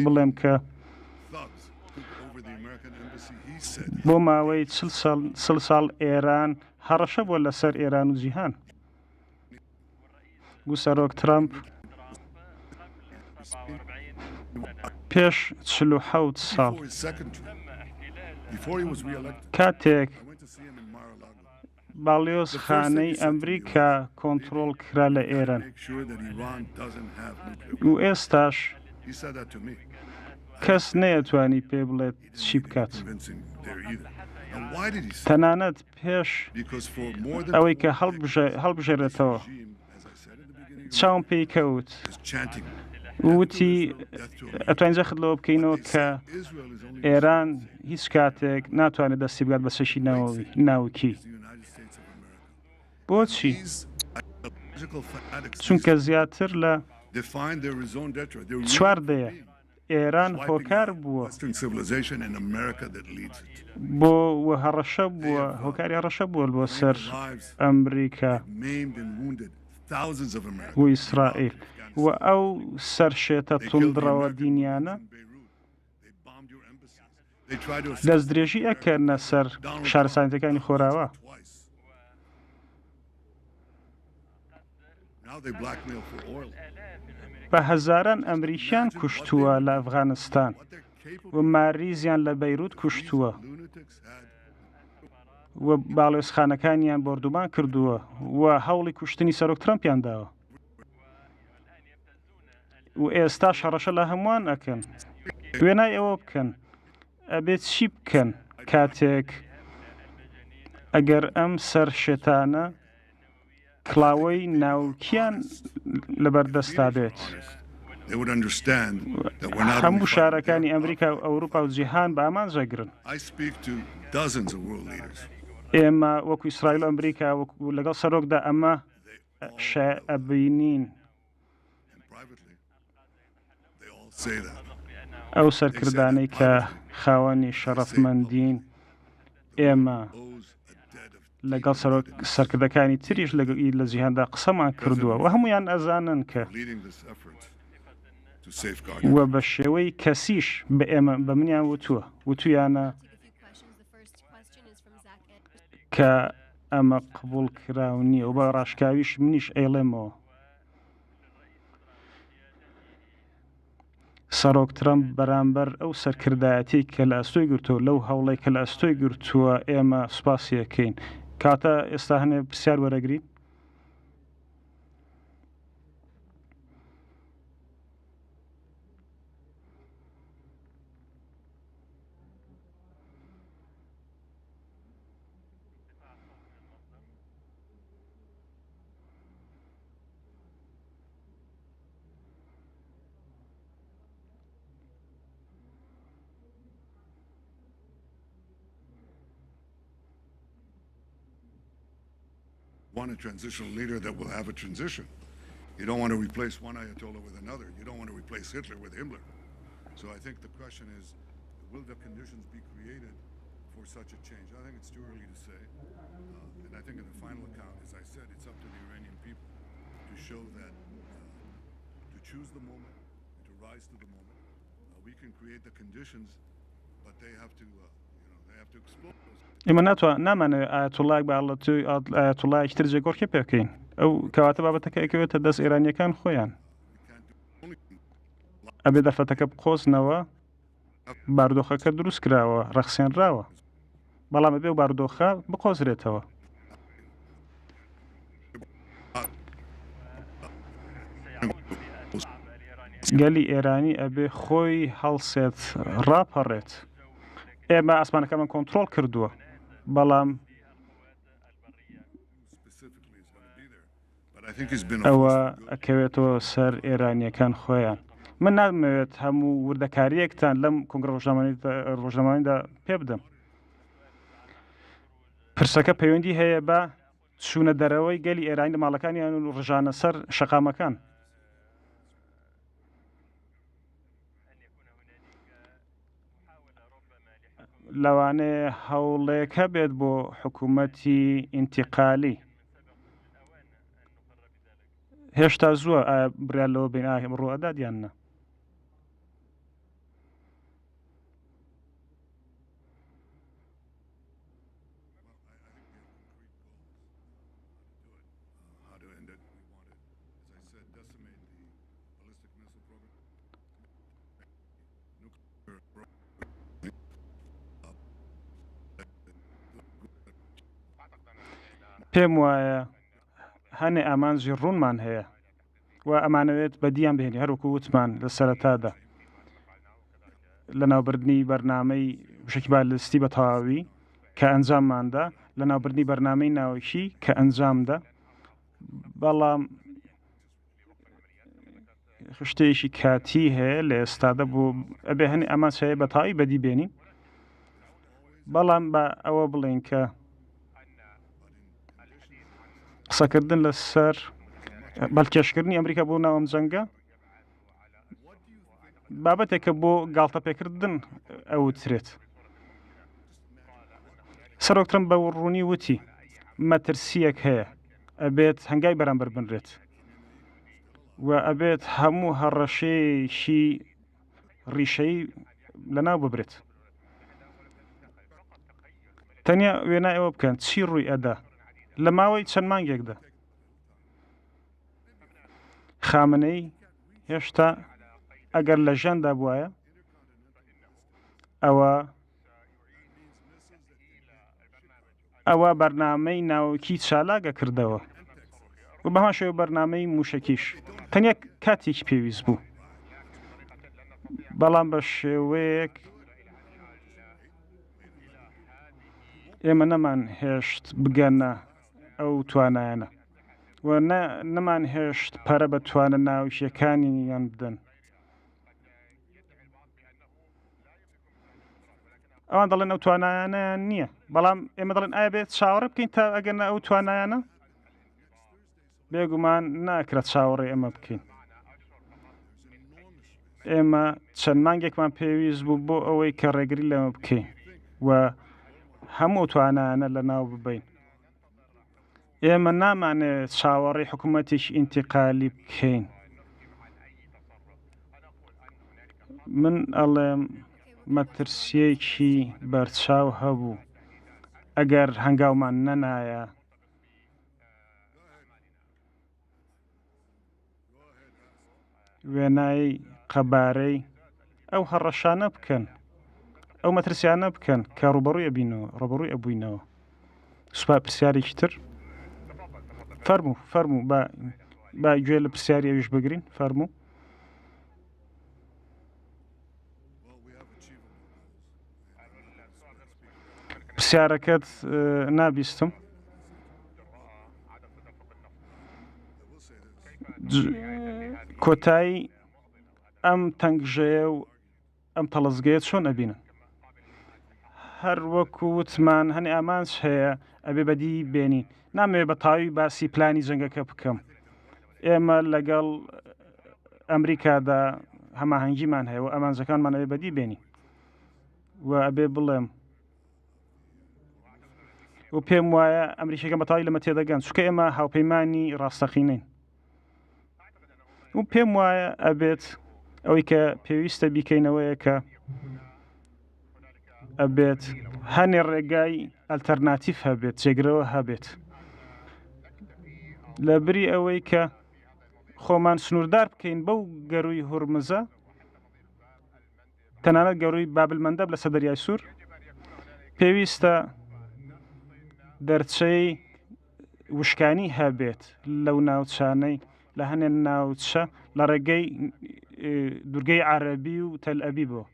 بڵێم کە بۆ ماوەی چل ساڵ ئێران هەڕەشە بووە لەسەر ئێران و جیهان. و سەرۆک ترەمپ پێش 47 ساڵ کاتێک باڵیۆزخانەی ئەمریکا کۆنتڕۆڵ کرا لە ئێران و ئێستاش کەس نەیەتوانی پێ بڵێت چی بکات. تەنانەت پێش ئەوەی کە هەڵبژێرێتەوە چاوم پێی کەوت وتی ئەتوانین جەخت لەوە بکەینەوە کە ئێران هیچ کاتێک ناتوانێت دەستی بگات بە چەکی ناوەوی ناوکی بۆچی چونکە زیاتر لە چوار دەیە ئێران هۆکار بووە بۆ و هەڕەشە بووە هۆکاری هەڕەشە بووە بۆ سەر ئەمریکا و ئیسرائیل و ئەو سەرشێتە توندڕەوە دینیانە دەستدرێژی ئەکەنە سەر شارستانیەتەکانی خۆراوا. بە هەزاران ئەمریکیان کوشتووە لە ئەفغانستان و ماریزیان لە بەیروت کوشتووە و باڵێزخانەکانیان بۆردومان کردووە و هەوڵی کوشتنی سەرۆک ترەمپیان داوە و ئێستا شەڕەشە لە هەمووان ئەکەن وێنای ئەوە بکەن ئەبێت چی بکەن کاتێک ئەگەر ئەم سەر شێتانە کڵاوەی ناوکیان لەبەردەستا بێت. هەموو شارەکانی ئەمریکا و ئەوروپا و جیهان بە ئامانج ئەگرن. ئێمە وەکو ئیسرائیل و ئەمریکا وەکو لەگەڵ سەرۆکدا ئەمە ئەبینین. ئەو سەرکردانەی کە خاوەنی شەڕەفمەندین ئێمە لەگەڵ سەرۆک سەرکردەکانی تریش لە جیهاندا قسەمان کردووە و هەمویان ئەزانن کە و بە شێوەی کەسیش بە ئێمە بە منیان وتووە وتویانە کە ئەمە قبول کراو نییە و بە ڕاشکاویش منیش ئەیڵێمەوە سەرۆک ترەمپ بەرامبەر ئەو سەرکردایەتیەی کە لە ئەستۆی گرتووە لەو هەوڵەی کە لە ئەستۆی گرتووە ئێمە سوپاسی ئەکەین. کاتە ئێستا هەنێ پرسیار وەرەگرین. Want a transitional leader that will have a transition. You don't want to replace one Ayatollah with another. You don't want to replace Hitler with Himmler. So I think the question is, will the conditions be created for such a change? I think it's too early to say. Uh, and I think in the final account, as I said, it's up to the Iranian people to show that, uh, to choose the moment, to rise to the moment. Uh, we can create the conditions, but they have to, uh, you know, they have to explore those. ئێمە ناتوان نامانەوێت ئایەتوڵایەک بە ئاڵەتوی ئایەتوڵایەکی تر جێگۆڕکێ پێ بکەین ئەو کەواتە بابەتەکە ئەکەوێتە دەست ئێرانیەکان خۆیان ئەبێ دەرفەتەکە بقۆزنەوە بارودۆخەکە دروست کراوە ڕەخسێنراوە بەڵام ئەبێ و بارودۆخە بقۆزرێتەوە. گەلی ئێرانی ئەبێ خۆی هەڵسێت ڕاپەڕێت. ئێمە ئاسمانەکەمان کۆنترۆڵ کردووە، بەڵام ئەوە ئەکەوێتەوە سەر ئێرانییەکان خۆیان. من نامەوێت هەموو وردەکارییەکتان لەم کۆنگرە ڕۆژنامەوانیدا پێ بدەم. پرسەکە پەیوەندی هەیە بە چوونە دەرەوەی گەلی ئێرانی لە ماڵەکانیان و ڕژانە سەر شەقامەکان. لەوانەیە هەوڵێک هەبێت بۆ حکوومەتی ئینتیقالی. هێشتا زووە ئایا بڕیار لەوە بین ئایا ڕوو ئەدات یان نا. پێم وایە هەنێ ئامانجی ڕوونمان هەیە و ئەمانەوێت بەدیان بهێنی هەروکو وتمان لە سەرەتادا لە ناوبردنی بەرنامەی وشکی بالستی بە تەواوی کە ئەنجامماندا لە ناوبردنی بەرنامەی ناوکی کە ئەنجامدا بەڵام خشتەیەکی کاتی هەیە لە ئێستادا بۆ ئەبێ هەنێ ئامانج هەیە بە تەواوی بەدی بێنین بەڵام بە ئەوە بڵێن کە قسەکردن لەسەر بەلکێشکردنی ئەمریکا بۆ ناوم جەنگە بابەتێکە بۆ گاڵتە پێکردن ئەوترێت. سەرۆک ترەمپ بە ڕوونی وتی مەترسییەک هەیە ئەبێت هەنگاوی بەرامبەر بنرێت و ئەبێت هەموو هەڕەشەیەکی ڕیشەیی لەناو ببرێت. تەنیا وێنای ئەوە بکەن چی ڕووی ئەدا لە ماوەی چەند مانگێکدا. خامنەی هێشتا ئەگەر لە ژیاندا بواە ئەوە ئەوە بەرنامەی ناوکی چالاکە کردەوە و بەهەمان شێوە بەرنامەی موشەکیش تەنیا کاتێکی پێویست بوو بەڵام بە شێوەیەک ئێمە نەمان هێشت بگەنە ئەو توانایانە و نەمان هێشت پەرە بە توانە ناوکیەکانیان بدەن. ئەوان دەڵێن ئەو توانایانیان نییە بەڵام ئێمە دەڵێن ئایا بێت چاوەڕێ بکەین تا ئەگەنە ئەو توانایانە بێگومان ناکرا چاوەڕێ ئەمە بکەین ئێمە چەند مانگێکمان پێویست بوو بۆ ئەوەی کە ڕێگری لەمە بکەین و هەموو توانایانە لە ناو ببین ئێمە نامانەوێت چاوەڕێی حکوومەتێکی ئینتیقالی بکەین. من ئەڵێم مەترسیەکی بەرچاو هەبوو ئەگەر هەنگاومان نەنایە. وێنای قەبارەی ئەو هەڕەشانە بکەن، ئەو مەترسیانە بکەن کە ڕووبەڕووی ئەبینەوە، ڕووبەڕووی ئەبووینەوە. سوپا پرسیارێکی تر فەرموو فەرموو با با گوێ لە پرسیاری ئەویش بگرین فەرموو. پرسیارەکەت نابیستم. کۆتایی ئەم تەنگژەیە و ئەم تەڵەزگەیە چۆن ئەبینن؟ هەر وەکو وتمان هەنێ ئامانج هەیە ئەبێ بەدی بێنین نامەوێ بە تاوی باسی پلانی جەنگەکە بکەم ئێمە لەگەڵ ئەمریکادا هەماهەنگیمان هەیە و ئامانجەکانمان ئەبێ بەدی بێنین و ئەبێ بڵێم و پێم وایە ئەمریکیەکان بەتەواوی لەمە تێدەگەن چونکە ئێمە هاوپەیمانی ڕاستەقینەین و پێم وایە ئەبێت ئەوەی کە پێویستە بیکەینەوەیە کە ئەبێت هەنێ ڕێگای ئەلتەرناتیف هەبێت جێگرەوە هەبێت لە بری ئەوەی کە خۆمان سنووردار بکەین بەو گەروی هورمزە تەنانەت گەرووی بابلمەندەب لەسەر دەریای سوور، پێویستە دەرچەی وشکانی هەبێت لەو ناوچانەی لە هەنێ ناوچە لە ڕێگەی دوورگەی عەرەبی و تەلئەبیبەوە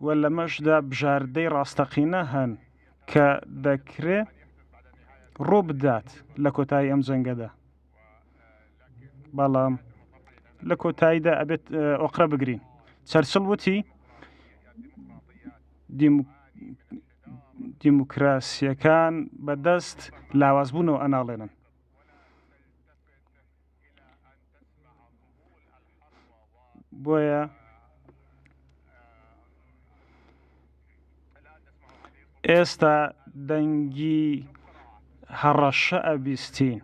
و لەمەشدا بژاردەی ڕاستەقینە هەن کە دەکرێ ڕووبدات لە کۆتایی ئەم جەنگەدا. بەڵام لە کۆتاییدا ئەبێت ئۆقرە بگرین. چەرچڵ وتی دیموکراسیەکان بەدەست لاوازبوونەوە ئەناڵێنن. بۆیە ئێستا دەنگی هەڕەشە ئەبیستین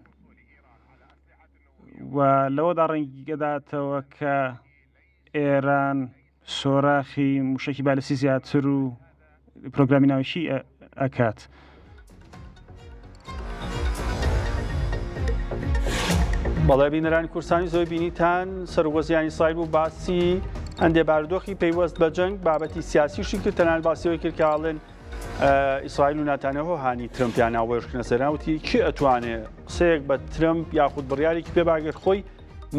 و لەوەدا ڕەنگەداتەوە کە ئێران سۆراخی موشەکی بالسی زیاتر و پرۆگرامی ناوکی ئەکات. بەڵێ بینەرانی کورسانی زۆر بینیتان سەرۆک وەزیرانی ئیسرائیل بوو باسی هەندێ بارودۆخی پەیوەست بە جەنگ بابەتی سیاسیشی کرد تەنانەت باسیەوەی کرد کە ئاڵێن ئیسرائیل و ناتانیاهۆ هانی ترمپیان ناوەشکنە سەران وتی کێ ئەتوانێ قسەیەک بە ترمپ یاخود بڕیارێکی پێ باگەر خۆی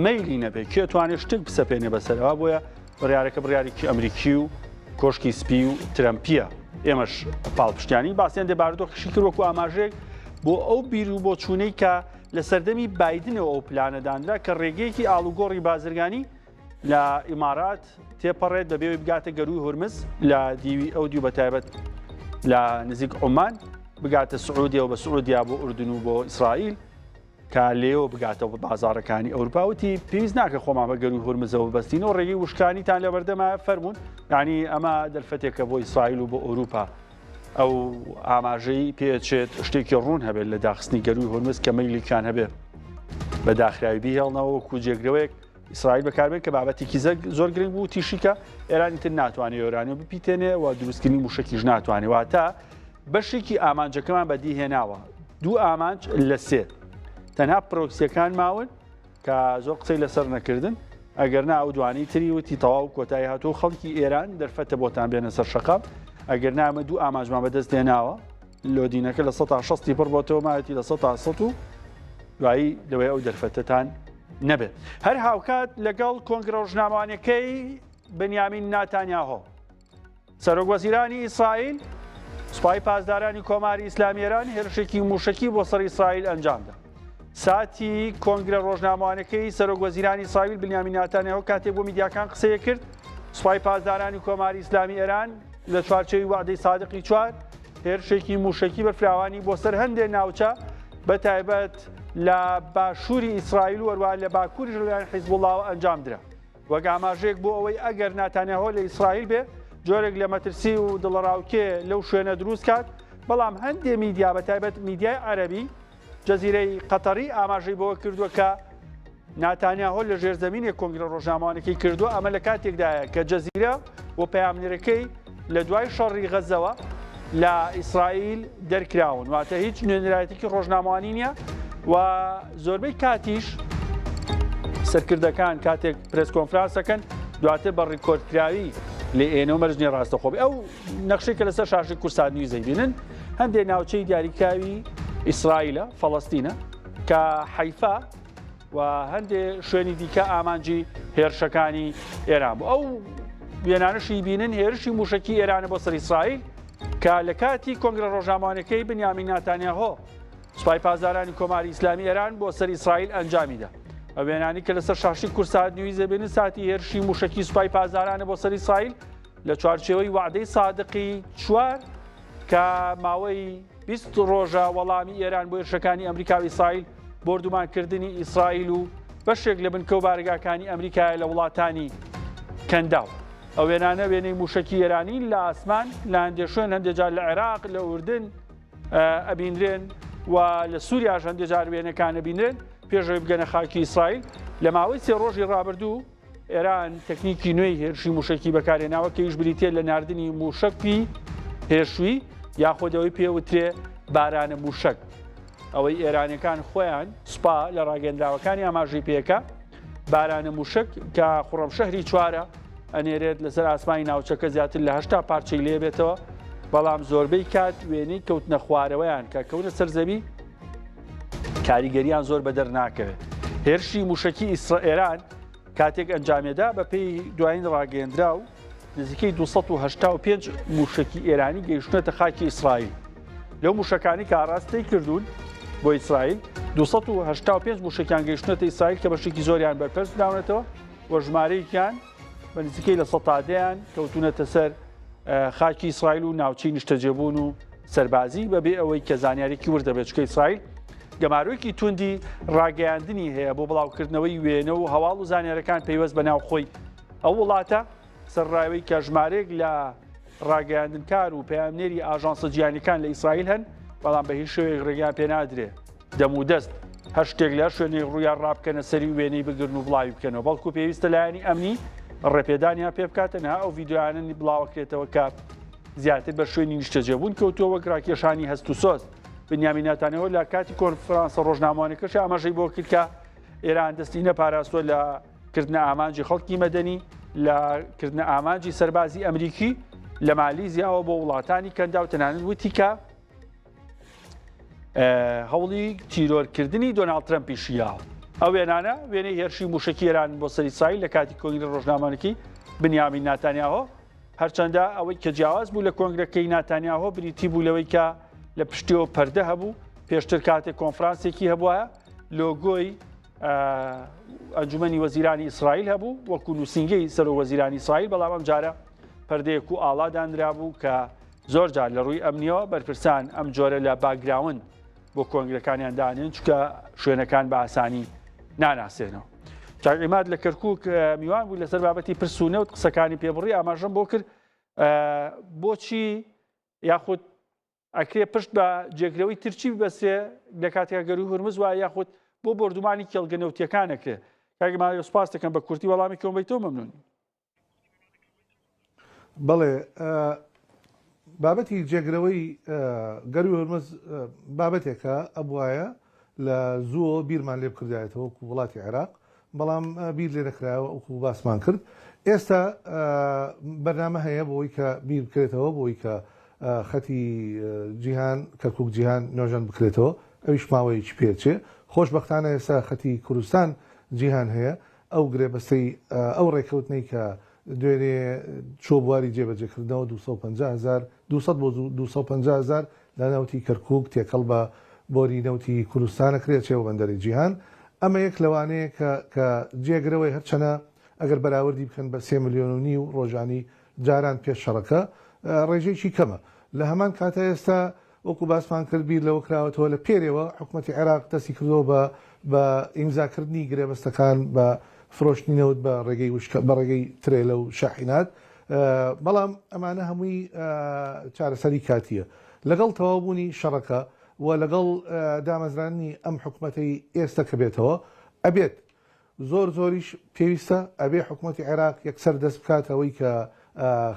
مەیلی نەبێت کێ ئەتوانێت شتێک بسەپێنێ بەسەرەوە بۆیە بڕیارەکە بڕیارێکی ئەمریکی و کۆشکی سپی و ترەمپیە ئێمەش پاڵپشتیانی باسییان دێ بارودۆخیشی کرد وەکو ئاماژەیەک بۆ ئەو بیر و بۆچوونەی کە لە سەردەمی بایدنەوە ئەو پلانە دانرا کە ڕێگەیەکی ئاڵوگۆڕی بازرگانی لە ئیمارات تێپەڕێت بەبێ بگاتە گەروی هورمز لە دیوی ئەو دیو بە تایبەت لە نزیک عومان بگاتە سعودیە و بە سعودیا بۆ ئوردن و بۆ ئیسرائیل تا لێیەوە بگاتەوە بە بازاڕەکانی ئەوروپا وتی پێویست ناکە خۆمان بە گەروی هورمزەوە ببەستینەوە ڕێگەی وشکانیتان لەبەردەمە فەرمونون یعنی ئەمە دەرفەتێکە بۆ ئیسرائیل و بۆ ئەوروپا ئەو ئاماژەی پێچێت شتێکی ڕوون هەبێت لە داخستنی گەروی هورمز کە مەیلێکیان هەبێت بە داخراوی بیهێڵنەوە وەکو جێگرەوەیەک ئیسرائیل بەکاربێت کە بابەتێکی زۆر گرنگ بوو تیشی کە ئێرانی تر ناتوانێت یۆرانیۆم بپیتێنێ و دروستکردنی موشەکیش ناتوانێت واتە بەشێکی ئامانجەکەمان بەدی هێناوە دوو ئامانج لە سێ تەنها پرۆکسیەکان ماون کە زۆر قسەی لەسەر نەکردن ئەگەر نا ئەو دوانی تری وتی تەواو کۆتایی هاتوو خەڵکی ئێران دەرفەتە بۆتان بێنە سەر شەقام ئەگەر نامە دوو ئامانجمان بەدەست هێناوە لۆدینەکە لە سە شستی پڕ بۆتەوە مایەتی لە سە و دوایی لەوەی ئەو دەرفەتەتان نەبێت. هەر هاوکات لەگەڵ کۆنگرە ڕۆژنامەوانیەکەی بنیامین ناتانیاهۆ، سەرۆک وەزیرانی ئیسرائیل، سوپای پاسدارانی کۆماری ئیسلامی ئێران هێرشێکی مووشەکی بۆ سەر ئیسرائیل ئەنجامدا. ساتی کۆنگرە ڕۆژنامەوانەکەی سەرۆک وەزیرانی ئیسرائیل بنیامین ناتانیاهۆ کاتێک بۆ میدیاکان قسەیە کرد، سوپای پاسدارانی کۆماری ئیسلامی ئێران لە چوارچێوی وەعدەی سادقی چوار هێرشێکی مووشەکی بەرفراوانی بۆ سەر هەندێک ناوچە بە تایبەت لە باشووری ئیسرائیل و هەروەها لە باکووریش لەلایەن حیزبوڵڵاوە ئەنجام درا. وەک ئاماژەیەک بۆ ئەوەی ئەگەر ناتانیاهۆ لە ئیسرائیل بێ جۆرێک لە مەترسی و دڵەڕاوکێ لەو شوێنە دروست کات، بەڵام هەندێ میدیا بە تایبەت میدیای عەرەبی جەزیرەی قەتەری ئاماژەی بەوە کردووە کە ناتانیاهۆ لە ژێرزەمینێک کۆنگرە ڕۆژنامەوانەکەی کردووە، ئەمە لە کاتێکدایە کە جەزیرە و پەیامنێرەکەی لە دوای شەڕی غەزەوە لە ئیسرائیل دەرکراون، واتە هیچ نوێنەرایەتێکی ڕۆژنامەوانی نییە و زۆربەی کاتیش سەرکردەکان کاتێک press conference دەکەن دواتر بە ڕیکۆردکراوی لێ ئێنە و مەرج نییە ڕاستەخۆ بێ. ئەو نەخشەی کە لەسەر شاشەی کوردسات نیوز دەیبینن هەندێک ناوچەی دیاریکراوی ئیسرائیلە، فەڵەستینە کە حەیفا و هەندێ شوێنی دیکە ئامانجی هێرشەکانی ئێران بوو. ئەو وێنانەشی بینن هێرشی موشەکی ئێرانە بۆ سەر ئیسرائیل کە لە کاتی کۆنگرە ڕۆژنامەوانەکەی بنیامین ناتانیاهۆ سوپای پاسدارانی کۆماری ئیسلامی ئێران بۆ سەر ئیسرائیل ئەنجامیدا. ئەو وێنانی کە لەسەر شاشی کوردسات نیوز دەبینن ساتی هێرشی موشەکی سوپای پاسدارانە بۆ سەر ئیسرائیل لە چوارچێوەی وەعدەی سادقی چوار کە ماوەی 20 ڕۆژە وەڵامی ئێران بۆ هێرشەکانی ئەمریکا و ئیسرائیل بۆردومانکردنی ئیسرائیل و بەشێک لە بنکە و بارەگاکانی ئەمریکایە لە وڵاتانی کەنداو. ئەو وێنانە وێنەی موشەکی ئێرانی لە ئاسمان لە هەندێک شوێن هەندێک جار لە عێراق لە ئوردن ئەبینرێن و لە سووریاش هەندێک جار وێنەکان ئەبینرێن پێشەوەی بگەنە خاکی ئیسرائیل لە ماوەی سێ ڕۆژی ڕابردوو ئێران تەکنیکی نوێی هێرشی مووشەکی بەکارهێناوە کە ئیش بریتییە لە ناردنی مووشەکی هێشووی یاخود ئەوەی پێوترێ بارانە مووشەک. ئەوەی ئێرانیەکان خۆیان سوپا لە ڕاگەندراوەکانی ئاماژەی پێکە بارانە مووشەک کە خوڕەمشەهری چوارە ئەنێرێت لەسەر ئاسمانی ناوچەکە زیاتر لە هەشتا پارچەی لێبێتەوە بەڵام زۆربەی کات وێنەی کەوتنە خوارەوەیان کە کەونە سەر زەوی. کاریگەریان زۆر بەدەر ناکەوێت. هێرشی مووشەکی ئیسرا ئێران کاتێک ئەنجامێدا بەپێی دوایین ڕاگەیەندراو نزیکەی 285 مووشەکی ئێرانی گەیشتونەتە خاکی ئیسرائیل. لەو مووشەکانی کە ئاراستەی کردوون بۆ ئیسرائیل 285 مووشەکیان گەیشتونەتە ئیسرائیل کە بەشێکی زۆریان بەرپەرچ دراونەتەوە و ژمارەیەکیان بە نزیکەی لە سەتا دەیان کەوتونەتە سەر خاکی ئیسرائیل و ناوچەی نیشتەجێبوون و سەربازی بەبێ ئەوەی کە زانیارێکی ورد دەبێت چکە ئیسرائیل گەمارۆیەکی توندی ڕاگەیاندنی هەیە بۆ بڵاوکردنەوەی وێنە و هەواڵ و زانیارەکان پەیوەست بە ناوخۆی ئەو وڵاتە سەرڕاوی کە ژمارەیەک لە ڕاگەیاندنکار و پەیامنێری ئاژانسە جیهانیەکان لە ئیسرائیل هەن، بەڵام بە هیچ شێوەیەک ڕێگەیان پێنادرێ دەم و دەست هەر شتێک لە هەر شوێنێک ڕوویان ڕابکەنە سەری و وێنەی بگرن و بڵاوی بکەنەوە، بەڵکو پێویستە لایەنی ئەمنی ڕێپێدانیان پێ بکات، تەنها ئەو ڤیدیۆیانە بڵاوەکرێتەوە کە زیاتر بە شوێنی نیشتەجێبوون کەوتووە وەک ڕاکێشانی هەست و سۆز. بنیامین ناتانیاهۆ لە کاتی کۆنفرانسە ڕۆژنامەوانیەکەشی ئاماژەی بۆ کرد کە ئێران دەستی نەپاراستووە لە کردنە ئامانجی خەڵکی مەدەنی، لە کردنە ئامانجی سەربازی ئەمریکی لە مالیزیاوە بۆ وڵاتانی کەنداو، تەنانەت وتی کە هەوڵی تیرۆرکردنی دۆناڵد ترەمپیشی یاوە. ئەو وێنانە وێنەی هێرشی مووشەکی ئێران بۆ سەر ئیسرائیل لە کاتی کۆنگرەی ڕۆژنامەوانیی بنیامین ناتانیاهۆ، هەرچەندە ئەوەی کە جیاواز بوو لە کۆنگرەکەی ناتانیاهۆ بریتی بوو لەوەی کە لە پشتیەوە پەردە هەبوو، پێشتر کاتێک کۆنفرانسێکی هەبووایە لۆگۆی ئەنجومەنی وەزیرانی ئیسرائیل هەبوو وەکو نووسینگەی سەرۆک وەزیرانی ئیسرائیل، بەڵام ئەم جارە پەردەیەک و ئاڵا دانرابوو کە زۆر جار لە ڕووی ئەمنیەوە بەرپرسان ئەم جۆرە لە background بۆ کۆنگرەکانیان دانێن چونکە شوێنەکان بە ئاسانی ناناسێنەوە. کاک عیماد لە کەرکک میوان بوو لەسەر بابەتی پرس و نەوت قسەکانی پێبڕی ئاماژەم بۆ کرد بۆچی یاخود ئەکرێ پشت بە جێگرەوەی ترچی ببەسترێ لە کاتێکا گەرووی هورمز وایە یاخود بۆ بۆردومانی کێڵگە نەوتیەکان ئەکرێ؟ کاک ماویە سوپاس دەکەم بە کورتی وەڵامی کۆم بەیتەوە مەمنون. بەڵێ بابەتی جێگرەوەی گەروی هورمز بابەتێکە ئەبوایە لە زووەوە بیرمان لێ بکردایەتەوە وەکو وڵاتی عێراق، بەڵام بیر لێ نەکرایەوە وەکو باسمان کرد. ئێستا بەرنامە هەیە بۆ ئەوەی کە بیر بکرێتەوە بۆ ئەوەی کە خەتی جیهان، کەرکوک جیهان نۆژەن بکرێتەوە، ئەویش ماوەیەکی پێ ئەچێ. خۆشبەختانە ئێستا خەتی کوردستان جیهان هەیە، ئەو گرێبەستەی ئەو ڕێکەوتنەی کە دوێنێ چووە بواری جێبەجێکردنەوە 250 هەزار، 200 بۆ 250 هەزار لە نەوتی کەرکوک تێکەڵ بە بۆری نەوتی کوردستان ئەکرێ ئەچێ بۆ بەندەری جیهان. ئەمە یەک لەوانەیە کە کە جێگرەوەی هەرچەنە ئەگەر بەراوردی بکەن بە سێ ملیۆن و نیو ڕۆژانی جاران پێش شەڕەکە ڕێژەیەکی کەمە. لە هەمان کاتا ئێستا وەکو باسمان کرد بیر لەوە کراوەتەوە لە پێرێوە حکومەتی عێراق دەستی کردووە بە بە ئیمزاکردنی گرێبەستەکان بە فرۆشتنی نەوت بە ڕێگەی وشکە بە ڕێگەی ترێلە و شاحینات بەڵام ئەمانە هەمووی چارەسەری کاتییە لەگەڵ تەواوبوونی شەڕەکە و لەگەڵ دامەزراندنی ئەم حکومەتەی ئێستا کە بێتەوە ئەبێت زۆر زۆریش پێویستە ئەبێ حکومەتی عێراق یەکسەر دەست بکات ئەوەی کە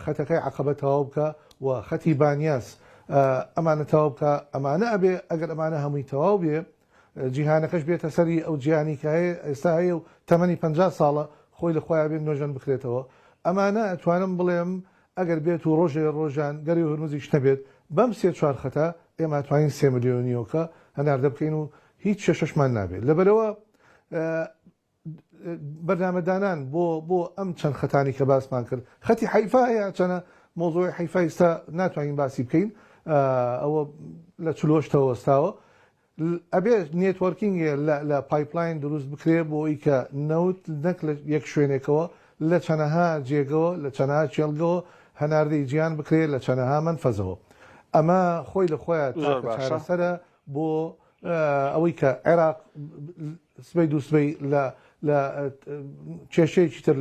خەتەکەی عەقەبە تەواو بکا و خەتی بانیاس ئەمانە تەواو بکا ئەمانە ئەبێ ئەگەر ئەمانە هەمووی تەواو بێ جیهانەکەش بێتە سەری ئەو جیهانی کە هەیە ئێستا هەیە و تەمەنی 50 ساڵە خۆی لە خۆیان بێت نۆژەن بکرێتەوە ئەمانە ئەتوانم بڵێم ئەگەر بێت و ڕۆژێ ڕۆژان گەری هورمزیش نەبێت بەم سێ چوار خەتە ئێمە توانین سێ ملیۆنیۆکە هەناردە بکەین و هیچ کێشەشمان نابێت لەبەرەوە بەرنامەدانان بۆ بۆ ئەم چەند خەتانی کە باسمان کرد خەتی حیفا هەیە چەنە مۆزۆی حیفا ئیستا ناتوانین باسی بکەین ئەوە لە چلۆشتەوە وەستاوە ئەبێ networking لە pipeline دروست بکرێ بۆ ئەوی کە نەوت نەک لە یەک شوێنێکەوە لە چەنەها جێگەوە لە چەنەها کێڵگەوە هەناردەی جیان بکرێ لە چەنەها مەنفەزەوە ئەمە خۆی لە خۆیان زۆر باشە چارەسەرە بۆ ئەوەی کە عێراق سبەی دووسبەی لە لە کێشەیەکی تر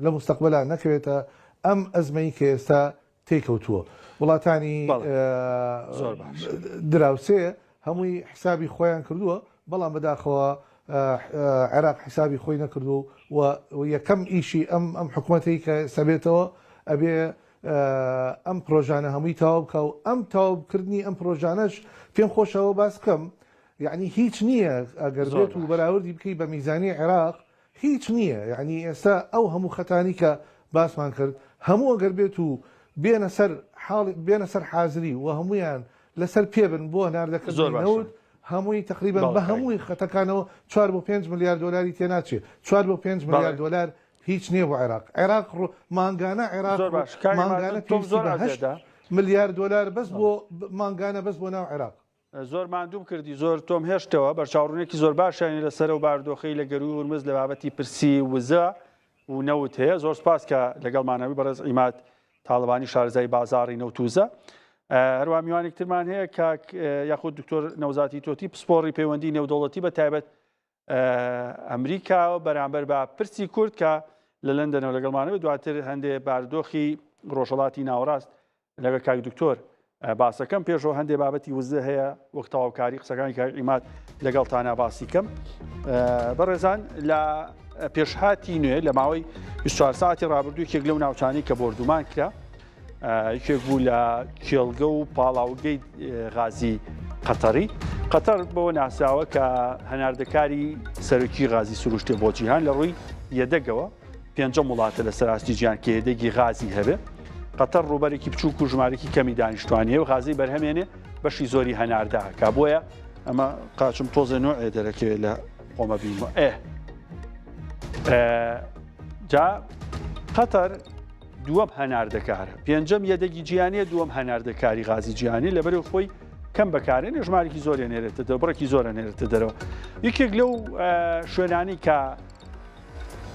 لە مستەقبەلا نەکەوێتە ئەم ئەزمەی کە ئێستا تێکەوتووە وڵاتانی زۆر باش دراوسێ هەمووی حسابی خۆیان کردووە بەڵام بەداخەوە عێراق حسابی خۆی نەکردووە و یەکەم ئیشی ئەم ئەم حکوومەتەی کە سەبێتەوە ئەبێ ئەم پرۆژانە هەمووی تەواو بکا و ئەم تەواوکردنی ئەم پرۆژانەش پێم خۆشەوە باس بکەم یعنی هیچ نییە ئەگەر بێت و بەراوردی بکەی بە میزانی عێراق هیچ نییە یعنی ئێستا ئەو هەموو خەتانی کە باسمان کرد هەموو ئەگەر بێت و بێنە سەر حاڵ بێنە سەر حازری و هەمویان لەسەر پێ بن بۆ هەناردەکردنی نەوت. هەمووی تەقریبەن بە هەمووی خەتەکانەوە 4 بۆ 5 ملیار دۆلاری تێناچێ. 4 بۆ 5 ملیار دۆلار هیچ نییە بۆ عێراق. عێراق مانگانە عێراق مانگانە پێویستی بە 8 ملیار دۆلار بەس بۆ مانگانە بەس بۆ ناو عێراق. زۆر ماندووم کردی زۆر تۆم هێشتەوە بەرچاوڕوونێکی زۆر باشیانی لەسەر ئەو بارودۆخەی لە گەرووی هورمز لە بابەتی پرسی وزە و نەوت هەیە زۆر سپاس کە لەگەڵمانەوی بەڕێز عیماد تاڵەبانی شارەزای بازاڕی نەوت وزە هەروە میوانێک ترمان هەیە کاک یاخود دکتۆر نەوزاتی تۆتی پسپۆڕی پەیوەندی نێودەوڵەتی بە تایبەت ئەمریکا و بەرامبەر بە پرسی کورد کە لە لەندەنەوە لەگەڵمانەوە دواتر هەندێ باردۆخی ڕۆژهەڵاتی ناوەڕاست لەگەڵ کاک دکتۆر باسەکەم پێشەوە هەندێ بابەتی وزە هەیە وەک تەواوکاری قسەکانی کاک عیماد لەگەڵتانە باسی کەم بەڕێزان لە پێشهاتی نوێ لە ماوەی 24 ساعتی ڕابردوو یەکێک لەو ناوچانەی کە بۆردومان کرا یەکێک بوو لە کێڵگە و پاڵاوگەی غازی قەتەری قەتەر بەوە ناسراوە کە هەناردەکاری سەرکی غازی سروشتێ بۆ جیهان لە ڕووی یەدەگەوە پێنجەم وڵاتە لە سەراستی جیهان کە یەدەگی غازی هەبێ قەتەر ڕووبەرێکی بچووک و ژمارێکی کەمی دانیشتوانی و غازی بەرهەمێنێ بەشی زۆری هەناردە کا بۆیە ئەمە قاچم تۆزێ نوێ دەرەکەوێت لە خۆمە بینمە ئێ جا قەتەر دووەم هەناردەکارە پێنجەم یەدەگی جیهانیە دووەم هەناردەکاری غازی جیهانی لەبەرەوە خۆی کەم بەکارێنێ ژمارێکی زۆر نێرێتە دەرەوە بڕێکی زۆر نێرێتە دەرەوە یەکێک لەو شوێنانی کە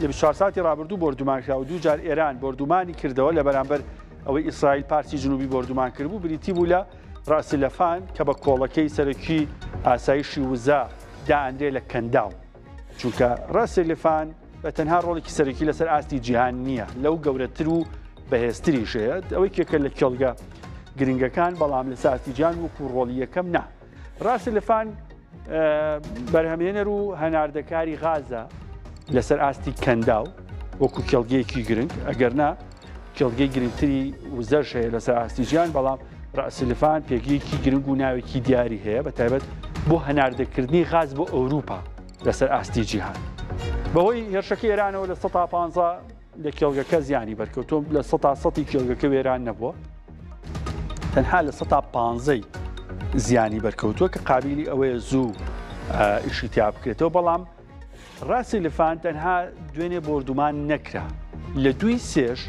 لە 24 ساتی ڕابردوو بۆردومان کرا و دوو جار ئێران بۆردومانی کردەوە لە بەرامبەر ئەوەی ئیسرائیل پارسی جنوبی بۆردومان کردبوو بریتی بوو لە ڕاسی لەفان کە بە کۆڵەکەی سەرەکی ئاسایشی وزە دائەنرێ لە کەنداو چونکە ڕاسی لفان بە تەنها ڕۆڵێکی سەرەکی لەسەر ئاستی جیهان نییە لەو گەورەتر و بەهێزتریش هەیە ئەوەی کێکە لە کێڵگە گرنگەکان بەڵام لە ئاستی جیهان وەکو ڕۆڵی یەکەم نا ڕاستی لفان بەرهەمێنەر و هەناردەکاری غازە لەسەر ئاستی کەنداو وەکو کێڵگەیەکی گرنگ ئەگەر نا کێڵگەی گرنگتری وزەش هەیە لەسەر ئاستی جیهان بەڵام ڕەئسلفان پێگەیەکی گرنگ و ناوێکی دیاری هەیە بە تایبەت بۆ هەناردەکردنی غاز بۆ ئەوروپا لەسەر ئاستی جیهان. بەهۆی هێرشەکەی ئێرانەوە 15% لە کێڵگەکە زیانی بەرکەوتووە، 100%ی کێڵگەکە وێران نەبووە، تەنها 15%ی زیانی بەرکەوتووە کە قابیلی ئەوەیە زوو ئیشی تیا بکرێتەوە، بەڵام ڕاسی لفان تەنها دوێنێ بۆردومان نەکرا، لە دووی سێش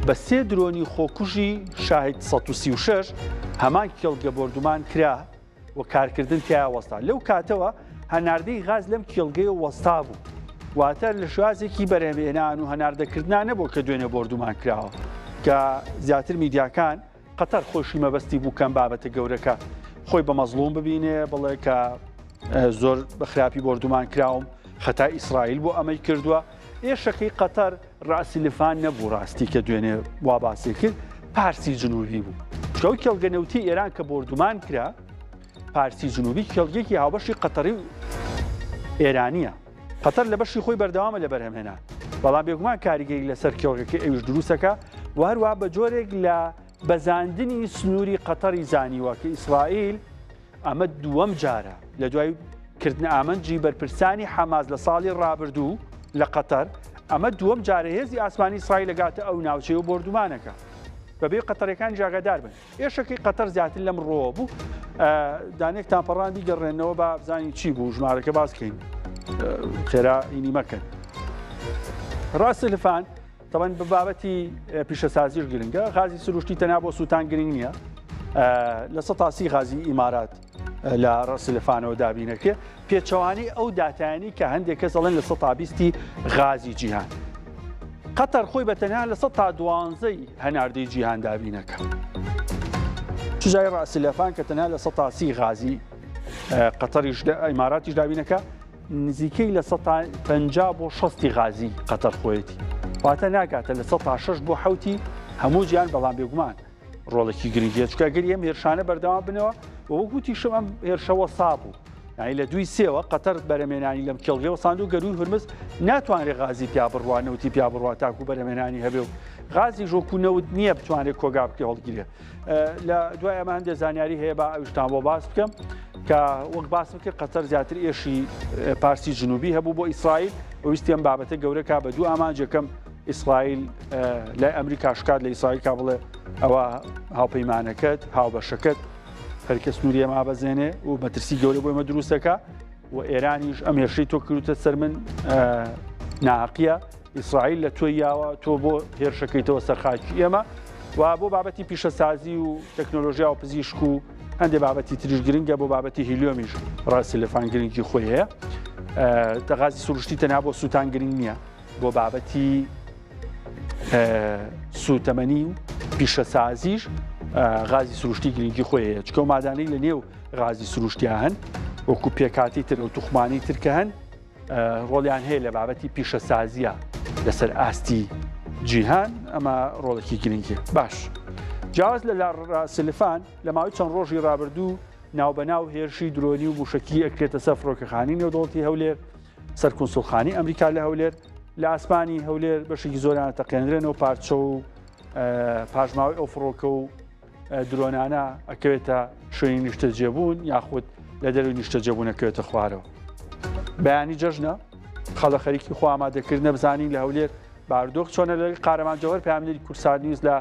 بە سێ درۆنی خۆکوژی شاهد 136 هەمان کێڵگە بۆردومان کرا و کارکردن تیایا وەستا. لەو کاتەوە هەناردەی غاز لەم کێڵگەیە وەستا بوو. واتە لە شێوازێکی بەرهەمهێنان و هەناردەکردنا نەبووە کە دوێنێ بۆردومان کراوە کە زیاتر میدیاکان قەتەر خۆشی مەبەستی بوو کەم بابەتە گەورەکە خۆی بە مەزڵوم ببینێ بڵێ کە زۆر بە خراپی بۆردومان کراوم خەتای ئیسرائیل بۆ ئەمەی کردووە ئێشەکەی قەتەر ڕاسی لفان نەبوو ڕاستی کە دوێنێ وا باسی کرد پارسی جنوبی بوو چکەو کێڵگە نەوتی ئێران کە بۆردومان کرا پارسی جنوبی کێڵگێکی هاوبەشی قەتەری و ئێرانیە قەتەر لە بەشی خۆی بەردەوامە لە بەرهەمهێنان بەڵام بێگومان کاریگەری لەسەر کێڵگەکەی ئەویش دروستەکە و هەروە بە جۆرێک لە بەزاندنی سنووری قەتەری زانیوە کە ئیسرائیل ئەمە دووەم جارە لە دوای کردنە ئامنجی بەرپرسانی حەماس لە ساڵی ڕابردوو لە قەتەر ئەمە دووەم جارە هێزی ئاسمانی ئیسرائیل لەگاتە ئەو ناوچەیە و بۆردومانەکە بەبێ قەتەرەکان ئاگادار بن ئێشەکەی قەتەر زیاتر لەم ڕۆوە بوو دانێکتان پەڕان بیگەڕێنەوە با بزانین چی بوو ژمارەکە باس کەین خێرا ئینی مەکەن ڕاستە لفان تەبەن بە بابەتی پیشەسازیش گرنگە غازی سروشتی تەنها بۆ سووتان گرنگ نییە 30% غازی ئیمارات لە ڕەسلفانەوە دابینەکرێ پێچەوانەی ئەو داتایانی کە هەندێک کەس ئەڵێن 20% غازی جیهان. قەتەر خۆی بە تەنها 12%ی هەناردەی جیهان دابینەکە. چجای ڕاسلەفان کە تەنها 30% غازی قەتەریش ئیماراتیش دابینەکە نزیکەی 50% بۆ 60 غازی قەتەر خۆیەتی. واتە ناگاتە 6% بۆ حوتی هەموو جیان بەڵام بێگومان ڕۆڵێکی گرنگیە چونکە گەر ئەم هێرشانە بەردەوام بنەوە و وەک وتیشم ئەم هێرشە وەسا بوو یعنی لە دوی سێوە قەتەر بەرەمێنانی لەم کێڵگەی وەساند و گەروی هورمز ناتوانێت غازی پیا بڕوا نەوتی پیا بڕوا تاکو بەرەمێنانی هەبێ و غازی ژۆک و نەوت نییە بتوانێت کۆگا بکە هەڵگیرێ لە دوای ئەمە هەندێک زانیاری هەیە با ئەوشتان بۆ باس بکەم کە وەک باسم کرد قەتەر زیاتر ئێشی پارسی جنوبی هەبوو بۆ ئیسرائیل ویستی ئەم بابەتە گەورەکە بە دوو ئامانجەکەم ئیسرائیل لای ئەمریکا شکات لە ئیسرائیل کا بڵێ ئەوە هاوپەیمانەکەت هاوبەشەکەت. خەریکە سنووری ئێمە ئابەزێنێ و مەترسی گەورە بۆ ئێمە دروستەکە و ئێرانیش ئەم هێرشەی تۆ کردوتە سەر من ناهەقیە ئیسرائیل لە تۆی یاوە تۆ بۆ هێرشەکەیتەوە سەر خاکی ئێمە و بۆ بابەتی پیشەسازی و تەکنۆلۆژیا و پزیشک و هەندێک بابەتی تریش گرنگە بۆ بابەتی هیلیۆمیش ڕاستی لەفان گرنگی خۆی هەیە غازی سروشتی تەنها بۆ سووتان گرنگ نییە بۆ بابەتی سووتەمەنی و پیشەسازیش غازی سروشتی گرنگی خۆی هەیە چکە و مادانەی لە نێو غازی سروشتیا هەن وەکو پێکاتی تر و توخمانی ترکە هەن ڕۆڵیان هەیە لە بابەتی پیشەسازیە لەسەر ئاستی جیهان ئەمە ڕۆڵێکی گرنگی باش جیاواز لە سلفان لە ماوەی چەند ڕۆژی ڕابردوو ناوبەناو هێرشی درۆنی و موشکی ئەکرێتە سەر فڕۆکەخانی نێودەوڵەتی هەولێر سەر کونسوڵخانی ئەمریکا لە هەولێر لە ئاسمانی هەولێر بەشێکی زۆریان تەقێنرێنەوە پارچە و پاشماوەی ئەو فڕۆکە و درۆنانە ئەکەوێتە شوێنی نیشتەجێبوون یاخود لە دەروی نیشتەجێبوون ئەکەوێتە خوارەوە. بەیانی جەژنە خەڵە خەریکی خۆ ئامادەکردنە بزانین لە هەولێر باردۆخ چۆنە لە قارەمان جەوەر پامنێری کورسات نیوز لە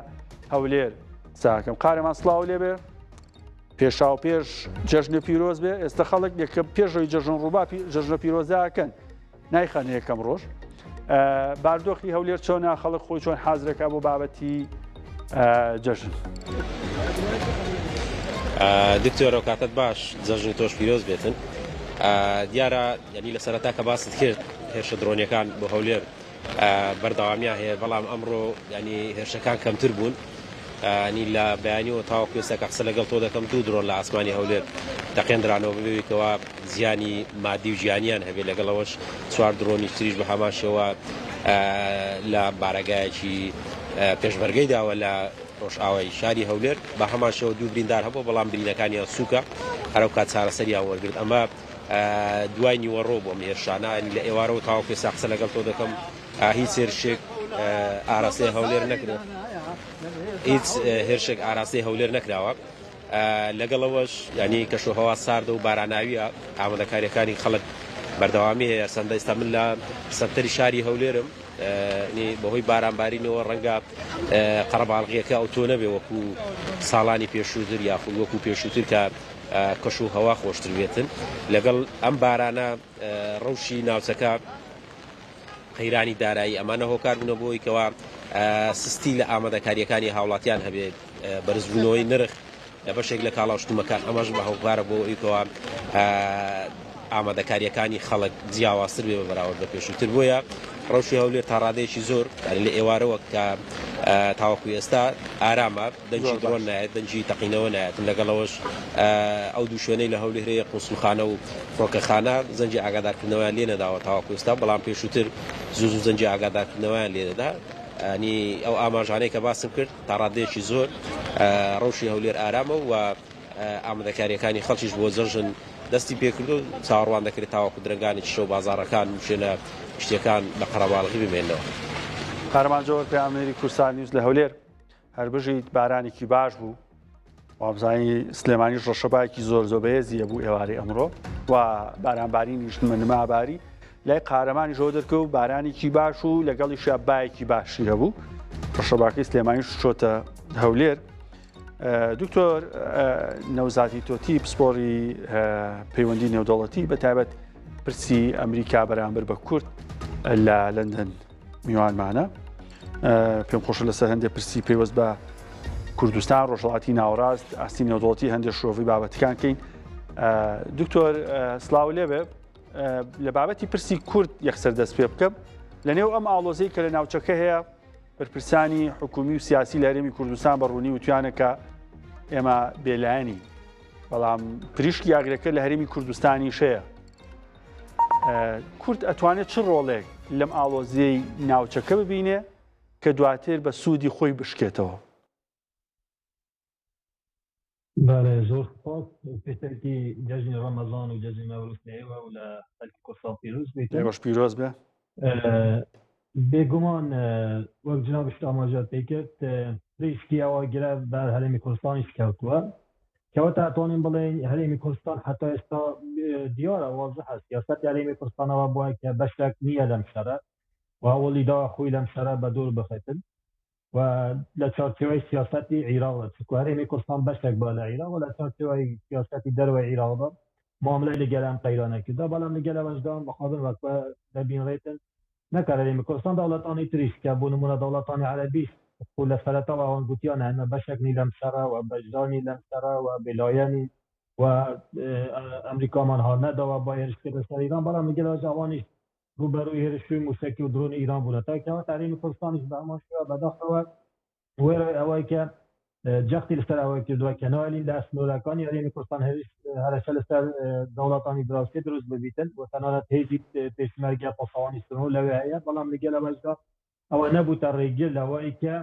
هەولێر قساکەم قارەمان سڵاو لێبێ پێشاو پێش جەژنە پیرۆز بێ ئێستا خەڵک یەکە پێشەوەی جەژن ڕووبا جەژنە پیرۆزاکەن نایخەنە یەکەم ڕۆژ باردۆخی هەولێر چۆنە خەڵک خۆی چۆن حازرەکە بۆ بابەتی جەژن. دکتۆر ئەوکاتەت باش جەژنی تۆش پیرۆز بێتن دیارە یعنی لە سەرەتا کە باست کرد هێرشە درۆنیەکان بۆ هەولێر بەردەوامیان هەیە بەڵام ئەمڕۆ ینی هێرشەکان کەمتر بوون ینی لە بەیانیەوە تاوەکو ئێستا کە قسە لەگەڵ تۆ دەکەم دوو درۆن لە ئاسمانی هەولێر تەقێندرانەوە ببێتەوە زیانی مادی و گیانیان هەبێت لەگەڵ ئەوەش چوار درۆنی تریش بە هەمان شێوە لە بارەگایەکی پێشمەرگەی داوە لە ڕۆژئاوای شاری هەولێر بە هەمان شێوە دوو بریندار هەبوو بەڵام برینەکانیان سووکە هەرو کات چارەسەریان وەرگرت ئەمە دوای نیوەڕۆ بۆ ئەم هێرشانە لە ئێوارەوە تاوەکو ئێستا قسە لەگەڵ تۆ دەکەم هیچ هێرشێک ئاراستەی هەولێر نەکرێت هیچ هێرشێک ئاراستەی هەولێر نەکراوە لەگەڵ ئەوەش یانی کەشوهەوا ساردە و باراناوییە، ئامادەکارییەکانی خەڵک بەردەوامی هەیە، چەندە ئێستا من لە سەنتەری شاری هەولێرم، یانی بەهۆی بارانبارینەوە ڕەنگە قەرەباڵغییەکە ئەوتۆ نەبێ وەکو ساڵانی پێشووتر یاخود وەکو پێشووتر کە کەش و هەوا خۆشتر بێتن، لەگەڵ ئەم بارانە ڕەوشی ناوچەکە قەیرانی دارایی ئەمانە هۆکار بوونە بۆ ئەوەی کەوا سستی لە ئامادەکارییەکانی هاوڵاتیان هەبێت، بەرزبوونەوەی نرخ لە بەشێک لە کاڵا و شتومەکان ئەمەش بە هۆکارە بۆ ئەوەی کەوا ئامادەکارییەکانی خەڵک جیاوازتر بێ بە بەراورد بە پێشووتر بۆیە ڕەوشی هەولێر تا ڕادەیەکی زۆر لە ئێوارەوە کە تاوەکو ئێستا ئارامە دەنگی درۆن نایەت، دەنگی تەقینەوە نایەت، لەگەڵ ئەوەش ئەو دوو شوێنەی لە هەولێر هەیە قونسوڵخانە و فڕۆکەخانە زەنگی ئاگادارکردنەوەیان لێ نەداوە تاوەکو ئێستا، بەڵام پێشووتر زوو زوو زەنگی ئاگادارکردنەوەیان لێ دەدا. ینی ئەو ئاماژانەی کە باسم کرد تا ڕادەیەکی زۆر ڕەوشی هەولێر ئارامە و ئامادەکارییەکانی خەڵکیش بۆ جەژن دەستی پێکردو و چاوەڕوان دەکرێت تاوەکو درەنگانێکی شەو بازاڕەکان و شوێنە گشتییەکان بە قەرەباڵغی بمێننەوە. قارەمان جەوهەر پەیامنێری کوردستان نیوز لە هەولێر. هەر بژیت بارانێکی باش بوو وابزانی سلێمانیش ڕەشەبایەکی زۆر زۆر بەهێزی هەبوو ئێوارەی ئەمڕۆ و بارانبارینیش نماباری لای قارەمانی ژۆ دەرکەوت بارانێکی باش و لەگەڵیشیا بایەکی باشی هەبوو ڕەشەباکەی سلێمانیش چۆتە هەولێر دکتۆر نەوزاتی تۆتی پسپۆری پەیوەندی نێودەوڵەتی بە تایبەت پرسی ئەمریکا بەرامبەر بە کورد لە لەندەن میوانمانە پێم خۆشە لەسەر هەندێک پرسی پەیوەست بە کوردستان ڕۆژهەڵاتی ناوەڕاست ئاستی نێودەوڵەتی هەندێک شرۆڤی بابەتەکان کەین دکتۆر سلااو لێبێ لە بابەتی پرسی کورد یەکسەر دەست پێ بکەم لە نێو ئەم ئاڵۆزەی کە لە ناوچەکە هەیە بەرپرسانی حکومی و سیاسی لە هەرێمی کوردستان بە ڕوونی وتویانە کە ئێمە بێلایەنی بەڵام پریشکی ئاگرەکە لە هەرێمی کوردستانی شەیە کورد ئەتوانێت چ ڕۆڵێک لەم ئاڵۆزیەی ناوچەکە ببینێ کە دواتر بە سوودی خۆی بشکێتەوە؟ بەڵێ زۆر سوپاس پێشەکی جەژنی ڕەمەزان و جەژنی نەورۆز لە ئێوە و لە خەلکی کوردستان پیرۆز بێتن. ئێوەش پیرۆز بێ. بێگومان وەک جنابشت ئاماژەت پێ کرد پریشکی ئەوە گرە بەر هەرێمی کوردستانیش کەوتووە کەواتە ئەتوانین بڵێین هەرێمی کوردستان هەتا ئێستا دیارە وازحە سیاسەتی هەرێمی کوردستانەوە بووە کە بەشێک نییە لەم شەرە و هەوڵی داوە خۆی لەم شەرە بە دوور بخێتن. و لە چوارچێوەی سیاسەتی عیراقدا چونکو هەرێمی کوردستان بەشێک بووە لە عیراق و لە چوارچێوەی سیاسەتی دەرەوەی عیراقدا معاملەی لەگەل ئەم قەیرانە کردا، بەڵام لەگەل ئەوەشدا مخابن وەک دەبینرێتن نەک هەر هەرێمی کوردستان دەوڵەتانی تریش کە بۆ نموونە دەوڵەتانی عەرەبیش خۆ لە سەرەتاوە ئەوان گوتیانە ئێمە بەشێک نین لەم شەڕە و بەشدار نین لەم شەڕە و بێلایەنین و ئەمریکامان هان نەداوە بۆ هێرشکردن سەر ئیران، بەڵام لەگەل ئەوەش ئەوانیش ڕووبەرووی هێرشی مووشەکی و درۆنی ئیران بوونەتە کەواتە هەرێمی کوردستانیش بە هەمان شێوە بەداخەوە وێڕای ئەوەی کە جەختی لەسەر ئەوە کردووە کە ناهێڵین لە سنوورەکانی هەرێمی کوردستان هێرش هەرەشە لەسەر دەوڵەتانی دراوسێ دروست ببیتن و تەنانەت هێزی پێشمەرگە پاسەوانی سنوور لەوێ هەیە، بەڵام لەگەل ئەوەشدا ئەوە نەبووتە ڕێگر لەوەی کە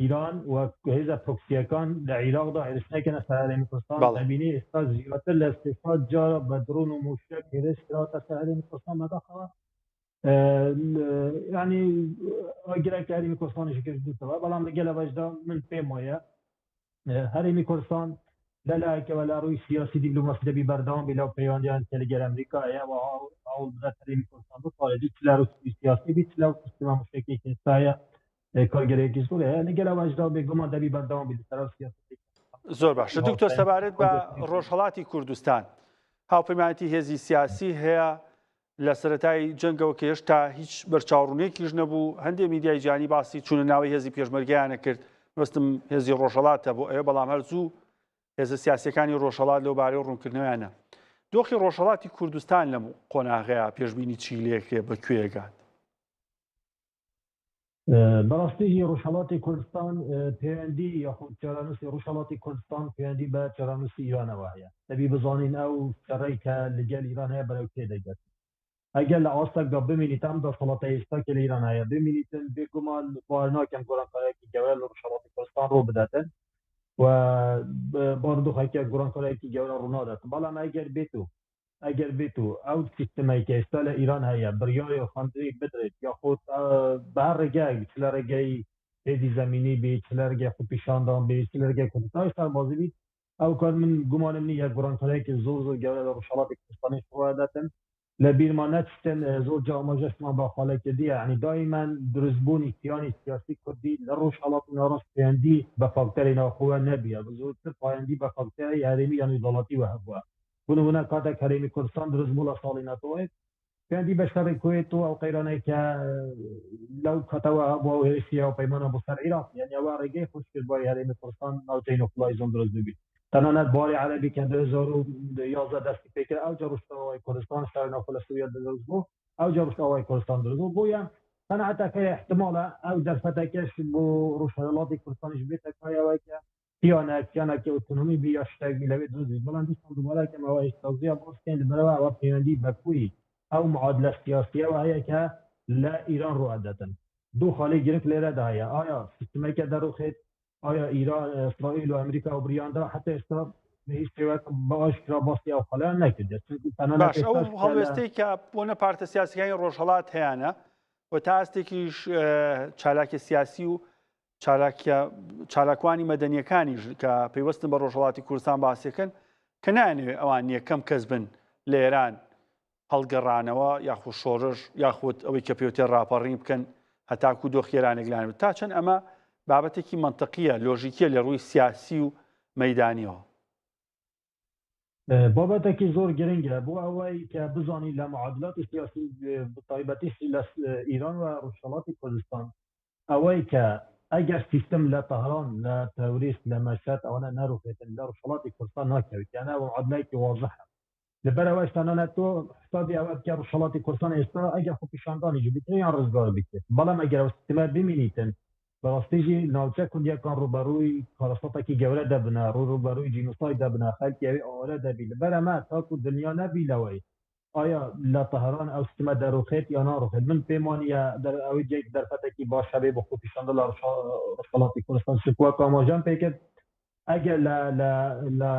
ئیران و هێزە پرۆکسیەکان لە عیراقدا هێرش نەکەنە سەر هەرێمی کوردستان. دەبینی ئێستا زیاتر لە 300 جار بە درۆن و مووشەک هێرش کراوەتە سەر هەرێمی کوردستان. بەداخەوە ینی ئاگرەکە هەرێمی کوردستانیش گرتووەتەوە، بەڵام لەگەل ئەوەشدا من پێم وایە هەرێمی کوردستان لەلایەکەوە لە ڕووی سیاسی دیبلۆماسی دەبی بەردەوام بی لەو پەیوەندیان کە لەگەل ئەمریکا هەیە و هەوڵ بدات هەرێمی کوردستان بپارێزی چ لە ڕووی سیاسی بی چ لەو سیستەمە موشەکی کە ئێستا هەیە کارگەرێکی زۆر هەیە. لەگەل ئەوەشدا بێگومان دەبی بەردەوام بی لەسەر ئەو سیاسەتی. زۆر باشە دکتۆر، سەبارەت بە ڕۆژهەڵاتی کوردستان هاوپەیمانەتی هێزی سیاسی هەیە لە سەرەتای جەنگەوە کە هێشتا هیچ بەرچاوڕوونیەکیش نەبوو، هەندێک میدیای جیهانی باسی چوونە ناوەی هێزی پێشمەرگەیانە کرد، مەبەستم هێزی ڕۆژهەڵاتە بۆ ئەوێ، بەڵام هەر زوو هێزە سیاسیەکانی ڕۆژهەڵات لەو بارەی ڕوونکردنەوەیانە. دۆخی ڕۆژهەڵاتی کوردستان لەم قۆناغەیە پێشبینی چی لێکرێ، بە کوێ گات؟ بەڕاستی هی ڕۆژهەڵاتی کوردستان پەیوەندی یاخود چارەنووسی ڕۆژهەڵاتی کوردستان پەیوەندی بە چارەنووسی ئیرانەوە هەیە. دەبی بزانین ئەو شەڕەی کە لەگەل ئیران هەیە بەرەو کوێ دەگات. ئەگەر لە ئاستێکدا بمینیت ئەم دەسەڵاتە ئێستا کە لە ئیران هەیە بمینیتن، بێگومان باوەڕ ناکەم گۆڕانکارییەکی گەورە لە ڕۆژهەڵاتی کوردستان ڕوو بداتن و بارودۆخێکە گۆڕانکارییەکی گەورە ڕوونادات. بەڵام ئەگەر بێت و ئەگەر بێت و ئەو سیستمەی کە ئێستا لە ئیران هەیە بڕیاری ڕوخاندنی بدرێت یاخود بە هەر ڕێگایەک چ لە ڕێگەی هێزی زەمینی بیت چ لە ڕێگەی خۆپیشاندان بیت چ لە ڕێگەی کودەتای سەربازی بیت، ئەو کات من گومانم نییە گۆڕانکارییەکی زۆر زۆر گەورە لە ڕۆژهەڵاتی کوردستانیش ڕووئەداتن. لە بیرمان نەچتن زۆر جا ئاماژەشمان بە خاڵە کردیە، یانی دایمەن دروستبوونی کیانی سیاسی کوردی لە ڕۆژهەڵاتی ناوەڕاست پەیوەندی بە فاکتەری ناوخۆوە نەبیە، زۆرتر پایەندی بە فاکتەری هەرێمی یان دەوڵەتیوە هەبووە. بۆ نموونە کاتێک هەرێمی کوردستان دروست بوو لە ساڵی نەتەوەیەک پەیوەندی بە شەڕی کوێت و ئەو قەیرانەی کە لەو کاتەوە هەبووە و هێرشی هاوپەیمانان بۆ سەر عیراق، یانی ئەوە ڕێگەی خۆش کرد بۆ هەرێمی کوردستان ناوچەی no fly zone دروست ببیت. تەنانەت باری عەرەبی کە 2011 دەستی پێکرد، ئەوجا ڕۆژئاوای کوردستان شەڕی ناوخۆ لە سووریا دروست بوو، ئەوجا ڕۆژئاوای کوردستان دروست بوو. بۆیە قەناعەتەکەی احتمالە ئەو دەرفەتەکەش بۆ ڕۆژهەڵاتی کوردستانیش بێتە کایەوە کە کیانێک کیانێکی ئۆتۆنۆمی بی یا شتێک بی لەوێ دروست بی. بەڵام دیسان دووبارە کەم ئەوە هێشتا زیاد باس بکەین لەبەرئەوە ئەوە پەیوەندی بە کۆی ئەو معادلە سیاسیەوە هەیە کە لە ئیران ڕوئەدەتن. دوو خاڵی گرنگ لێرەدا هەیە، ئایا سیستمەکە دەڕوخێت، ئایا ئیران ئیسرائیل و ئەمریکا ئەو بریاندا حتا ئێستا بە هیچ شێوەیەک بە ئاشکرا باسی ئەو خاڵیان نەکردێت، چونکو تەنانەت باش ئەو ئێستاش کە لە هەڵوێستەی کە بۆنە پارتە سیاسیەکانی ڕۆژهەڵات هەیانە و تا ئاستێکیش چالاکیە سیاسی و چالاکیە چالاکوانی مەدەنیەکانیش کە پەیوەستن بە ڕۆژهەڵاتی کوردستان باسیەکەن کە نایانەوێت ئەوان یەکەم کەس بن لە ئێران هەڵگەڕانەوە یاخود شۆڕش یاخود ئەوەی کە پێوتێ ڕاپەڕین بکەن هەتاکو دۆخی ئێرانێک لایەن بێت. تا چەند ئەمە بابەتێکی مەنتقیە لۆژیکیە لە ڕووی سیاسی و مەیدانیەوە؟ بابەتێکی زۆر گرنگە بۆ ئەوەی کە بزانین لە معادلاتی سیاسی بەتایبەتیش لە ئیران و ڕۆژهەڵاتی کوردستان ئەوەی کە ئەگەر سیستم لە تەهران لە تەوریس لە مەشهەد ئەوانە نەروخێتن لە ڕۆژهەڵاتی کوردستان ناکەوێت، یانە ئەوە معادلایەکی وازحە. لەبەر ئەوەش تەنانەت تۆ حسابی ئەوە بکە ڕۆژهەڵاتی کوردستان ئێستا ئەگەر خۆپیشاندانیش بکرێ یان ڕزگار بکرێت، بەڵام ئەگەر ئەو سیستمە بمینیتن بەڕاستی ژی ناوچە کوردیەکان ڕووبەڕووی کارەساتێکی گەورە دەبنە، ڕووبەڕووی جینۆساید دەبنە، خەڵکی ئەوێ ئاوارە دەبی. لەبەر ئەمە تاکو دڵنیا نەبی لەوەی ئایا لە تەهران ئەو سیستمە دەڕوخێت یا ناڕوخێت، من پێم وانییە ئەوەی جێک دەرفەتێکی باش هەبێ بۆ خۆپیشاندان لە ڕۆژهەڵاتی کوردستان، چونکە وەک ئاماژەم پێکرد ئەگەر لە لە لە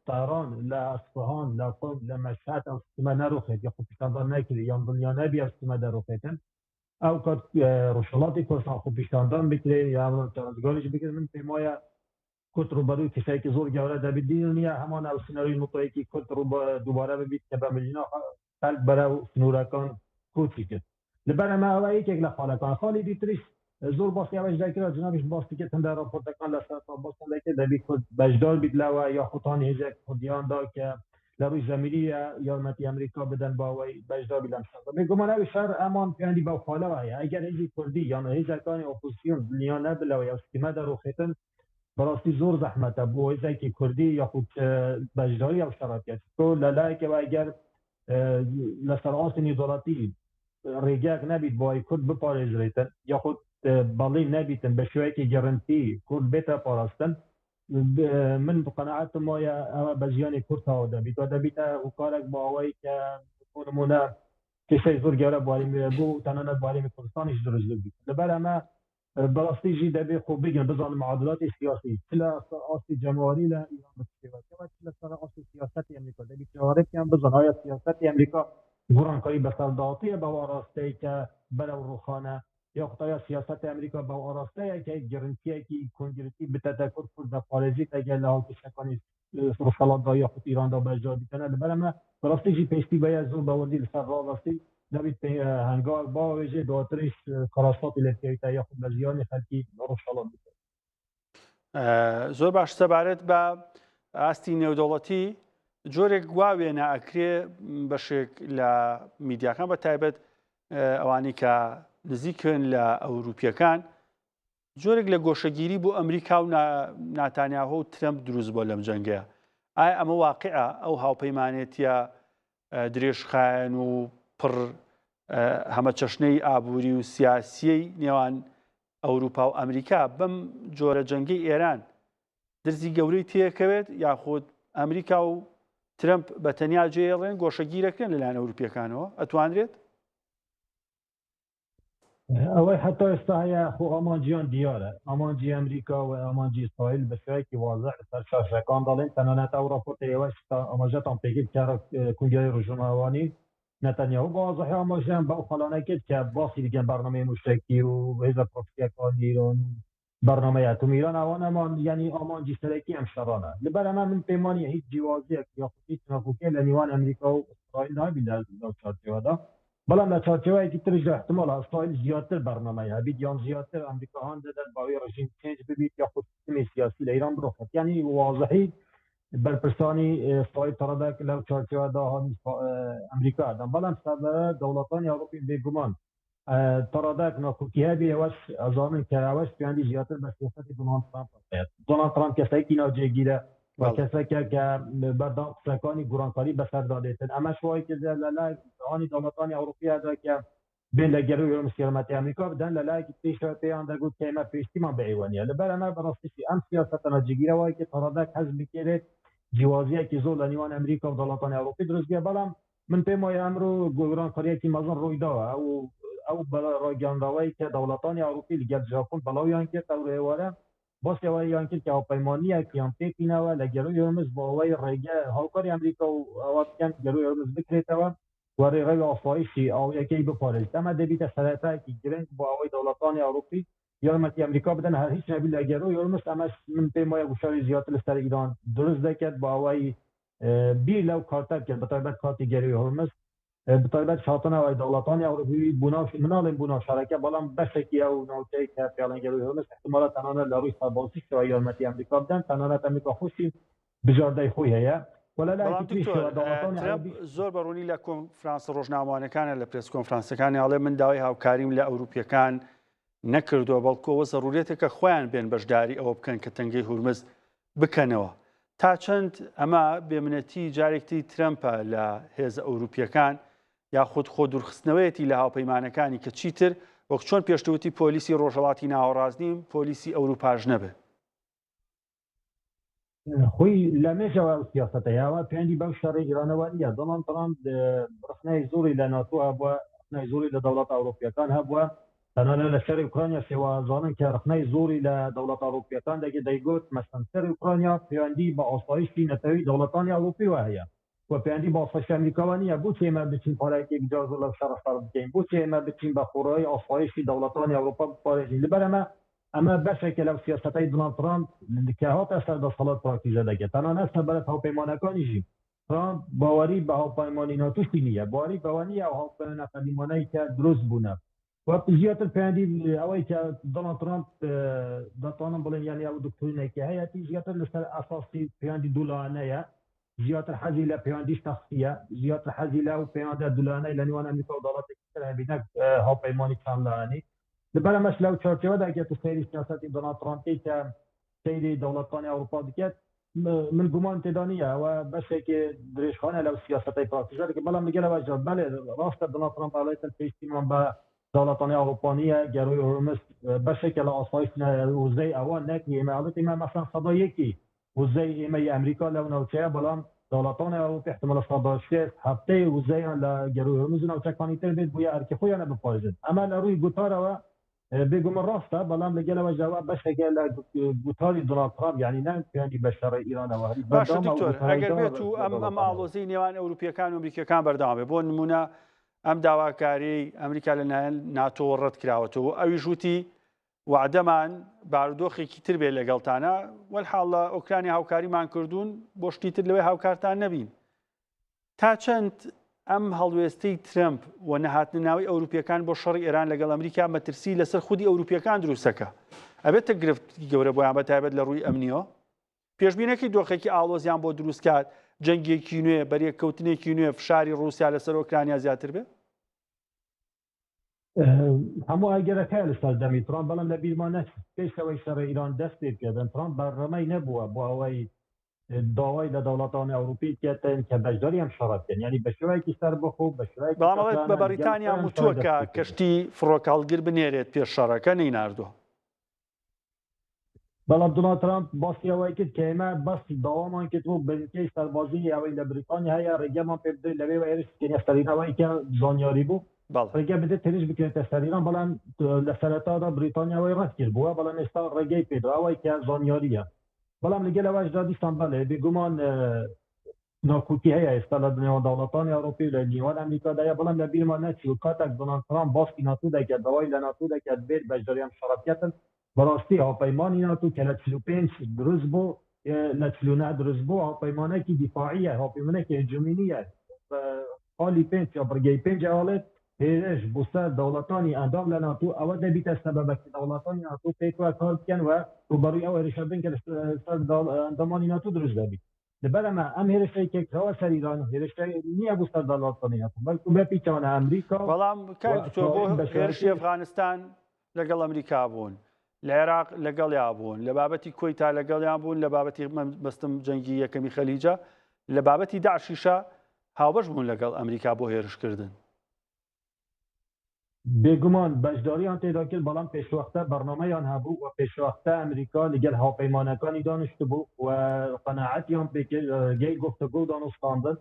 تاران لە ئەسفهان لە قوم لە مەشهەد ئەو سیستمە نەڕوخێت یا خۆپیشاندان نەکرێت یان دڵنیا نەبی ئەو سیستمە دەڕوخێتن، ئەو کات ڕۆژهەڵاتی کوردستان خۆپیشاندان بکرێت یا ڕزگاریش بکرێت، من پێم وایە کورد ڕووبەرووی کێشەیەکی زۆر گەورە دەبێت. دیر نییە هەمان ئەو سناریۆی نوتەیەکی کورد دووبارە ببیت کە بە ملیۆنا خەڵک بەرەو سنوورەکان کۆچی کرد. لەبەر ئەمە ئەوە یەکێک لە خاڵەکان. خاڵی دیتریش زۆر باسی ئەوەش دەکرا، جنابیش باسی کرد هەندێک راپۆرتەکان لە سەرەتا باسیان دەکرد دەبی کورد بەشدار بیت لەوە یاخود هانی هێزێک کوردیان دا کە لە ڕووی زەمینیە یارمەتی ئەمریکا بدەن بۆ ئەوەی بەشدار بی لەم شەڕدا. بێگومان ئەوی شەڕ ئەمان پەیوەندی بەو خالەوە هەیە ئەگەر هێزی کوردی یان هێزەکانی ئۆپۆزسیۆن دڵنیا نەبن لەوەی ئەو سیستمە دەڕوخێتن بەڕاستی زۆر زەحمەتە بۆ هێزێکی کوردی یاخود بەشداری ئەو شەڕە بکات. تۆ لە لایەکەوە ئەگەر لەسەر ئاستی نێودەوڵەتی ڕێگەیەک نەبیت بۆ ئەوەی کورد بپارێزرێتن یاخود بەڵێن نەبیتن بە شێوەیەکی گەرەنتی کورد بێتە پاراستن، من قەناعەتم وایە ئەوە بە زیانی کورد تەواو دەبیت و دەبیتە هۆکارێک بۆ ئەوەی کە بۆ نموونە کێشەی زۆر گەورە بۆ هەرێمی بۆ تەنانەت بۆ هەرێمی کوردستانیش دروست ببیت. لەبەر ئەمە بەڕاستی ژی دەبێ خۆ بگرن بزانن معادلاتی سیاسی چ لە سەر ئاستی جەماوەری لە ئیران بە چ شێوەیەکە و چ لە سەر ئاستی سیاسەتی ئەمریکا دەبی چاوەڕێ بکەن بزانن ئایا سیاسەتی ئەمریکا گۆڕانکاری بەسەر داهاتوویە بەو ئاراستەی کە بەرەو ڕووخانە یاخود ئایا سیاسەتی ئەمریکا بەو ئاراستەیە کە گرنتیەکی کۆنگرتی بتەتە کورد کورد دەپارێزیت ئەگەر لە هاوکێشەکانی ڕۆژهەڵاتدا یاخود ئیراندا بەشدار بیتەنە. لەبەر ئەمە بەڕاستی ژی پێویستی بەیە زۆر بە وردی لەسەر ڕاوەستی دەبیت هەنگاو باوێژێ دواتریش کارەساتی لێ بکەویتە یاخود بە زیانی خەلکی ڕۆژهەڵات بکەوێت. زۆر باش سەبارەت بە ئاستی نێودەوڵەتی جۆرێک وا وێنە ئەکرێ بەشێک لە میدیاکان بە تایبەت ئەوانەی کە نزیکن لە ئەوروپیەکان جۆرێک لە گۆشەگیری بۆ ئەمریکا و ناتانیاهۆ و ترەمپ دروست بووە لەم جەنگەیە. ئایا ئەمە واقیعە؟ ئەو هاوپەیمانێتیە درێژخایەن و پڕ هەمەچەشنەی ئابووری و سیاسیەی نێوان ئەوروپا و ئەمریکا بەم جۆرە جەنگەی ئێران درزی گەورەی تێکەوێت یاخود ئەمریکا و ترەمپ بە تەنیا جێڵێن گۆشەگیرەکرێن لەلایەن ئەوروپیەکانەوە ئەتوانرێت؟ ئەوەی هەتا ئێستا هەیە خۆ ئامانجیان دیارە، ئامانجی ئەمریکا و ئامانجی ئیسرائیل بە شێوەیەکی وازح لەسەر شاشەکان دەڵێن، تەنانەت ئەو ڕاپۆرتەی ئێوەش کە ئاماژەتان پێکرد کە کونگرەی ڕۆژنامەوانی نەتەنیاهۆ بە وازحی ئاماژەیان بەو خاڵانە کرد کە باسی دەکەن بەرنامەی مووشەکی و هێزە پرۆکسییەکانی ئێران و بەرنامەی ئەتۆمی ئیران ئەوانە مان یانی ئامانجی سەرەکی ئەم شەڕانە. لەبەر ئەمە من پێم وانیە هیچ جیوازیەک یاخود هیچ ناکۆکیەک لە نێوان ئەمریکا و ئیسرائیل هەبی لە لەو چوارچێوەدا. بەڵام لە چوارچێوەیەکی تریشدا ئیحتماڵە ئیسرائیل زیاتر بەرنامەی هەبیت یان زیاتر ئەمریکا هان دەدات بە ئەوەی ڕژیم change ببیت یاخود سیستمی سیاسی لە ئیران بڕوخێت. یانی وازحی بەرپرسانی ئیسرائیل تەڕەدەک لەو چوارچێوەدا هانی ئەمریکا ئەدەن. بەڵام سەبارەت دەوڵەتانی ئەوروپی بێگومان تاڕادەیەک ناکۆکی هەبێ ئەوەش ئەزانن کە ئەوەش پەیوەندی زیاتر بە سیاسەتی دۆناڵد ترامپ هەیە. دۆناڵد ترامپ کەسێکی ناجێگیرە و کەسێکە کە بەردەوام قسەکانی گۆڕانکاری بەسەردا دێتن. ئەمەش وای کردە لە لای هانی دەوڵەتانی ئەوروپیدا کە بێن لە گەرووی هورمز یارمەتی ئەمریکا بدەن، لە لایەکی تریشەوە پێیان دەگوت کە ئێمە پێویستیمان بە ئێوە نییە. لەبەر ئەمە بەڕاستیشی ئەم سیاسەتە ناجێگیرە وای کرد تاڕادەیەک هەست بکرێت جیوازییەکی زۆر لە نێوان ئەمریکا و دەوڵەتانی ئەوروپی دروست بووە، بەڵام من پێم وایە ئەمرۆ گۆرانکارییەکی مەزن ڕوویداوە و ئەو ڕاگەیاندراوەی کە دەوڵەتانی ئەوروپی لەگەل ژاپۆن بەڵاویان کرد ئەورۆ ئێوارە باسی ئەوەیان کرد کە هاوپەیمانییەکیان پێکهێناوە لە گەرووی هورمز بۆ ئەوەی ڕێگە هاوکاری ئەمریکا و ئەوە بکەن گەرووی هورمز بکرێتەوە و ڕێڕەوی ئاسایشی ئاویەکەی بپارێزێت. ئەمە دەبیتە سەرەتایەکی گرنگ بۆ ئەوەی دەوڵەتانی ئەوروپی یارمەتی ئەمریکا بدەن هەر هیچ نەبی لە گەرووی هورمز. ئەمەش من پێم وایە گوشاری زیاتر لەسەر ئیران دروست دەکات بۆ ئەوەی بیر لەو کارتە بکەن بەتایبەت کارتی گەروی هورمز بەتایبەت هاتنەوەی دەوڵەتانی ئەوروپی بۆ ناو من ناڵێم بۆ ناو شارەکە بەڵام بەشێکی ئەو ناوچەی کە پێڵێن گەروی هورمز احتمالە تەنانەت لە ڕووی سەربازیشەوە یارمەتی ئەمریکا بدەن تەنانەت ئەمریکا خۆشی بژاردەی خۆی هەیە و لە بەڵام لایەکی دکتۆر تریشەوە دەوڵەتانی ترەمپ عەرەبی زۆر بە ڕوونی لە کۆنفرانسە ڕۆژنامەوانەکانە لە پرێس کۆنفرانسەکانی ئەڵێ من داوای هاوکاریم لە ئەوروپیەکان نەکردووە بەڵکو ئەوە زەرورێتە کە خۆیان بێن بەشداری ئەوە بکەن کە تەنگەی هورمز بکەنەوە. تا چەند ئەمە بێمنەتی جارێکتری ترەمپە لە هێزە ئەوروپیەکان یاخود خۆ دوورخستنەوەیەتی لە هاوپەیمانەکانی کە چیتر وەک چۆن پێشتر وتی پۆلیسی ڕۆژهەڵاتی ناوەڕاست نیم پۆلیسی ئەوروپاش نەبێ. خۆی لە مێژەوە ئەو سیاسەتە هەیە پەیوەندی بەو شەڕی ئیرانەوە نییە. دۆناڵد ترامپ ڕەخنەی زۆری لە ناتۆ هەبووە، ڕەخنەی زۆری لە دەوڵەتە ئەوروپییەکان هەبووە، تەنانەت لە شەڕی ئۆکرانیا شێوە ئەزانن کە ڕەخنەی زۆری لە دەوڵەتە ئەوروپییەکان دەگرت، دەیگوت مەسەن شەڕی ئۆکرانیا پەیوەندی بە ئاسایشی نەتەوەیی دەوڵەتانی ئەوروپیوە هەیە و پەیوەندی بە ئاسایشی ئەمریکاوە نییە، بۆچی ئێمە بچین پارەیەکی یەکجار زۆر لەو شەڕە سەرف بکەین، بۆچی ئێمە بچین بە خۆڕایی ئاسایشی دەوڵەتانی ئەوروپا بپارێزین، لەبەر ئەمە ئەمە بەشێکە لەو سیاسەتەی دۆناڵد ترامپ کە هاتە سەر دەسەڵات پراکتیزە دەکرد، تەنانەت سەبارەت هاوپەیمانەکانیشی ترامپ باوەری بە هاوپەیمانی ناتۆشی نییە، باوەری بەوە نییە ئەو هاوپەیمانە قەدیمانەی کە دروست بوونە. و زیاتر پەیوەندی ئەوەی کە دۆناڵد ترامپ دەتوانم بڵێن یانی ئەو دکتۆرینێکی هەیەتی زیاتر لەسەر ئەساسی پەیوەندی دوولایەنەیە زیاتر حەزی لە پەیوەندی شخصیە زیاتر حەزی لە ئەو پەیوەندە دوولایەنەی لە نێوان ئەمریکا و دەوڵەتێکی تر هەبی نەک هاوپەیمانی چەند لایەنی لەبەر ئەمەش لەو چوارچێوەدا کە تۆ سەیری سیاسەتی دۆناڵد ترامپ کە سەیری دەوڵەتانی ئەوروپا بکات من گومان تێدا نییە ئەوە بەشێکی درێژخانە لەو سیاسەتەی پراکتیزە دەکەن بەڵام لەگەڵ ئەوەشدا بەڵێ ڕاستە دۆناڵد ترامپ ئەڵێتن پێویستیمان بە دەوڵەتانی ئەوروپا نییە گەروی هورمز بەشێکە لە ئاسایش وزەی ئەوان نەک ئێمە ئەڵێت ئێمە مەسەن سەدا یەکی وزەی ئێمەی ئەمریکا لەو ناوچەیە بەڵام دەوڵەتانی ئەوروپی احتمال 60% هەفتەی وزەیان لە گەروی هورمز و ناوچەکانی تر بێت بۆیە ئەرکی خۆیانە بپارێزن ئەمە لە ڕووی گوتارەوە بێگومان ڕاستە، بەڵام لەگەل ئەوەشدا وا بەشێکە لە گوتاری دۆناڵد ترامپ، یانی نە پەیوەندی بە شەڕی ئیرانەوە هەبی، باشە بەردەوام ئەو دکتۆر، گوتارەی ئەگەر داوە بێت و لە ئەم ئەم دەوڵەتانەوە. ئاڵۆزیی نێوان ئەوروپییەکان و ئەمریکییەکان بەردەوام بێت، بۆ نموونە ئەم داواکارییەی ئەمریکا لە لایەن ناتۆوە ڕەت کراوەتەوە و ئەویش وتی وەعدەمان بارودۆخێکی تر بێت لەگەڵتانە، وەلحاڵ لە ئۆکرانیا هاوکاریمان کردوون، بۆ شتی تر لەوێ هاوکارتان نەبین. تا چەند ئەم هەڵوێستەی ترەمپ و نەهاتنەناوەی ئەوروپییەکان بۆ شەڕی ئێران لەگەڵ ئەمریکا مەترسی لەسەر خودی ئەوروپییەکان دروستەکە ئەبێتە گرفتی گەورە بۆیان بە تایبەت لە ڕووی ئەمنیەوە؟ پێشبینەکەی دۆخێکی ئاڵۆزیان بۆ دروستکات، جەنگێکی نوێ، بەریەککەوتنێکی نوێ، فشاری ڕووسیا لەسەر ئۆکرانیا زیاتر بێ؟ هەموو ئەگەرەکە لەسەر دەمی ترامپ، بەڵام لە بیرمان نەچێت پێش ئەوەی شەڕی ئیران دەست پێ بکەن ترامپ بەرنامەی نەبووە بۆ ئەوەی داوای لە دەوڵەتانی ئەوروپی بکەن کە بەشداری ئەم شەڕە بکەن، یانی بە شێوەیەکی سەربەخۆ بە شێوەیەکی بەڵام ئەڵێت بە تاکانە لەگەڵ بەڕیتانیا خۆیان شەڕی وتووە دەست کە پێ کردووە. کەشتی فڕۆکەهەڵگر بنێرێت پێش شەڕەکە، نەیناردووە. بەڵام دۆناڵد ترامپ باسی ئەوەی کرد کە ئێمە بەس داوامان کرد بۆ بنکەی سەربازی ئەوەی لە بریتانیا هەیە ڕێگەمان پێ بدرێت لەوێوە هێرش بکەینە سەر ئیران، ئەوەی کە زانیاری بوو بەڵێ. ڕێگە بدرێت هێرش بکرێتە سەر ئیران، بەڵام لە سەرەتادا بریتانیا ئەوەی ڕەت کردبووە، بەڵام ئێستا ڕێگەی پێدا ئەوەی کە زانیارییە. بەڵام لەگەل ئەوەشدا دیسان بەڵێ بێگومان ناکۆکی هەیە ئێستا لە نێوان دەوڵەتانی ئەوروپی و لە نێوان ئەمریکادا هەیە، بەڵام لە بیرمان نەچی و کاتێک دۆناڵد ترامپ باسی ناتۆ دەکات داوای لە ناتۆ دەکات بێت بەشداری ئەم شەڕە بکاتن، بەڕاستی هاوپەیمانی ناتۆ کە لە 45 دروست بوو لە 49 دروست بوو هاوپەیمانێکی دیفاعیە، هاوپەیمانێکی هجومی نییە. خاڵی پێنج یا بڕگەی پێنج ئەڵێت هێرش بۆ سەر دەوڵەتانی ئەندام لە ناتۆ ئەوە دەبیتە سەبەبە کە دەوڵەتانی ناتۆ پێکەوە کار بکەن و ڕووبەڕووی ئەو هێرشە بن کە لەسەر ئەندامانی ناتۆ دروست دەبیت. لەبەر ئەمە ئەم هێرشەی کە کراوە سەر ئیران هێرشە نییە بۆ سەر دەوڵەتانی ناتۆ بەڵکو بە پیچانە ئەمریکا بەڵام و کاک دکتۆر بۆ ئیسرائیل بە هێرشی شێوەیەکی ئەفغانستان لەگەڵ ئەمریکا بوون، لە عێراق لەگەڵیا بوون، لە بابەتی کۆیتا لەگەڵیان بوون، لە بابەتی بەستم جەنگی یەکەمی خەلیجە، لە بابەتی داعشیشە هاوبەش بوون لەگەڵ ئەمریکا بۆ هێرشکردن. بێگومان بەشداریان تێدا کرد، بەڵام پێشوەختە بەرنامەیان هەبوو و پێشوەختە ئەمریکا لەگەڵ هاوپەیمانەکانی دانیشتبوو و قەناعەتیان پێکرد ڕێگەی گفتوگۆ و دانوستاندن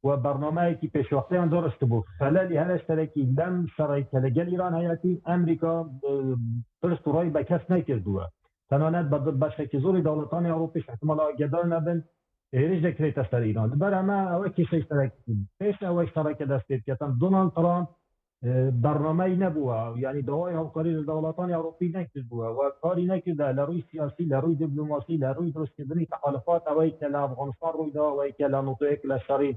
و بەرنامەیەکی پێشوەختەیان داڕشتبوو. خەلەلی هەرە سەرەکی لەم شەڕەی کە لەگەل ئیران هەیەتی، ئەمریکا پرس و ڕای بە کەس نەکردووە، تەنانەت بە بەشێکی زۆری دەوڵەتانی ئەوروپیش احتمال ئاگادار نەبن هێرش دەکرێتە سەر ئیران. لەبەر ئەمە ئەوە کێشەی سەرەکی پێش ئەوەی شەڕەکە دەست پێ بکاتن دۆناڵد ترامپ بەرنامەی نەبووە، یعنی داوای هاوکاری لە دەوڵەتانی ئەوروپی نەکردووە و کاری نەکردە لە ڕووی سیاسی، لە ڕووی دیپلۆماسی، لە ڕووی دروستکردنی تەحالفات، ئەوەی کە لە ئەفغانستان ڕوویدا، ئەوەی کە لە 91 لە شەڕی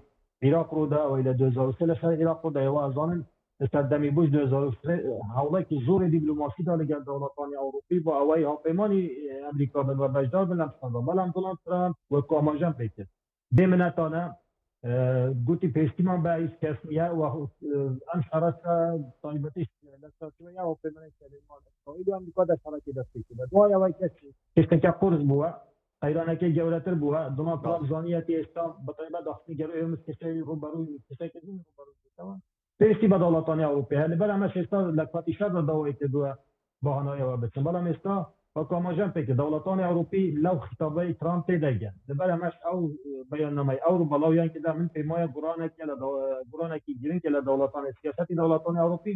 عیراق ڕوودا، ئەوەی لە 2003 لە شەڕی عیراق ڕوودا، ئێوە ئەزانن لە سەردەمی بوش 2003 هەوڵێکی زۆری دیپلۆماسی دا لەگەڵ دەوڵەتانی ئەوروپی بۆ ئەوەی هاوپەیمانی ئەمریکا بن و بەشدار بن لەم شەڕدا، بەڵام دۆناڵد ترامپ وەکو ئاماژەم پێ کرد بێ منەتانە گوتی پێویستیمان بە هیچ کەس نییە و ئەم شەڕە تایبەتیش لە چارچێوەی ئەو هاوپەیمانەی کە لە نێوان ئیسرائیل و ئەمریکادا شەڕەکەی دەست پێ کرد. دوای ئەوەی کە کێشتەکە قورس بووە، قەیرانەکەی گەورەتر بووە، دۆناڵد ترامپ زانیەتی ئێستا بە تایبەت داخستنی گەرووی هورمز کێشەی ڕووبەڕووی کێشەکردنی ڕووبەڕووی بووتەوە. پێویستی بە دەوڵەتانی ئەوروپی هەیە، لەبەر ئەمەش ئێستا لە کاتی شەڕدا داوای کردووە بە هانایەوە بچن، بەڵام ئێستا وەک ئاماژەم پێکرد دەوڵەتانی ئەوروپی لەو خیتابەی ترامپ تێدەگەن، لەبەر ئەمەش ئەو بەیاننامەی ئەو بەڵاویان کردە من پێم وایە گۆڕانێکە لە گۆڕانێکی گرنگە لە دەوڵەتانی سیاسەتی دەوڵەتانی ئەوروپی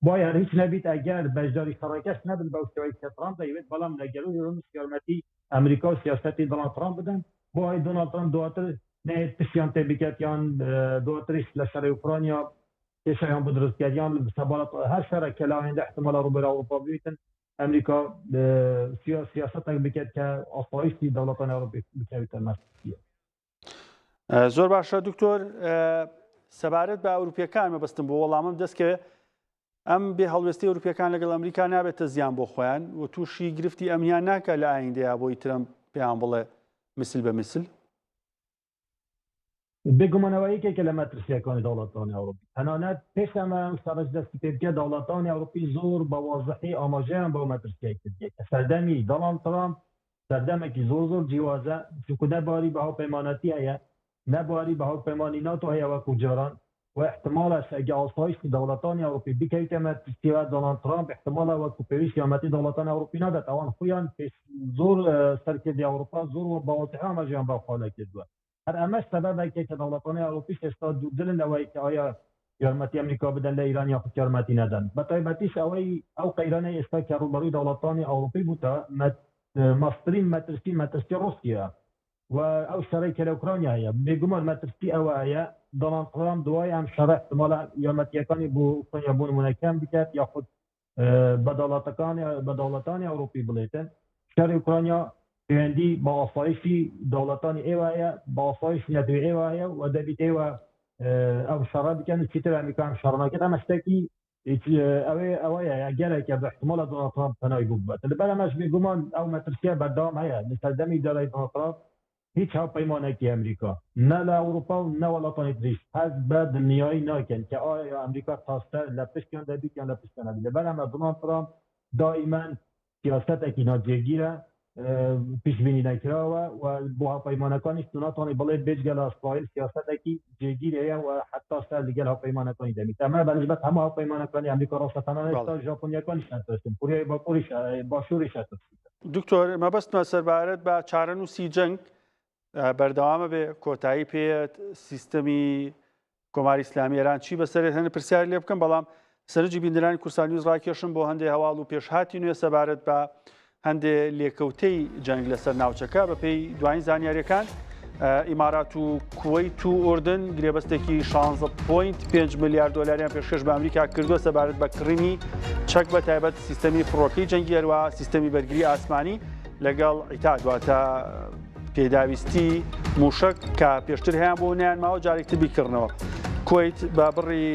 بۆیە هەر هیچ نەبیت ئەگەر بەشداری شەڕەکەش نەبن بەو شێوەی کە ترامپ دەیەوێت، بەڵام لە گەرووی هورمز یارمەتی ئەمریکا و سیاسەتی دۆناڵد ترامپ بدەن بۆ ئەوەی دۆناڵد ترامپ دواتر نەیەت پشتیان تێ بکات یان دواتریش لە شەڕی ئۆکرانیا کێشەیان بۆ دروست بکات یان سەبارەت هەر شەڕێک کە لە ئایندە احتمالا ڕووبەروی ئەوروپا ببیتن ئەمریکا سیاسەتێک بکات کە ئاسایشی دەوڵەتانی ئەوروپی بکەوێتە مەترسییەوە. زۆر باشە دکتۆر سەبارەت بە ئەوروپیەکان مەبەستم بۆ وەڵامم دەستکەوێت. ئەم بێ هەڵوێستی ئەوروپیەکان لەگەڵ ئەمریکا نابێتە زیان بۆ خۆیان و تووشی گرفتی ئەمنیان ناکە لە ئایندەیە بۆی ترەمپ پێیان بڵێ میسل بە میسل؟ بێگومان ئەوە یەکێکە لە مەترسییەکانی دەوڵەتانی ئەوروپی. تەنانەت پێش ئەمە ئەم شەڕەش دەستی پێ بکات، دەوڵەتانی ئەوروپی زۆر بە وازحی ئاماژەیان بەو مەترسییە کردیە کە سەردەمی دۆناڵد ترامپ سەردەمێکی زۆر زۆر جیوازە، چونکو نە باری بە هاوپەیمانەتی هەیە، نە باری بە هاوپەیمانی ناتۆ هەیە وەکو جاران و ئیحتمالەش ئەگە ئاسایشتی دەوڵەتانی ئەوروپی بکەویتە مەترسیوە، دۆناڵد ترامپ ئیحتمالە وەکو پێویست یارمەتی دەوڵەتانی ئەوروپی نادات، ئەوان خۆیان پێش زۆر سەرکردی ئەوروپا زۆر بە وازحی ئاماژەیان بەو خاڵە کردووە. هەر ئەمەش سەبەبێکە کە دەوڵەتانی ئەوروپیش ئێستا دوودڵن لەوەی کە ئایا یارمەتی ئەمریکا بدەن لە ئیران یاخود یارمەتی نەدەن. بەتایبەتیش ئەوەی ئەو قەیرانەی ئێستا کە ڕووبەڕووی دەوڵەتانی ئەوروپی بووتە، مەزترین مەترسی مەترسی ڕووسیە و ئەو شەڕەی کە لە ئۆکرانیا هەیە. بێگومان مەترسی ئەوە هەیە دۆناڵد ترامپ دوای ئەم شەڕە ئیحتمالە یارمەتییەکانی بۆ ئۆکرانیا بۆ نموونە کەم بکات یاخود بە دەوڵەتەکان بە دەوڵەتانی ئەوروپی بڵێتن شەڕی ئۆکرانیا پەیوەندی بە ئاسایشی دەوڵەتانی ئێوە هەیە، بە ئاسایشی نەتەوەی ئێوە هەیە و دەبیت ئێوە ئەو شەڕە بکەن و چیتر ئەمریکا ئەم شەڕە ناکات. ئەمە شتێکی ئەوێ ئەوەیە گەلێکە بە احتمالە دۆناڵد ترامپ پەنای بۆ ببات. لەبەر ئەمەش بێگومان ئەو مەترسیە بەردەوام هەیە لە سەردەمی ئیدارەی دۆناڵد ترامپ هیچ هاوپەیمانێکی ئەمریکا نە لە ئەوروپا و نە وڵاتانی تریش هەست بە دڵنیایی ناکەن کە ئایا ئەمریکا تا سەر لە پشتیان دەبیت یان لە پشتیان نابیت. لەبەر ئەمە دۆناڵد ترامپ دائیمەن سیاسەتێکی ناجێگیرە، پیشبینی نەکراوە و بۆ هاوپەیمانەکانیش تۆ ناتوانانی بڵێ بێجگە لە ئیسرائیل سیاسەتێکی جێگیر هەیە و حتا سەر لەگەل هاوپەیمانەکانی دەبیت. ئەمە بە نسبەت هەموو هاوپەیمانەکانی ئەمریکا ڕاستە، تەنانەت تا ژاپۆنیەکانیش نەترسن، کۆریای باکووریش باشووریش ئەترسن. دکتۆر مەبەستمە سەربارەت بە چارەنووسی جەنگ بەردەوامە بێ کۆتایی پێیەت سیستەمی کۆماری ئیسلامی ئێران چی بەسەرێت هەنە پرسیار لێ بکەم بەڵام سەرنجی بیندرانی کوردستان نیوز ڕاکێشم بۆ هەندێ هەواڵ و پێشهاتی نوێ سەبارەت بە هەندێ لێکەوتەی جەنگ لەسەر ناوچەکە بەپێی دوایین زانیاریەکان ئیمارات و کوەیت و ئوردن گرێبەستێکی 16.5 ملیار دۆلاریان پێشکەش بە ئەمریکا کردووە سەبارەت بە کڕینی چەک بە تایبەت سیستەمی فڕۆکەی جەنگی هەروە سیستەمی بەرگری ئاسمانی لەگەڵ عیتاد واتە پێداویستی موشک کە پێشتر هەیان بۆ نیان ماوە جارێکتر بیکڕنەوە کوەیت بە بڕی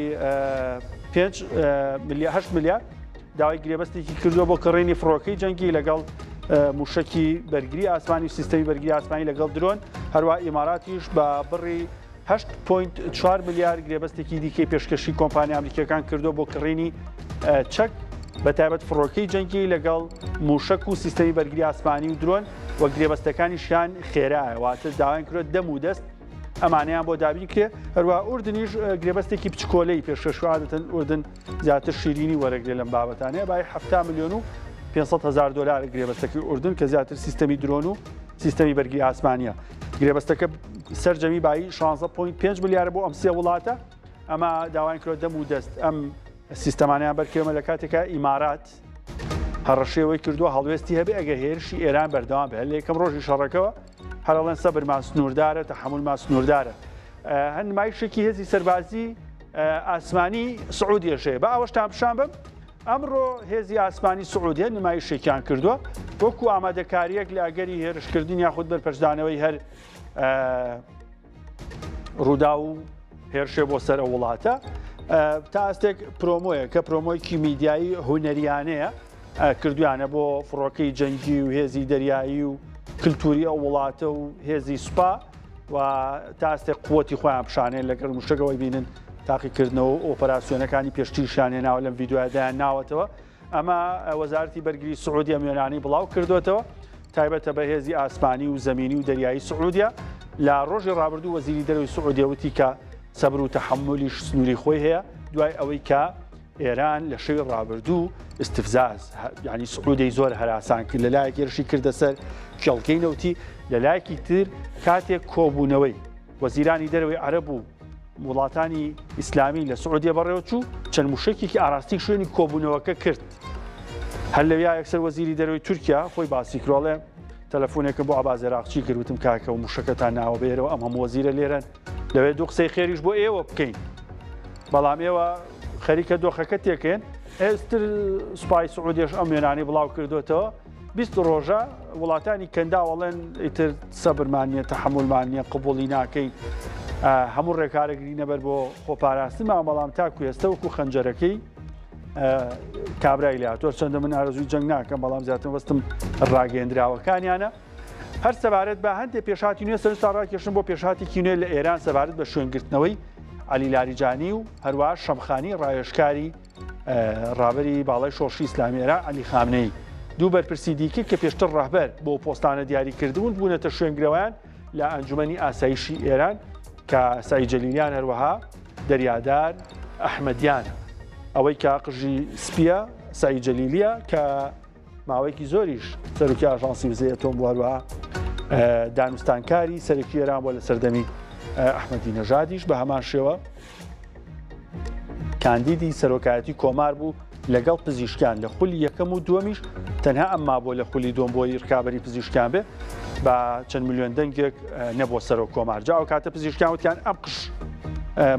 5 میلیارد میلیارد داوای گرێبەستێکی کردووە بۆ کڕینی فڕۆکەی جەنگی لەگەڵ موشکی بەرگری ئاسمانی و سیستەمی بەرگری ئاسمانی لەگەڵ درۆن هەروە ئیماراتیش بە بڕی 8.4 ملیار گرێبەستێکی دیکەی پێشکەشی کۆمپانیا ئەمریکیەکان کردووە بۆ کڕینی چەک بە تایبەت فڕۆکەی جەنگی لەگەڵ موشک و سیستەمی بەرگری ئاسمانی و درۆن و گرێبەستەکانیشیان خێرایە واتە داوایان کردووە دەم و دەست ئەمانەیان بۆ دابین کرێ هەروە ئوردنیش گرێبەستێکی بچکۆلەی پێشکەش عادەتەن ئوردن زیاتر شیرینی وەرەگرێ لەم بابەتانەیە بای 70 ملیۆن و 500 هزار دلار گرێبەستەکەی ئوردن کە زیاتر سیستەمی درۆن و سیستەمی بەرگری ئاسمانیە گرێبەستەکە سەرجەمی بایی 16.5 ملیارە بۆ ئەم سێ وڵاتە ئەمە داوایان کرد دەم و دەست ئەم سیستەمانیان بەرکەوێمە لە کاتێکا ئیمارات هەڕەشەی ئەوەی کردووە هەڵوێستی هەبێ ئەگەر هێرشی ئێران بەردەوام بێت لە یەکەم ڕۆژی شەڕەکەوە هەرڵێن سەبرمان سنووردارە تەحملمان سنووردارە هەند نمایشێکی هێزی سەربازی ئاسمانی سعودیەشەیە بە ئەوەشتان پیشان بم ئەمڕۆ هێزی ئاسمانی سعودیە نمایشێکیان کردووە وەکو ئامادەکاریەک لە ئەگەری هێرشکردن یاخود بەرپەرچدانەوەی هەر ڕووداو و هێرشێ بۆ سەر ئەو وڵاتە تا ئاستێک پرۆمۆیە کە پرۆمۆیکی میدیایی هونەریانەیە کردویانە بۆ فڕۆکەی جەنگی و هێزی دەریایی و کللتوری ئەو وڵاتە و هێزی سوپا و تا ئاستێک قوتی خۆیان پیشانێن لەگەڵ مشتەکەەوەی بینن تاقیکردنەوە و ئۆپەراسیۆنەکانی پێشتریشیان هێناوە لەم ڤیدیۆیەدایان ناوەتەوە ئەمە وەزارەتی بەرگری سعودیە ئەم وێنانەی بڵاو کردوێتەوە تایبەتە بە هێزی ئاسمانی و زەمینی و دەریایی سعودیە لە ڕۆژی ڕابردوو وەزیری دەرەوەی سعودیە وتی کە سەبر و تەحەمولیش سنووری خۆی هەیە دوای ئەوەی کە ئێران لە شەوی ڕابردوو استفزاز یعنی سعودەی زۆر هەراسان کرد لە لایەک هێرشی کردە سەر کێڵگەی نەوتی لە لایەکی تر کاتێک کۆبوونەوەی وەزیرانی دەرەوەی عەرەب و وڵاتانی ئیسلامی لە سعودیە بەڕێوەچوو، چەند موشەکێکی ئاراستەی شوێنی کۆبوونەوەکە کرد. هەر لەویا یەکسەر وەزیری دەرەوەی تورکیا خۆی باسی کرۆڵێ تەلەفۆنێکم بۆ عەباس عێراقچی کرد وتم کاکە و موشەکەتان ناوە بێرەوە ئەم هەموو وەزیرە لێرەن لەوێ دوو قسەی خێریش بۆ ئێوە بکەین بەڵام ئێوە خەریکە دۆخەکە تێکێن ئێستر سوپای سعودیش ئەم وێنانەی بڵاو کردوێتەوە 20 ڕۆژە وڵاتانی کەنداو ئەڵێن ئیتر سەبرمان نییە تەحملمان نییە قبوڵی ناکەین هەموو ڕێکارە گرینەبەر بۆ خۆپاراستنمان بەڵام تاکو ئێستا وەکو خەنجەرەکەی. کابرای لە تۆر چەندە من ئارەزوی جەنگ ناکەم بەڵام زیاتر وەستم ڕاگەندراوەکانیانە هەر سەبارەت بە هەندێک پێشاتی نوێ سەرستا ڕاکێشن بۆ پێشاتێکی نوێ لە ئێران سەبارەت بە شوێنگرتنەوەی علی لاریجانی و هەروە شەمخانی ڕاوێژکاری ڕابەری باڵای شۆڕشی ئیسلامی ئێران عەلی خامنەیی دوو بەرپرسی دیکە کە پێشتر ڕەهبەر بۆ پۆستانە دیاری کردبوون بوونەتە شوێنگرەوەیان لە ئەنجومەنی ئاسایشی ئێران کە سعید جەلیلیان هەروەها دەریادار ئەحمەدیانە ئەوەی کە قژی سپیە سعید جەلیلیە کە ماوەیەکی زۆریش سەرۆکی ئاژانسی وزەی ئەتۆم بوو هەروەها دانوستانکاری سەرەکی ئێران بووە لە سەردەمی ئەحمەدی نەژادیش بە هەمان شێوە کاندیدی سەرۆکایەتی کۆمار بوو لەگەڵ پزیشکیان لە خولی یەکەم و دووەمیش تەنها ئەم مابووە لە خولی دووەم بۆی ڕکابەری پزیشکیان بێ بە چەند میلیۆن دەنگێک نەبووە سەرۆک کۆمار جا ئەو کاتە پزیشکیان وتیان ئەم قش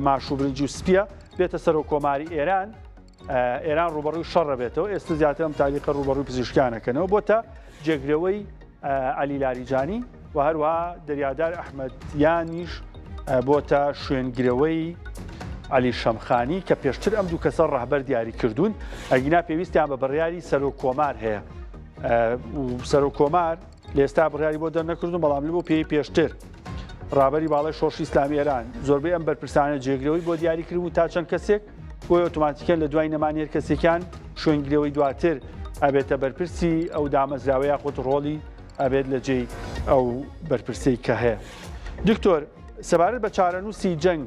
ماش و برنجی و سپیە بێتە سەرۆک کۆماری ئێران ئێران ڕوبەڕووی شەڕ بێتەوە ئێستا زیاتر ئەم تاریقە ڕوبەڕووی پزیشکانەکەنەوە بۆتە جێگرەوەی عەلی لاریجانی و هەروەها دەریادار ئەحمەدیانیش بۆتە شوێنگرەوەی عەلی شەمخانی کە پێشتر ئەم دوو کەسە ڕەهبەر دیاری کردوون ئەگینا پێویستیان بە بڕیاری سەرۆک کۆمار هەیە سەرۆک کۆمار لە ئێستا بڕیاری بۆ دەرنەکردوون بەڵام لە بۆ پێی پێشتر ڕابەری باڵای شۆڕشی ئیسلامی ئێران زۆربەی ئەم بەرپرسانە جێگرەوەی بۆ دیاری کردبوو تا چەند کەسێک بۆی ئۆتۆماتیکەن لە دوای نەمانی هەر کەسێکیان شوێنگرەوەی دواتر ئەبێتە بەرپرسی ئەو دامەزراوە یاخود ڕۆڵی ئەبێت لە جێی ئەو بەرپرسەی کە هەیە. دکتۆر سەبارەت بە چارەنووسی جەنگ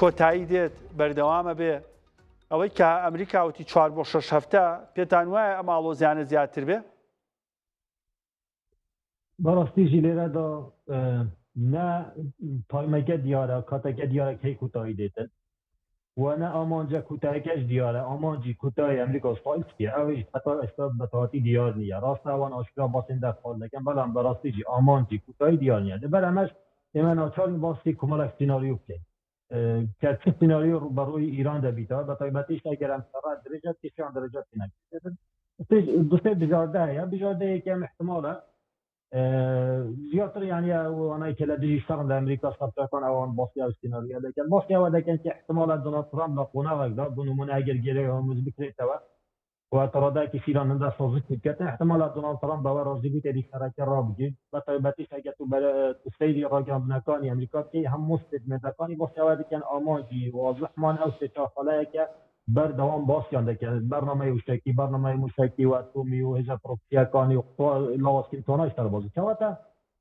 کۆتایی دێت بەردەوامە بێ ئەوەی کە ئەمریکا وتی چوار بۆ شەش هەفتە پێتان وایە ئەم ئاڵۆزیانە زیاتر بێ؟ بەڕاستیژی لێرەدا نە تایمەکە دیارە کاتەکە دیارە کەی کوتایی دێتن و نە ئامانجە کوتایەکەش دیارە ئامانجی کوتای ئەمریکا ئیسرائیل چیە ئەویش هەتا ئێستا بە تەواوەتی دیار نییە ڕاستە ئەوان ئاشکرا باسی هەندێک خاڵ دەکەن بەڵام بەڕاستیژی ئامانجی کوتایی دیار نییە لەبەر ئەمەش ئێمە ناچارین باسی کۆمەڵێک سیناریۆ بکەین کە چ سیناریۆ ڕووبەڕووی ئیران دەبیتەوە بە تایبەتیش ئەگەر ئەم شەڕە درێژە بکێشێ یان درێژە پێنەکێشێت دوسێ بژاردە هەیە بژاردە یەکەم احتمالە زیاتر یعنی ئەوانەی کە لە دژی شەڕن لە ئەمریکا شەڕچەکان ئەوان باسی ئەو سیناریۆ دەکەن باسی ئەوە دەکەن کە احتمالە دۆناڵد ترامپ لە قۆناغێکدا بۆ نمونە ئەگەر گەرووی هۆرمز بکرێتەوە و تەڕادایەکی ئیران هەندە سازش بکات احتمالە دۆناڵد ترامپ بەوە ڕازی بێت ئەدی شەڕەکە ڕابگرێت بە تایبەتیش ئەگەر تو سەیری ڕاگەیاندنەکانی ئەمریکا بکەی هەموو statement ەکانی باسی ئەوە دەکەن ئامانجی وازحمان ئەو سێ چوار خاڵەیە کە بەردەوام باسیان دەکەن بەرنامەی وشەکی بەرنامەی موشەکی و ئەتۆمی و هێزە پرۆکسیەکانی و لاوازکردنی توانای سەربازی کەواتە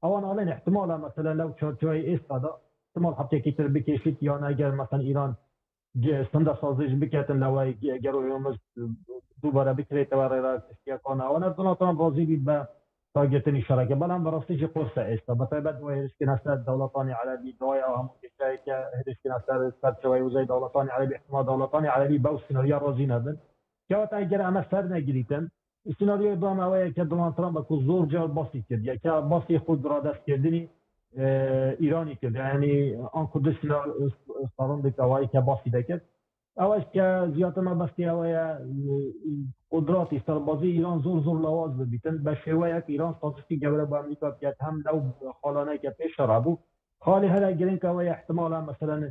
ئەوان ئەڵێن احتمالە مەسەلەن لەو چوارچێوەی ئێستادا احتمال هەفتەیەکی تر بکێشیت یان ئەگەر مەسەن ئیران سندە سازش بکاتن لەوەی گەرووی هورمز دووبارە بکرێتەوە ڕێرا کشتیەکان ئەوانە دۆناڵد ترامپ ڕازی بیت بە ڕاگرتنی شەڕەکە بەڵام بەڕاستیشی قورسە ئێستا بەتایبەت دوای هێرشکردنە سەر دەوڵەتانی عەرەبی دوای ئەو هەموو کێشەیە کە هێرشکردنە سەر سەرچاوەی وزەی دەوڵەتانی عەرەبی احتمال دەوڵەتانی عەرەبی بەو سیناریۆ ڕازی نەبن کەواتە ئەگەر ئەمە سەر نەگریتن سیناریۆی دوام ئەوەیە کە دۆناڵد ترامپ وەکو زۆر جار باسی کردیە کە باسی خود ڕادەستکردنی ئیرانی کرد یعنی unconditional surrender ئەوەی کە باسی دەکرد ئەوەش کە زیاتر مەبەستی ئەوەیە قودراتی سەربازی ئیران زۆر زۆر لاواز ببیتن بە شێوەیەک ئیران سازشی گەورە بۆ ئەمریکا بکات هەم لەو خاڵانەی کە پێش شەڕ بوو خاڵی هەرە گرنگ ئەوەیە احتمالە مەسەلەن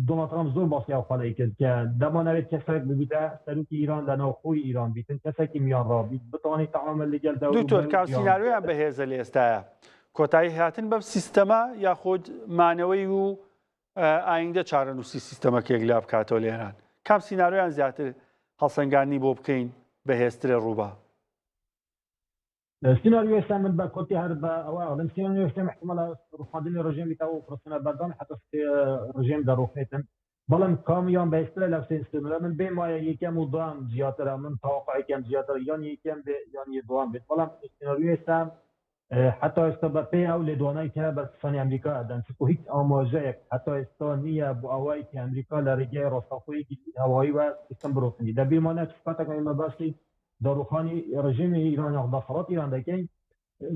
دۆناڵد ترامپ زۆر باسی ئەو خاڵەی کرد کە دەمانەوێت کەسێک ببیتە سەرۆکی ئیران لە ناوخۆی ئیران بیتن کەسێکی میانڕا بیت بتوانێت تەعامل لەگەل دکتۆر کام سیناریۆیان بەهێزە لە ئێستایا کۆتایی هاتن بەم سیستەمە یاخود مانەوەی و ئایندە چارەنووسی سیستەمەکە یەکلا بکاتەوە لە ئێران کام سیناریۆیان زیاتر هەڵسەنگاندنی بۆ بکەین بەهێزترە ڕووبا؟ سیناریۆی ئێستا من بە کورتی هەر بە ئەوە ئەڵێم سیناریۆی ئێستا احتمالە ڕوخاندنی ڕژێمی تا و پرۆسەنە بەردەوام حتا ڕژێم دەڕوخێتن بەڵام کامیان بەهێزترە لەو سێ سیناریۆ من بێم وایە یەکەم و دوام زیاترە من تەوەقعێکم زیاترە یان یەکەم بێ یان دوام بێت بەڵام سیناریۆی ئێستا حتا ئێستا بەپێی ئەو لێدوانەی کە بەرپرسانی ئەمریکا ئەدەن چونکو هیچ ئاماژەیەک حتا ئێستا نییە بۆ ئەوەی کە ئەمریکا لە ڕێگەی ڕاستەوخۆیەکی هەوایی و سیستم بڕوخێنی لەبیرمان نەچێت کاتێک ئێمە باسی داڕوخانی ڕژێمی ئیران یاخود دەسەڵاتی ئیران دەکەین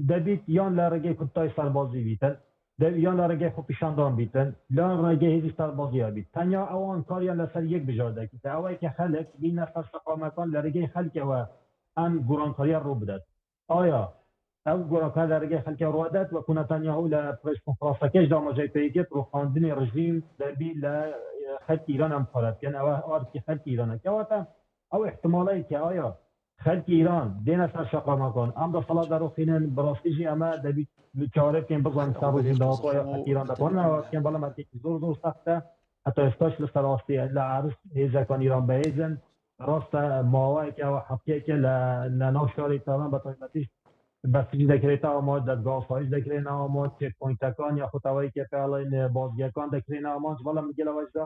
دەبیت یان لە ڕێگەی کودتای سەربازی بیتن یان لە ڕێگەی خۆپیشاندان بیتن لە ڕێگەی هێزی سەربازیە بیت تەنیا ئەوان کاریان لەسەر یەک بژاردە کە ئەوەی کە خەلک بینە سەر شەقامەکان لە ڕێگەی خەلکەوە ئەم گۆڕانکاریە ڕوو بدات ئایا ئەو گۆڕانکاریە لە ڕێگەی خەلکەوە ڕوادات وەکو نەتانیاهو لە پرێس کۆنفرانسەکەیشدا ئاماژەی پێی کرد ڕوخاندنی ڕژیم دەبی لە خەلکی ئیران ئەم کارە بکەن ئەوە ئارکی خەلکی ئیرانە کەواتە. ئەو ئیحتیماڵەی کە ئایا خەلکی ئیران دێنە سەر شەقامەکان ئەم دەسەڵات دەڕوخینن بەڕاستی ژی ئەمە دەبیت چاوەڕێ بکەین بزانین تا ڕۆژی داهاتوو ئایا خەلکی ئیران دەتوانن ئەوە بکەن بەڵام ئەرکێکی زۆر زۆر سەختە هەتا ئێستاش لەسەر ئاستی لە عەرز هێزەکان ئیران بەهێزن ڕاستە ماوەیەکە ئەوە هەفتەیەکە لە لە ناو شاری تاران بە تایبەتیش بەسیج دەکرێتە ئامانج دەزگا ئاسایش دەکرێنە ئامانج چێک پۆینتەکان یاخود ئەوەی کە پێڵێن بازگەکان دەکرێنە ئامانج بەڵام لەگەڵ ئەوەشدا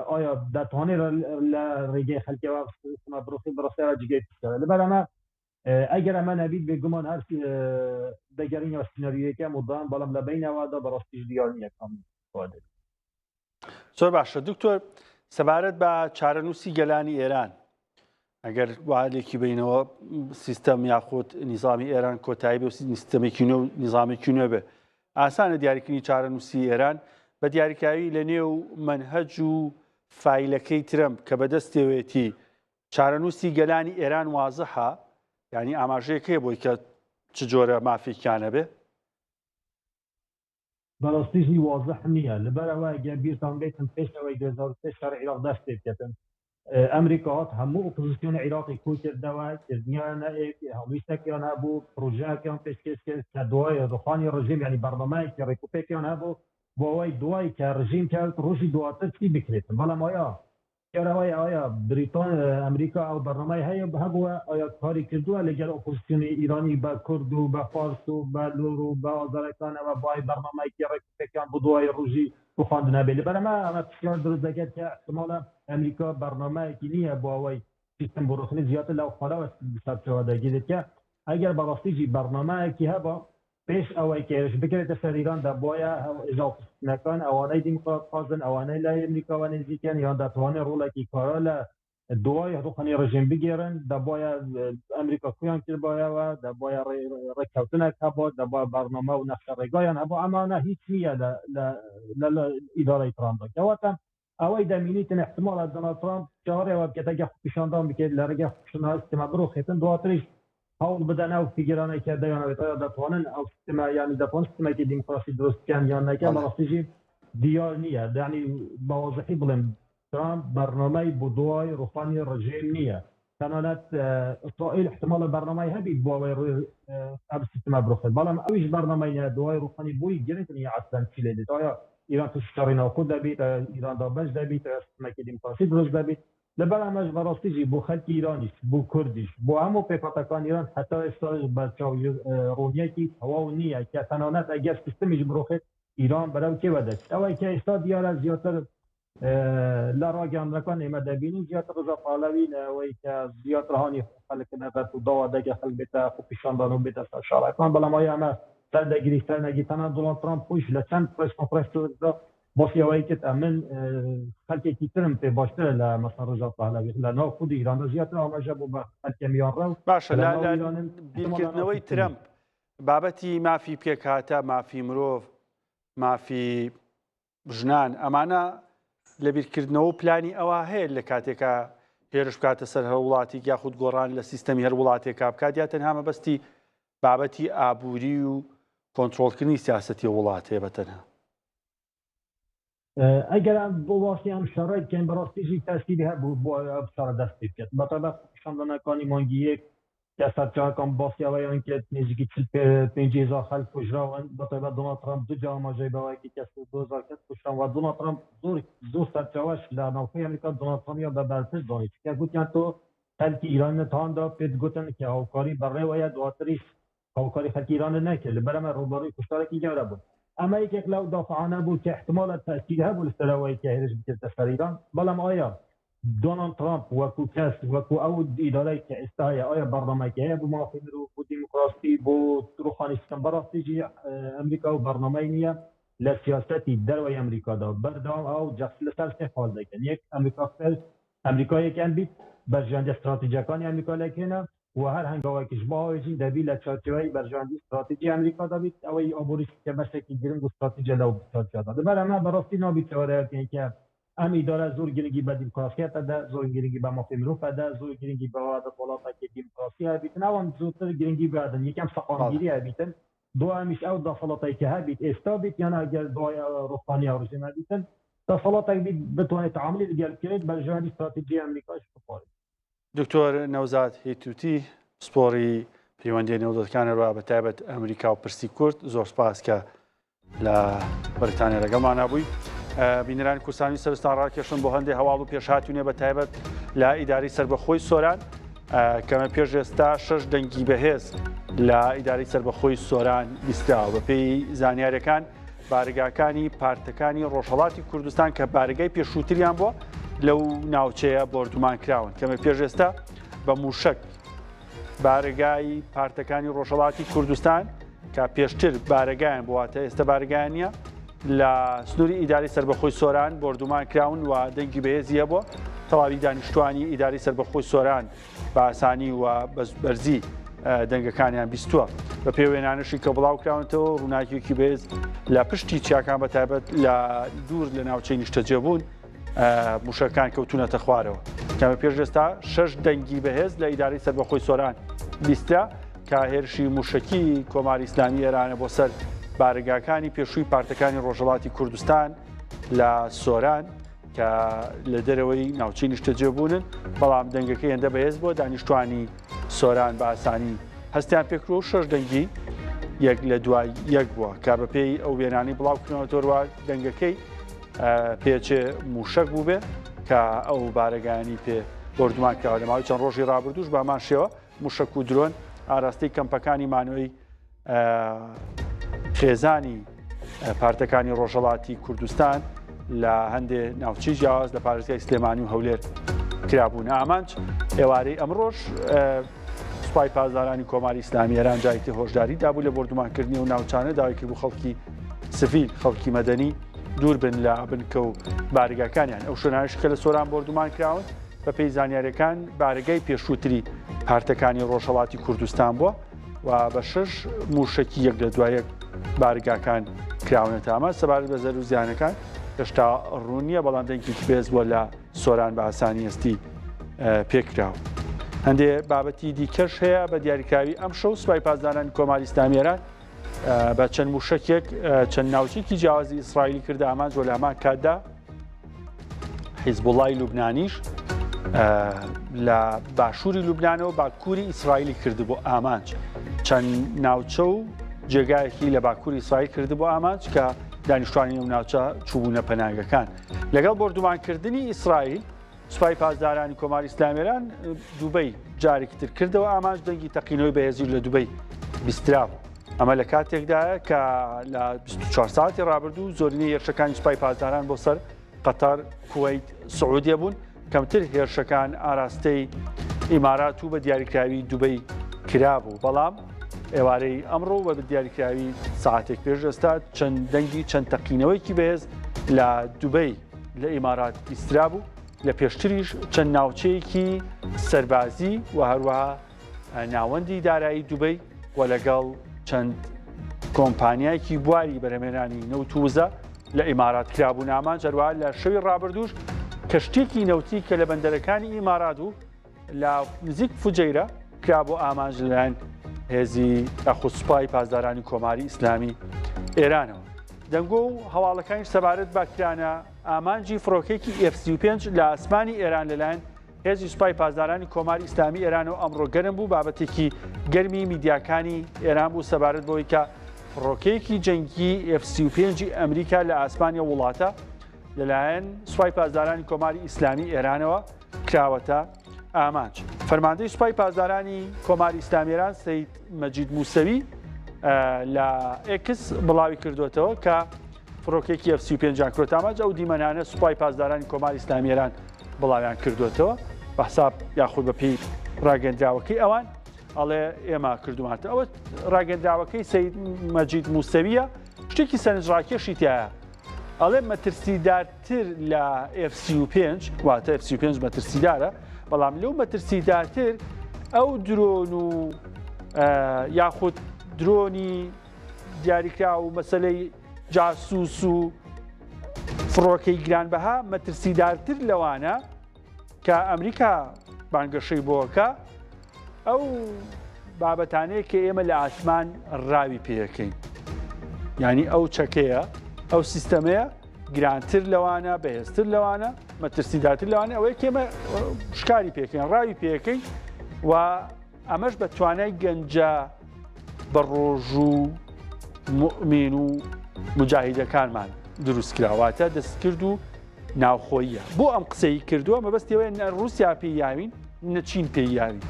ئایا دەتوانێت لە ڕێگەی خەلکەوە سیستمە بڕوخی بڕسەوە جگەی پرسیارە لەبەر ئەمە ئەگەر ئەمە نەبیت بێگومان هەر دەگەڕینەوە سیناریۆیەکە مدام بەڵام لە بینەوەدا بەڕاستیش دیار نییە کام دێت. زۆر باشە دکتۆر سەبارەت بە چارەنووسی گەلانی ئێران ئەگەر وادێکی بینەوە سیستەم یاخود نیزامی ئێران کۆتایی بێ و سیستەمێکی نوێ و نیزامێکی نوێ بێ ئاسانە دیاریکردنی چارەنووسی ئێران بە دیاریکراوی لە نێو مەنهەج و فایلەکەی ترەمپ کە بەدەستێوێتی چارەنووسی گەلانی ئێران وازحە یعنی ئاماژەیەک هەیە بۆی کە چ جۆرە مافێکیان هەبێ؟ بەڕاستی ژی وازح نییە لەبەر ئەوە گەر بیرتان بێتن پێش ئەوەی 2003 شەڕی عیراق دەست پێ بکەتن ئەمریکا هات هەموو ئۆپۆزیسیۆنی عیراقی کۆی کردەوە کردنیانە هەڵویستێکیان هەبوو پرۆژەیەکیان پێشکێش کرد کە دوای ڕوخانی ڕژیم یعنی بەرنامەیەکی ڕێکوپێکیان هەبوو بۆ ئەوەی دوای کە ڕژیم کەوت ڕۆژی دواتر چی بکرێتن بەڵام ئایا پرسیار ئەوەیە ئایا بریتان ئەمریکا ئەو بەرنامەی هەیە هەبووە ئایا کاری کردووە لەگەل ئۆپۆزیسیۆنی ئیرانی بە کورد و بە فارس و بە لور و بە ئازەرەکانەوە بای بەرنامەیەکی ڕێک و پێکیان بۆ دوای ڕۆژی ڕوخاندن هەبێت لەبەر ئەمە ئەمە پرسیار دروست دەکات کە احتمالە ئەمریکا بەرنامەیەکی نییە بۆ ئەوەی سیستم بڕوخنی زیاتر لەو خاڵەوە سەرچاوە دەگیرێت کە ئەگەر بەڕاستی جی بەرنامەیەکی هەبا پێش ئەوەی کە هێرش بکرێتە سەر ئیران دەبوایە هێزە ئۆپۆزسیۆنەکان ئەوانەی دیموکراتخوازن ئەوانەی لای ئەمریکاوە نزیکن یان دەتوانن ڕۆڵێکی کارا لە دوای ڕوخانی ڕژێم بگێڕن دەبوایە ئەمریکا کۆیان کردبایەوە دەبوایە ڕێککەوتنێک هەبوو دەبوایە بەرنامە و نەخشە ڕێگایان هەبوو ئەمانە هیچ نییە لە ئیدارەی ترامپدا کەواتە ئەوەی دەمینیتن احتمالە دۆناڵد ترامپ چاوەڕێ ئەوە بکات ئەگەر خۆپیشاندان بکرێت لە ڕێگای خۆپیشاندان سیستمە بڕوخێتن دواتریش هەوڵ بدەن ئەو فیگەرانەی کە دەیانەوێت ئایا دەتوانن ئەو سیستمە یانی دەتوانن سیستمێکی دیموکراسی دروست بکەن یان نەکەن بەڕاستیژی دیار نییە یانی بە وازحی بڵێم ترامپ بەرنامەی بۆ دوای ڕوخانی ڕژێم نییە تەنانەت ئیسرائیل احتمالە بەرنامەی هەبیت بۆ ئەوەی ڕووی ئەم سیستمە بڕوخێت بەڵام ئەویش بەرنامەی نیە دوای ڕوخانی بۆی گرنگ نیە ئەسلەن چی لێ دێت ئایا ئیران تووشی شەڕی ناوخۆ دەبیت ئایا ئیران دابەش دەبیت ئایا سیستمێکی دیموکراسی دروست دەبیت لەبەر ئەمەش بەڕاستی ژی بۆ خەلکی ئیرانیش بۆ کوردیش بۆ هەموو پێکهاتەکان ئیران هەتا ئێستاش بەرچاو ڕوونیەکی تەواو نییە کە تەنانەت ئەگەر سیستمیش بڕوخێت ئیران بەرەو کێوە دەچێت ئەوەی کە ئێستا دیارە زیاتر لە ڕاگەیاندنەکان ئێمە دەبینین زیاتر ڕزا پاڵەوی ئەوەی کە زیاتر هانی خەڵک دەدات و داوا دەکات خەڵک بێتە خۆپیشاندان و بێتە سەر شارەکان بەڵام ئایا ئەمە سەر دەگری سەر نەگری تەنانەت دۆناڵد ترامپ خۆیش لە چەند پرێس کۆنفرانسدا باسی ئەوەی کرد ئەمن خەڵکێکی ترم پێ باشترە لە مەسەن ڕزا پەهلەوی لە ناو خودی ئیراندا زیاتر ئاماژە بوو بە خەڵکی میانڕەو باشە لە بیرکردنەوەی ترەمپ بابەتی مافی پێکهاتە مافی مرۆڤ مافی ژنان ئەمانە لە بیرکردنەوە و پلانی ئەوە هەیە لە کاتێکا هێرش بکاتە سەر هەر وڵاتیک یاخود گۆڕان لە سیستەمی هەر وڵاتێکا بکات یا تەنها مەبەستی بابەتی ئابووری و کۆنترۆڵکردنی سیاسەتی وڵاتەیە بە تەنها؟ ئەگەر بۆ واسی ئەم شەڕە بکەین بەڕاستیژی تەسیری هەبوو بۆ ئەم شەڕە دەست پێ بکات بەتایبەت خۆپیشاندانەکانی مانگی یەک کە سەرچاوەکان باسی ئەوەیان کرد نزیکی 45 هەزار خەڵک کوژراون بەتایبەت دۆناڵد ترامپ دوو جار ئاماژەی بەوە کرد کە 32 هەزار کەس کوژران و دۆناڵد ترامپ زۆر زۆر سەرچاوەش لە ناوخۆی ئەمریکا دۆناڵد ترامپیان بە بەرپرس دانی چونکە گوتیان تۆ خەڵکی ئیرانت هاندا پێت گوتن کە هاوکاری بەڕێوەیە دواتریش هاوکاری خەڵکی ئیرانت نەکرد لەبەر ئەمە ڕووبەڕووی کوشتارێکی گەورە بوون ئەمە یەکێک لەو دافعانە بوو کە احتمالە تەئسیر هەبوو لەسەر ئەوەی کە هێرش بکرێتە سەر ئیران بەڵام ئایا دۆناڵد ترامپ وەکو کەس وەکو ئەو ئیدارەی کە ئێستا هەیە ئایا بەرنامەیەکی هەیە بۆ مافی مرۆڤ بۆ دیموکراسی بۆ ڕوخانی سیستەم بەڕاستی جی ئەمریکا و بەرنامەی نییە لە سیاسەتی دەرەوەی ئەمریکادا بەردەوام ئەو جەخت لەسەر سێ خاڵ دەکەن یەک ئەمریکا فێرست ئەمریکا یەکەم بیت بەرژەوەندیە ستراتیجیەکانی ئەمریکا لەکوێنە و هەر هەنگاوێکیش بهاوێژین دەبی لە چوارچێوەی بەرژەوەندی ستراتیجی ئەمریکادا بیت ئەوەی ئابووریش کە بەشێکی گرنگ و ستراتیجە لەو چوارچێوەدا لەبەر ئەمە بەڕاستی نابیت چاوەڕێ بکەین کە ئەم ئیدارە زۆر گرنگی بە دیموکراسیەت ئەدا، زۆر گرنگی بە مافی مرۆڤ ئەدا، زۆر گرنگی بەوە ئەدات وڵاتێکی دیموکراسی هەبیتن، ئەوان زۆرتر گرنگی بادن یەکەم سەقامگیری هەبیتن، دوایەمیش ئەو دەسەڵاتەی کە هەبیت ئێستا بیت یان ئەگەر دوای ڕوخانی ئەو ڕژێمە هەبیتن دەسەڵاتێک بیت بتوانێت تەعامولی لەگەل بکرێت بەرژەوەندی ستراتیجی ئەمریکاش بپارێزێت. دکتۆر نەوزاد هیتوتی پسپۆڕی پەیوەندیە نێودەوڵەتەکان هەروەها بە تایبەت ئەمریکا و پرسی کورد زۆر سپاس کە لە بەریتانیا لەگەڵمانە بووی. بینەرانی کوردستانی سەرستان ڕاکێشن بۆ هەندێک هەواڵ و پێشهاتوونێ بە تایبەت لە ئیداری سەربەخۆی سۆران کەمە پێش ئێستا شەش دەنگی بەهێز لە ئیداری سەربەخۆی سۆران بیستراوە بەپێی زانیارەکان بارگاکانی پارتەکانی ڕۆژهڵاتی کوردستان کە بارگای پێشووتریان بووە لەو ناوچەیە بۆردومان کراون کەمە پێش ئێستا بە موشک بارەگای پارتەکانی ڕۆژهەڵاتی کوردستان کە پێشتر بارەگایان بوواتە ئێستا بارەگایان نییە لە سنووری ئیداری سربەخۆی سۆران بۆردومان کراون و دەنگی بەهێزی هەبووە تەواوی دانیشتوانی ئیداری سربەخۆی سۆران بە ئاسانی و بەرزی دەنگەکانیان بیستووە بە پێ وێنانشی کە بڵاو کراونەتەوە ڕووناکیێکی بەهێز لە پشتی چیاکان بە تایبەت لە دوور لە ناوچەی نیشتەجێبوون موشەکان کەوتونەتە خوارەوە. کەمە پێش ئێستا شەش دەنگی بەهێز لە ئیدارەی سەربەخۆی سۆران بیسترا کە هێرشی موشەکی کۆماری ئیسلامی ئێرانە بۆ سەر بارەگاکانی پێشووی پارتەکانی ڕۆژهەڵاتی کوردستان لە سۆران کە لە دەرەوەی ناوچەی نیشتەجێبوونن بەڵام دەنگەکەی هێندە بەهێز بووە دانیشتوانی سۆران بە ئاسانی هەستیان پێکرد و شەش دەنگی یەک لە دوای یەک بووە کە بەپێی ئەو وێنانەی بڵاو کردنەوە دەنگەکەی پێچێ مووشەک بووبێ کە ئەو بارەگایانی پێ بۆردومان کراوە لە ماوەی چەند ڕۆژی ڕابردووش بامان شێوە موشک و درۆن ئاراستەی کەمپەکانی مانەوەی خێزانی پارتەکانی ڕۆژهەڵاتی کوردستان لە هەندێ ناوچەی جیاواز لە پارێزگای سلێمانی و هەولێر کرابوون ئامانج ئێوارەی ئەمڕۆژ سوپای پاسدارانی کۆماری ئیسلامی ئێران جارێکی هۆشداری دابوو لە بۆردومانکردنی ئەو ناوچانە داوای کردبوو خەڵکی سڤیل خەڵکی مەدەنی دوور بن لە بنکە و بارگاکانیان ئەو شوێنانش کە لە سۆران بۆردومان کراون بەپێی زانیاریەکان بارگای پێشووتری پارتەکانی ڕۆژهەڵاتی کوردستان بووە و بە شش موشکی یەک لە دوای یەک بارگاکان کراونەتە ئەمە سەبارەت بە زەرر و زیانەکان هێشتا ڕوون نییە بەڵام دەنگێکی بێز بووە لە سۆران بە ئاسانی هەستی پێکراوە. هەندێ بابەتی دیکەش هەیە بە دیاریکراوی ئەمشەو سوپای پاسدارانی کۆماری ئیسلامی ئێران بە چەند موشەکێک چەند ناوچێکی جیاوازی ئیسرائیلی کردە ئامانج و لە هەمان کاتدا حیزبوڵای لوبنانیش لە باشووری لوبنانەوە باکووری ئیسرائیلی کردبوو ئامانج چەند ناوچە و جێگایەکی لە باکووری ئیسرائیل کردبوو ئامانج کە دانیشتوانی ئەو ناوچە چووبوونە پەناگەکان. لەگەڵ بۆردومانکردنی ئیسرائیل، سوپای پاسدارانی کۆماری ئیسلامی ئێران دوبەی جارێکی تر کردەوە ئامانج، دەنگی تەقینەوەی بەهێزی لە دوبەی بیسترابوو. ئەمە لە کاتێکدایە کە لە 24 ساعتی ڕابردوو زۆرینەی هێرشەکانی سوپای پاسداران بۆ سەر قەتەر، کوەیت، سعودیە بوون، کەمتر هێرشەکان ئاراستەی ئیمارات و بە دیاریکراوی دوبەی کرابوو، بەڵام ئێوارەی ئەمڕۆ و بە دیاریکراوی ساعتێک پێش ئێستا چەند دەنگی چەند تەقینەوەیەکی بەهێز لە دوبەی لە ئیمارات بیسترابوو، لە پێشتریش چەند ناوچەیەکی سەربازی و هەروەها ناوەندی دارایی دوبەی و لەگەڵ چەند کۆمپانیایەکی بواری بەرهەمێنانی نەوت و وزە لە ئیمارات کرابوون ئامانج هەروەها لە شەوی ڕابردووش کەشتیەکی نەوتی کە لە بەندەرەکانی ئیمارات و لە نزیک فجەیرە کرا بۆ ئامانج لەلایەن هێزی یاخود سوپای پاسدارانی کۆماری ئیسلامی ئێرانەوە. دەنگۆ و هەواڵەکانیش سەبارەت بە کرانە ئامانجی فڕۆکەیەکی F-35 لە ئاسمانی ئێران لەلایەن هێزی سوپای پاسدارانی کۆماری ئیسلامی ئێرانەوە ئەمڕۆ گەرم بوو، بابەتێکی گەرمی میدیاکانی ئێران بوو سەبارەت بەوەی کە فڕۆکەیەکی جەنگی F-35 ی ئەمریکا لە ئاسمانی ئەو وڵاتە لەلایەن سوپای پاسدارانی کۆماری ئیسلامی ئێرانەوە کراوەتە ئامانج. فەرماندەی سوپای پاسدارانی کۆماری ئیسلامی ئێران سەید مەجید موسەوی لە ئێکس بڵاوی کردوێتەوە کە فڕۆکێکی ئەف 35 کرۆتە ئامانج ئەو دیمەنانە سوپای پاسدارانی کۆماری ئیسلامی ئێران بڵاویان کردوێتەوە بە حساب یاخود بە پێی ڕاگەندراوەکەی ئەوان ئەڵێ ئێمە کردومانتە ئەوە ڕاگەندراوەکەی سید مەجید موسەویە شتێکی سەرنجڕاکێشی تایە ئەڵێ مەترسیدارتر لە F35 واتە F35 مەترسیدارە بەڵام لەو مەترسیدارتر ئەو درۆن و یاخود درۆنی دیاریکرا و مەسلەی جاسوس و فڕۆکەی گرانبەها مەترسیدارتر لەوانە کە ئەمریکا بانگەشەی بۆکە ئەو بابەتانەیە کە ئێمە لە ئاسمان ڕاوی پێەکەین یعنی ئەو چەکەیە ئەو سیستەمەیە گرانتر لەوانە بەهێزتر لەوانە. مەترسیدارتر لەوانە ئەوەیە کە ئێمە شکاری پێکەین ڕاوی پێکەین و ئەمەش بە توانای گەنجە بە ڕۆژوو موئمین و موجاهیدەکانمان دروست کرا واتە دەستکرد و ناوخۆییە بۆ ئەم قسەی کردووە مەبەستی ئەوەیە نە ڕووسیا پێی یاوین نە چین پێی یاوین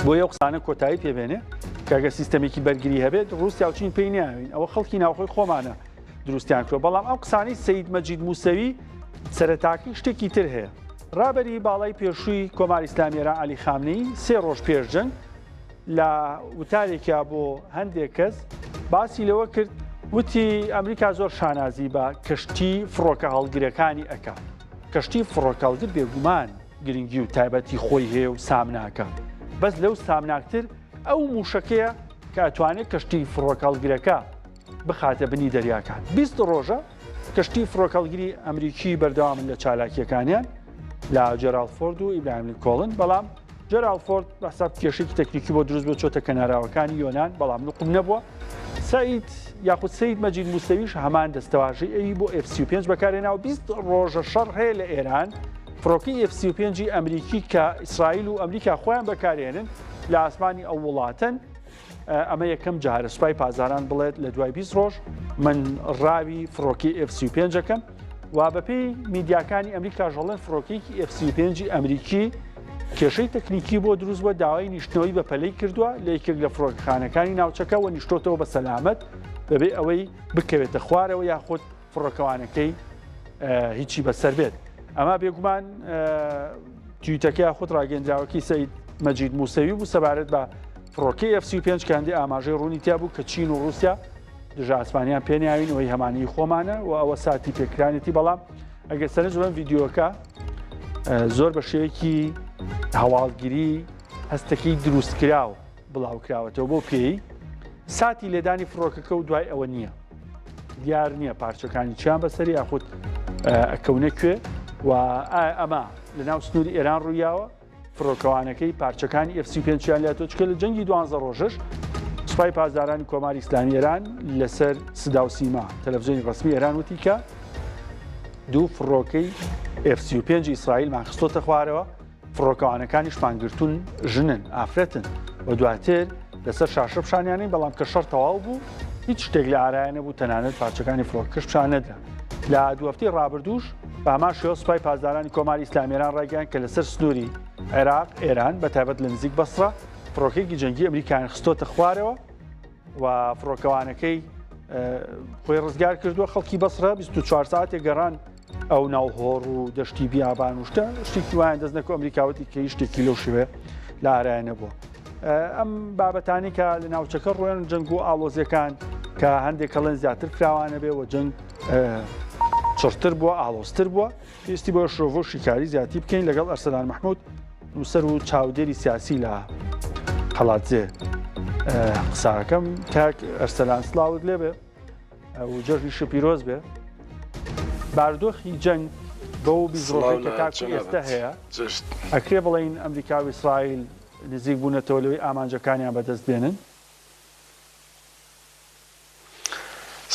بۆ ئەو قسانە کۆتایی پێبێنێ کە گەر سیستەمێکی بەرگری هەبێت ڕووسیا و چین پێی نیاوین ئەوە خەڵکی ناوخۆی خۆمانە دروستیان کردووە بەڵام ئەم قسانەی سەید مەجید موسەوی سەرەتاکەی شتێکی تر هەیە ڕابەری باڵای پێشووی کۆماری ئیسلامی ئێران عەلی خامنەیی سێ ڕۆژ پێش جەنگ لە وتارێکیا بۆ هەندێک کەس باسی لەوە کرد وتی ئەمریکا زۆر شانازی بە کەشتی فڕۆکە هەڵگرەکانی ئەکا کەشتی فڕۆکەڵگر بێگومان گرنگی و تایبەتی خۆی هەیە و سامناکە بەس لەو سامناکتر ئەو موشەکەیە کە ئەتوانێت کەشتی فڕۆکەڵگرەکە بخاتە بنی دەریاکان. 20 ڕۆژە کەشتی فڕۆکەڵگری ئەمریکی بەردەوامن لە چالاکیەکانیان لە جێراڵد فۆرد و ئیبراهیم لینکۆڵن بەڵام جێراڵد فۆرد بە حساب کێشێکی تەکنیکی بۆ دروست بۆ چۆتە کەناراوەکانی یۆناان بەڵام نقم نەبووە سعید یاخود سید مەجید موسەویش هەمان دەستەواژەی ئەوی بۆ F35 بەکارێنا و 20 ڕۆژە شەڕ هەیە لە ئێران فڕۆکەی F35 ئەمریکی کە ئیسرائیل و ئەمریکا خۆیان بەکارێنن لە ئاسمانی ئەو وڵاتن ئەمە یەکەم جارە سوپای پاسداران بڵێت لە دوای 20 ڕۆژ من ڕاوی فڕۆکەی F-35 ئەکەم و بەپێی میدیاکانی ئەمریکا ژەڵێن فڕۆکەیەکی F-35 ئەمریکی کێشەی تەکنیکی بۆ دروست بووە داوای نیشتنەوەی بە پەلەی کردووە لە یەکێک لە فڕۆکەخانەکانی ناوچەکە و نیشتۆتەوە بە سەلامەت بەبێ ئەوەی بکەوێتە خوارەوە یاخود فڕۆکەوانەکەی هیچی بەسەر بێت ئەمە بێگومان تویتەکە یاخود ڕاگەندراوەکەی سید مەجید موسەوی بوو سەبارەت بە فڕۆکەی F-35 کە هەندێک ئاماژەی ڕوونی تیا بوو کە چین و ڕووسیا دژە ئاسمانیان پێنیاوین ئەوەی هەمانی خۆمانە و ئەوە ساتی پێکرانێتی بەڵام ئەگەر سەرنج بەم ڤیدیۆکە زۆر بە شێوەیەکی هەواڵگیری هەستەکەی دروستکراو بڵاوکراوەتەوە بۆ پێی ساتی لێدانی فڕۆکەکە و دوای ئەوە نییە دیار نییە پارچەکانی چیان بەسەری یاخود ئەکەونە کوێ و ئەمە لە ناو سنووری ئێران ڕوویاوە فڕۆکەوانەکەی پارچەکانی F-35یان لاتۆ چکە لە جەنگی دوانزە ڕۆژش سوپای پاسدارانی کۆماری ئیسلامی ئێران لەسەر سدا و سیما تەلەڤزیۆنی ڕسمی ئێران وتی کە دوو فڕۆکەی F-35 ئیسرائیلمان خستۆتە خوارەوە فڕۆکەوانەکانیشمان گرتوون ژنن، ئافرەتن و دواتر لەسەر شاشە پیشانیانین، بەڵام کە شەڕ تەواو بوو هیچ شتێک لە ئارایە نەبوو، تەنانەت پارچەکانی فڕۆکەکەش پیشان نەدرا. لە دوو هەفتەی ڕابردووش بە هەمان شێوە سوپای پاسدارانی کۆماری ئیسلامی ئێران ڕایگەیاند کە لەسەر سنووری عێراق، ئێران، بە تایبەت لە نزیک بەسڕە فڕۆکەیەکی جەنگی ئەمریکایان خستۆتە خوارەوە و فڕۆکەوانەکەی خۆی ڕزگار کردووە. خەڵکی بەسڕە 24 ساعتێک گەڕان ئەو ناو هۆڕ و دەشتی بیابان و شتە شتێکی وایان دەست نەکەوت ئەمریکا وتی کە هیچ شتێکی لەو شێوەیە لە ئارایە نەبووە ئەم بابەتانی کە لە ناوچەکە ڕوێن جەنگ و ئاڵۆزیەکان کە هەندێک کەڵێن زیاتر فراوانە بێ و جەنگ چڕتر بووە ئاڵۆزتر بووە پێویستی بۆ شرۆڤە و شیکاری زیاتی بکەین لەگەڵ ئەرسەلان مححمود نووسەر و چاودێری سیاسی لە قەڵادزێ قساکەم کاک ئەرسەلان سلااوت لێبێ و جەژنیشت پیرۆز بێ. بارودۆخی جەنگ بەو 20 ڕۆژەی کە تاکو ئێستا هەیە ئەکرێ بڵێین ئەمریکا و ئیسرائیل نزیک بوونەتەوە لەوەی ئامانجەکانیان بەدەست بێنن؟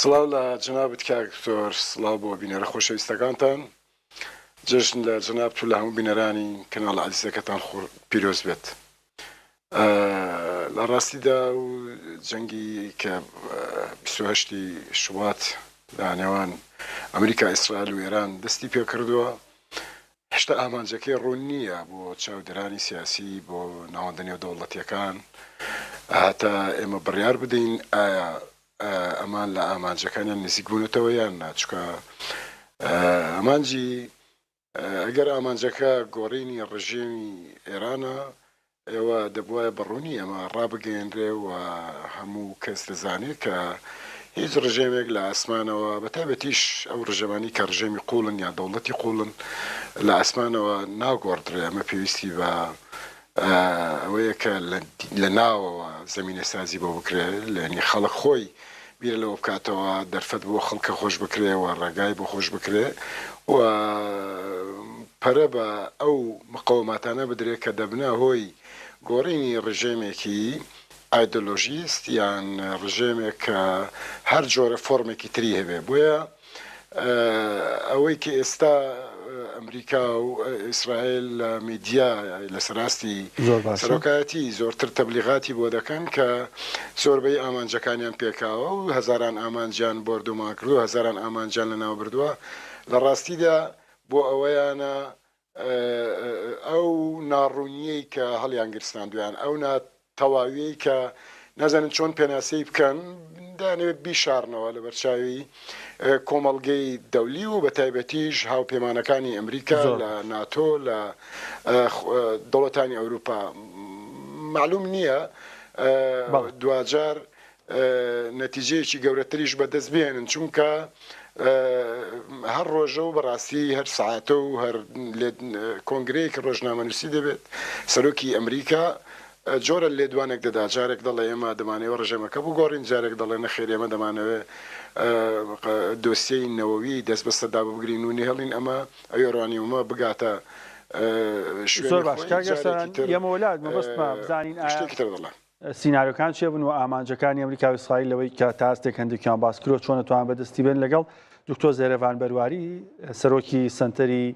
سڵاو لە جەنابت کاک دکتۆر، سڵاو بۆ بینەرە خۆشەویستەکانتان. جەژن لە جەنابت و لە هەموو بینەرانی کەناڵە عەزیزەکەتان پیرۆز بێت. لە ڕاستیدا و جەنگی کە 28 ی شوبات لە نێوان ئەمریکا، ئیسرائیل و ئێران دەستی پێکردووە، هێشتا ئامانجەکەی ڕوون نییە بۆ چاودێرانی سیاسی، بۆ ناوەندە نێودەوڵەتییەکان، هەتا ئێمە بڕیار بدەین ئایا ئەمان لە ئامانجەکانیان نزیک بوونەتەوە یان نا، چونکە ئامانجی ئەگەر ئامانجەکە گۆڕینی ڕژێمی ئێرانە، ئێوە دەبوایە بە ڕوونی ئەمە ڕابگەیەنرێ و هەموو کەس دەزانێ کە هیچ ڕژێمێک لە ئاسمانەوە بە تایبەتیش ئەو ڕژێمانەی کە ڕژێمی قووڵن یان دەوڵەتی قووڵن لە ئاسمانەوە ناگۆڕدرێ ئەمە پێویستی بە ئەوەیە کە لە ناوەوە زەمینەسازی بۆ بکرێ، یانی خەڵک خۆی بیر لەوە بکاتەوە، دەرفەت بۆ خەڵکە خۆش بکرێ و ڕێگای بۆ خۆش بکرێ و پەرە بە ئەو مقەوەماتانە بدرێ کە دەبنە هۆی گۆڕینی ڕژێمێکی ئایدۆلۆژیست یان ڕژێمێک کە هەر جۆرە فۆرمێکی تری هەبێ. بۆیە ئەوەی کە ئێستا. ئەمریکا و ئیسرائیل لە میدیا لەسەر ئاستی زۆر باشە. سەرۆکایەتی زۆرتر تەبلیغاتی بۆ دەکەن کە زۆربەی ئامانجەکانیان پێکاوە و هەزاران ئامانجیان بۆردومان کردووە، هەزاران ئامانجیان لەناوبردووە، لە ڕاستیدا بۆ ئەوەیانە ئەو ناڕوونییەی کە هەڵیانگرساندوویان، ئەو نا تەواویەی کە نازانن چۆن پێناسەی بکەن، دەیانەوێت بیشارنەوە لەبەرچاوی کۆمەڵگەی دەولی و بەتایبەتیش هاوپەیمانەکانی ئەمریکا زۆر لە باش. ناتۆ لە دەوڵەتانی ئەوروپا. مەعلوم نییە بەڵێ. دواجار نەتیجەیەکی گەورەتریش بەدەست بهێنن، چونکە هەر ڕۆژە و بەڕاستی هەر سەعاتە و هەر کۆنگرەیەکی ڕۆژنامەنووسی دەبێت، سەرۆکی ئەمریکا جۆرە لێدوانێک دەدا، جارێک دەڵێ ئێمە دەمانەوێ ڕژێمەکە بگۆڕین، جارێک دەڵێ نەخێر ئێمە دەمانەوێ دۆسیەی نەوەوی دەست بەسەردا بگرین و نەهێڵین ئەمە ئەو یۆرانیۆمە بگاتە شوێنی زۆر باش خۆی، کاک جارێکی ئەرسەلان تر ئێمە وەلات مەبەستمە بزانین ئایا شتێکی تر دەڵێ. سیناریۆکان چێ بن و ئامانجەکانی ئەمریکا و ئیسرائیل لەوەی کە تا ئاستێک هەندێکیان باس کرۆ چۆن توان بەدەستی بێن لەگەڵ دکتۆر زێرەڤان بەرواری سەرۆکی سەنتەری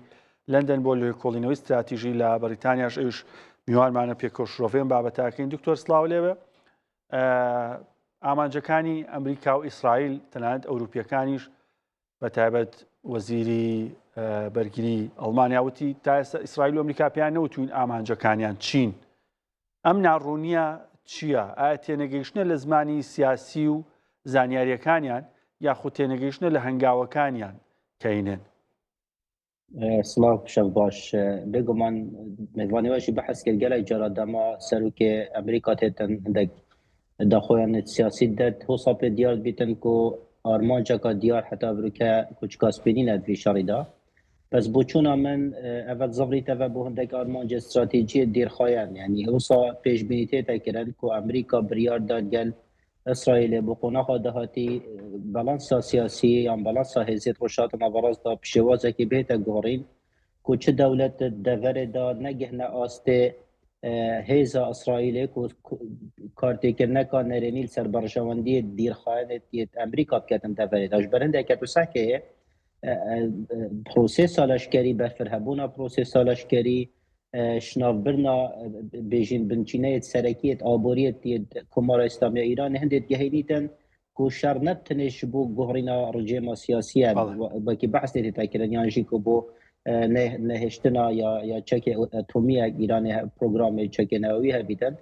لەندەن بۆ لێکۆڵینەوەی ستراتیژی لە بەریتانیاش ئەوش میوانمانە پێکەوە شرۆڤەی ئەم بابەتەکەین دکتۆر سڵاو لێوێ ئامانجەکانی ئەمریکا و ئیسرائیل تەنانەت ئەوروپیەکانیش بە تایبەت وەزیری بەرگری ئەڵمانیا وتی تا ئێستا ئیسرائیل و ئەمریکا پێیان نەوتوین ئامانجەکانیان چین ئەم ناڕوونییە چییە؟ ئایا تێنەگەیشتنە لە زمانی سیاسی و زانیارییەکانیان یاخود تێنەگەیشتنە لە هەنگاوەکانیان کە ئەینێن؟ سڵاو شەف باش بێگومان مێوانی واشی بەحس کرد گەلێک جارا دەما سەرۆکێ ئەمریکا تێتن هەندێک داخۆیان سیاسی دەرد هۆسا پێ دیار بیتن کو ئارمانجەکە دیار حتا بروکە کوچکا سپێنی نەدوی شەڕیدا بەس بۆچوونا من ئەڤە زڤریتەڤە بۆ هەندێک ئارمانجێ ستراتیجیێ دێرخایەن یعنی هوسا پێشبینی تێتە کرن کو ئەمریکا بریار دا گەل ئیسرائیلێ بۆ قۆناغا داهاتی بەڵانسا سیاسی یان بەڵانسا هێزێت ڕۆژهەڵات ناوەڕاست دا شێوازێکی بێتە گۆڕین کو چ دەولەت دەڤەرێ دا نەگەهنە ئاستێ هێزا ئیسرائیلێ کو کارتێکردنەکە نەرێنی سەر بەرژەوەندیێ دیرخایەنێت ئەمریکا بکەتن دەڤەرێ داش بەرهندێکە تو سەکەیە پرۆسێسا لەشکەری بەرفرهبوونا پرۆسێسا لەشکەری شناوبرنا بێژین بنچینەیەت سەرەکیت ئابووریەت کۆمارا ئیسلامیە ئیران هەندێک گەهینیتن کو شەڕ نە تنێ ji bo guherîna rejîma siyasî ye wekî behs tê têkirin yan jî ku bo nehêştina ya ya çekê atomî ye Îranê programê çekê newewî hebîtin.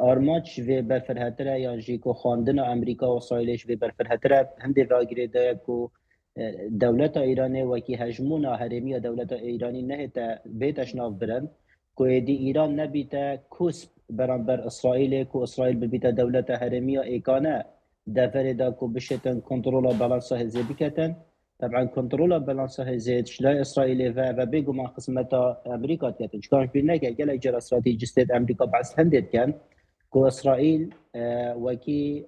Armanc ji vê berfirhetir e yan jî ku xwendina Amerîka û Îsraîlê ji vê berfirhetir e. Hindê ve girêdaye ku Dewleta Îranê wekî hejmûna herêmî ya dewleta Îranî nehête bête ji nav birin ku êdî Îran nebîte kûsp beramber Îsraîlê ku Îsraîl bibîte dewleta herêmî ya êkane deverê de ku bişêtin kontrola balansa hêzê biketin. Teb'en kontrola balansa hêzê ji layê Îsraîlê ve ve bêguman xizmeta Amerîka diketin. Çikar ji bîr neke gelek cara stratejîstên Amerîka behs hindê dikin ku Îsraîl wekî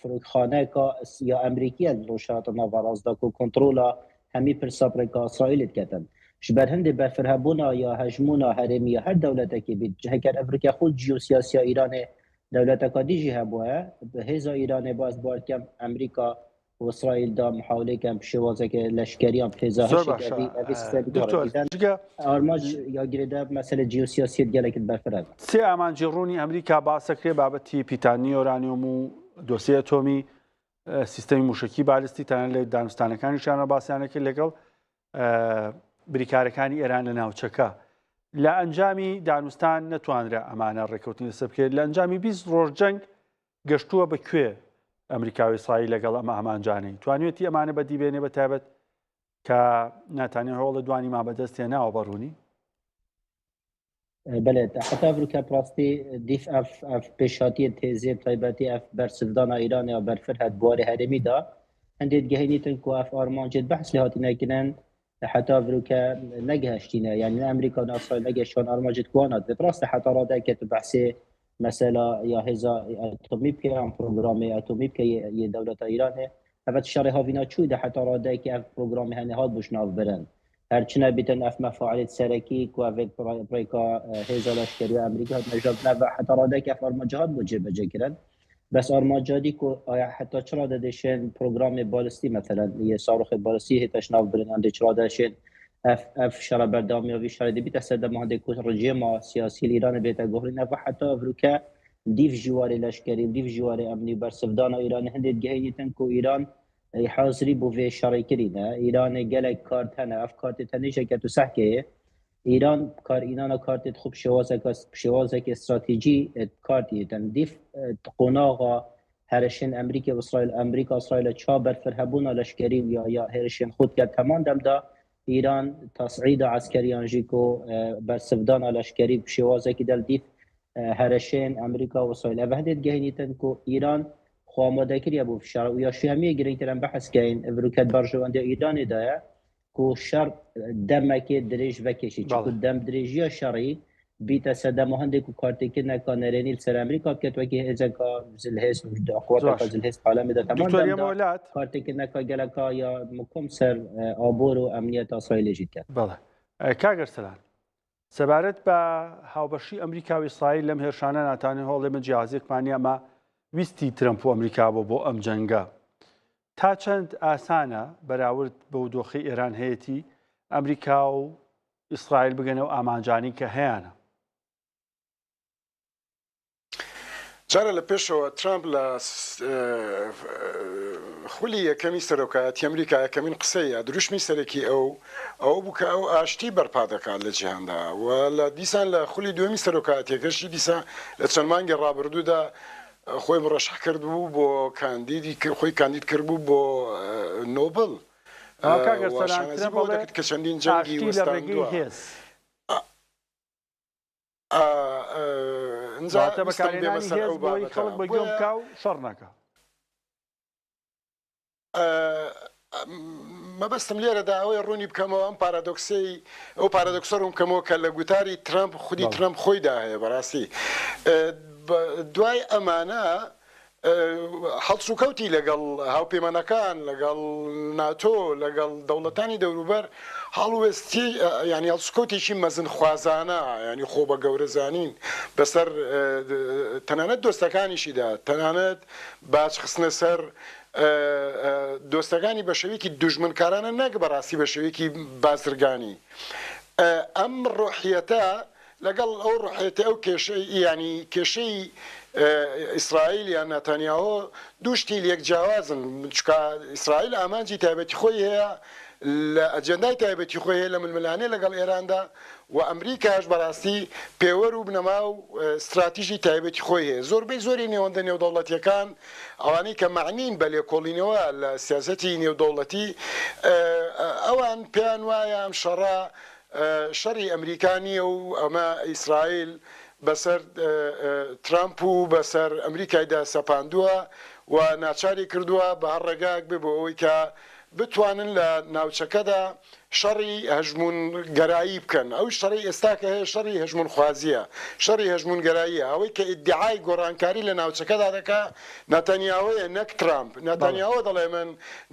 firokxaneka ya Amerîkî ye li Rojhilata Naverast da ku kontrola hemî pirsa bi rêka Îsraîlê diketin. Ji ber hindê berfirhebûna ya hejmûna herêmî ya her dewletekê bît, heger ev rike xwe ciyosiyasiya Îranê dewleteka dî jî hebûye, bi hêza Îranê ba ez bawer dikem Amerîka û Îsraîl da muhawilê ken bi şêwazeke leşkeriyan bi hêza Zor hişê başa evî evî sîstemî دکتۆر dare. Îden جگە armanc ya girêde mesele ciyosiyasiyê gelek berfireh e. سێ ئامانجی ڕوونی ئەمریکا باسەکرێ بابەتی پیتاندنی یۆرانیۆم و دۆسیەی ئەتۆمی سیستەمی موشکی بالستی تەنانەت لە دانوستانەکانیشیانە باسیانە کرد لەگەڵ بریکارەکانی ئێران لە ناوچەکە لە ئەنجامی دانوستان نەتوانرا ئەمانە ڕێککەوتنی لەسەر بکرێت لە ئەنجامی 20 ڕۆژ جەنگ گەشتووە بە کوێ ئەمریکا و ئیسرائیل لەگەڵ ئەمە ئامانجانەی توانیوێتی ئەمانە بەدی بێنێ بە تایبەت کە ناتانیاهۆ هەوڵە دوانی ما بەدەست هێناوە بە ڕوونی؟ بەلێ حتا بروکە پراستی دیف ئەف ئەف پێشاتیە تێزێ تایبەتی ئەف بەرسڤدانا ئیران یا بەرفر هەت بوارێ هەرێمی دا هەندێک گەهینیتن کو ئەف ئارمانجێت بەحس لێ هاتینە کرن حتا بروکە نەگەهشتینە یعنی ئەمریکا و ئیسرائیل نەگەشتوان ئارمانجێت کوانات بێت ڕاستە حتا ڕادەکە تو بەحسێ مەسەلا یا هێزا ئەتۆمی بکە یان پرۆگرامێ ئەتۆمی بکە یە دەولەتا ئیرانێ ئەڤە شەڕێ هاڤینا چووی دە حتا ڕادەیەکی ئەف پرۆگرامێ هەنێ هات بوش ناو برن هەر چنە بیتن ئەف مەفاعلێت سەرەکی کو ئەڤێت ڕێکا هێزا لەشکەری ئەمریکا هات نەژاد نەڤە حتا ڕادەیەکی ئەف ئارمانجە هات بۆ جێبەجێ کرن بەس ئارمانجادی کو ئایا حتا چ ڕادە دێشێن پرۆگرامێ بالستی مەسەلەن یە ساروخێ بالستی هێتەش ناو برن یان دێ چ ڕادە شێن. ئەف ئەف شەڕە بەردەوامییا ڤی شەڕی دبیتە سەدەما هەندێک کو ڕژێما سیاسی لە ئیرانێ بێتە گۆڕین ئەڤ حەتا ئەڤروکە دیڤ ژیوارێ لەشکەری و دیڤ ژیوارێ ئەمنی و بەرسڤدانا ئیرانێ هەندێک گهینیتن کو ئیران حازری بۆ ڤێ شەڕی کرینە ئیرانێ گەلەک کارت هەنە ئەف کارتێ تەنێژە کە تو سەحکەیێ ئیران بکارئینانا کارتێت خو بشێوازەکە بشێوازێکی ئستراتیجی کارتیتن دیف قۆناغا هەرشێن ئەمریکا و ئیسرائیل ئەمریکا ئیسرائیل چا بەرفرهەبوونا لەشکەری و یا یا هێرشێن خود کرد هەمان دەمدا ئیران تەسعیدا عەسکەریان ژی کو بەرسڤدانا لەشکەری بشێوازێکی دەل دیف هەرشێن ئەمریکا و ئیسرائیل ئەڤ هەندێت گەهینیتن کو ئیران خو ئامادە کریە بۆ فشار و یا شوهمیە گرنگتر ئەم بەحس کەین ئەڤروکەت بەرژەوەندی ئیرانێ دایە کو شەڕ دەمەکێ درێژ ڤەکێشی چونکو دەم درێژیە شەڕی بیتە سەدەم و هەندێک و کارتێکردنەکە نەرێنی لەسەر ئەمریکا بکەێت وەکی هێزەکە زلهێز قوتەکە زلهێز عالەمی دە تەمان وڵات کارتێکردنەکە گەلەکە یا مکم سەر ئابۆر و ئەمنیەت ئاسرائیلێژی کرد. بەڵێ کاک ئەرسەلان سەبارەت بە هاوبەشی ئەمریکا و ئیسرائیل لەم هێرشانە ناتانیاهۆ ئەڵێ من جیاوازیەکمان نیە ئەمە ویستی ترەمپ و ئەمریکا بۆ بۆ ئەم جەنگە تا چەند ئاسانە بەراورد بەو دۆخی ئێران هەیەتی ئەمریکا و ئیسرائیل بگەنەوە ئامانجانی کە هەیانە؟ جارە لە پێشەوە ترامپ لە خولی یەکەمی سەرۆکایەتی ئەمریکا یەکەمین قسەی یا دروشمی سەرەکی ئەو ئەوە بوو کە ئەو ئاشتی بەرپا دەکات لە جیهاندا و لە دیسان لە خولی دووەمی سەرۆکایەتیەکەشی دیسان لە چەند مانگی ڕابردوودا خۆی مڕەشح کردبوو بۆ کاندیدی خۆی کاندید کردبوو بۆ نۆبڵ کاک و ئەرسەلان شانازی ترەمپ بەوە ئەڵێ دەکرد کە چەندین جەنگی ئاشتی لە ڕێگەی وەستاندووە. هێز. ئینجا واتە ویستم بێمە بەکارهێنانی سەر هێز ئەو بۆی بابەتە خەڵک بە گوێم بۆیە بکا و شەڕ نەکا. مەبەستم لێرەدا ئەوەیە ڕوونی بکەمەوە ئەم پارادۆکسەی ئەو پارادۆکسە ڕوون بکەمەوە کە لە گوتاری ترەمپ خودی بەڵێ. ترەمپ خۆیدا هەیە بەڕاستی دوای ئەمانە هەڵسوکەوتی لەگەڵ هاوپەیمانەکان، لەگەڵ ناتۆ، لەگەڵ دەوڵەتانی دەوروبەر هەڵوێستی یانی هەڵسوکەوتێکی مەزنخوازانە یانی خۆ بە گەورە زانین بەسەر تەنانەت دۆستەکانیشیدا، تەنانەت باج خستنە سەر دۆستەکانی بە شێوەیەکی دوژمنکارانە نەک بەڕاستی بە شێوەیەکی بازرگانی. ئەم ڕۆحیەتە لەگەڵ ئەو ڕۆحیەتی ئەو کێشەی یانی کێشەی ئیسرائیل یان ناتانیاهۆ دوو شتی لێک جیاوازن چونکە ئیسرائیل ئامانجی تایبەتی خۆی هەیە لە ئەجێندای تایبەتی خۆی هەیە لە ململانێ لەگەڵ ئێراندا و ئەمریکاش بەڕاستی پێوەر و بنەما و ستراتیژی تایبەتی خۆی هەیە زۆربەی زۆری نێوەندە نێودەوڵەتیەکان ئەوانەی کە مەعنین بە لێکۆڵینەوە لە سیاسەتی نێودەوڵەتی ئەوان پێیان وایە ئەم شەڕە شەڕی ئەمریکا نییە و ئەمە ئیسرائیل بەسەر ترامپ و بەسەر ئەمریکایدا سەپاندووە و ناچاری کردووە بە هەر ڕێگایەک بێ بۆ ئەوەی کە بتوانن لە ناوچەکەدا شەڕی هەژموونگەرایی بکەن. ئەو شەڕەی ئێستا کە هەیە شەڕی هەژموونخوازییە، شەڕی هەژموونگەراییە. ئەوەی کە ئیدیعای گۆڕانکاری لە ناوچەکەدا دەکا ناتانیاهۆیە نەک ترامپ. ناتانیاهۆ دەڵێ من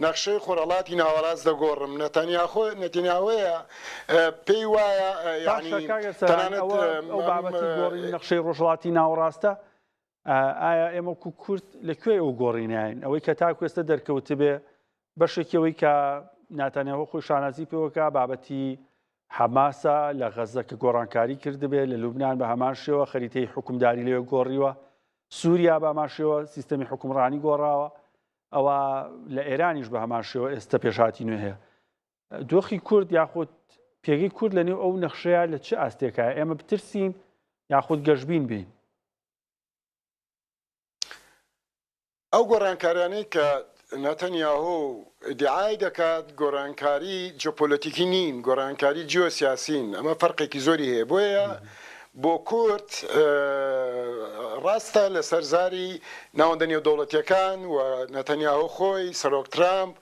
نەخشەی خۆرهەڵاتی ناوەڕاست دەگۆڕم. ناتانیاهۆ نەتینیاهۆیە پێی وایە باشە یانی کاک ئەرسەلان تەنانەت ئەوە ئەو بابەتی گۆڕینی نەخشەی ڕۆژهەڵاتی ناوەڕاستە ئایا ئێمە وەکو کورد لە کوێی ئەو گۆڕیناین ئەوەی کە تاکو ئێستا دەرکەوتبێ بەشێکی ئەوەی کە ناتانیاهۆ خۆی شانازی پێوەکە بابەتی حەماسە لە غەزە کە گۆڕانکاری کردبێ لە لوبناان بە هەمان شێوە خەریتەی حکومداری لەوێ گۆڕیوە سووریا بە هەمان شێوە سیستەمی حکومڕانی گۆڕاوە ئەوە لە ئێرانیش بە هەمان شێوە ئێستا پێشهاتی نوێ هەیە دۆخی کورد یاخود پێگەی کورد لە نێو ئەو نەخشەیە لە چ ئاستێکە ئێمە بترسین یاخود گەشبین بین ئەو گۆڕانکاریانەی کە ناتەنیاهۆ ئیدیعای دەکات گۆڕانکاری جیۆپۆلەتیکی نین، گۆڕانکاری جیۆسیاسین، ئەمە فەرقێکی زۆری هەیە، بۆیە بۆ کورد ڕاستە لەسەر زاری ناوەندە نێودەوڵەتیەکان و ناتەنیاهۆ خۆی، سەرۆک ترامپ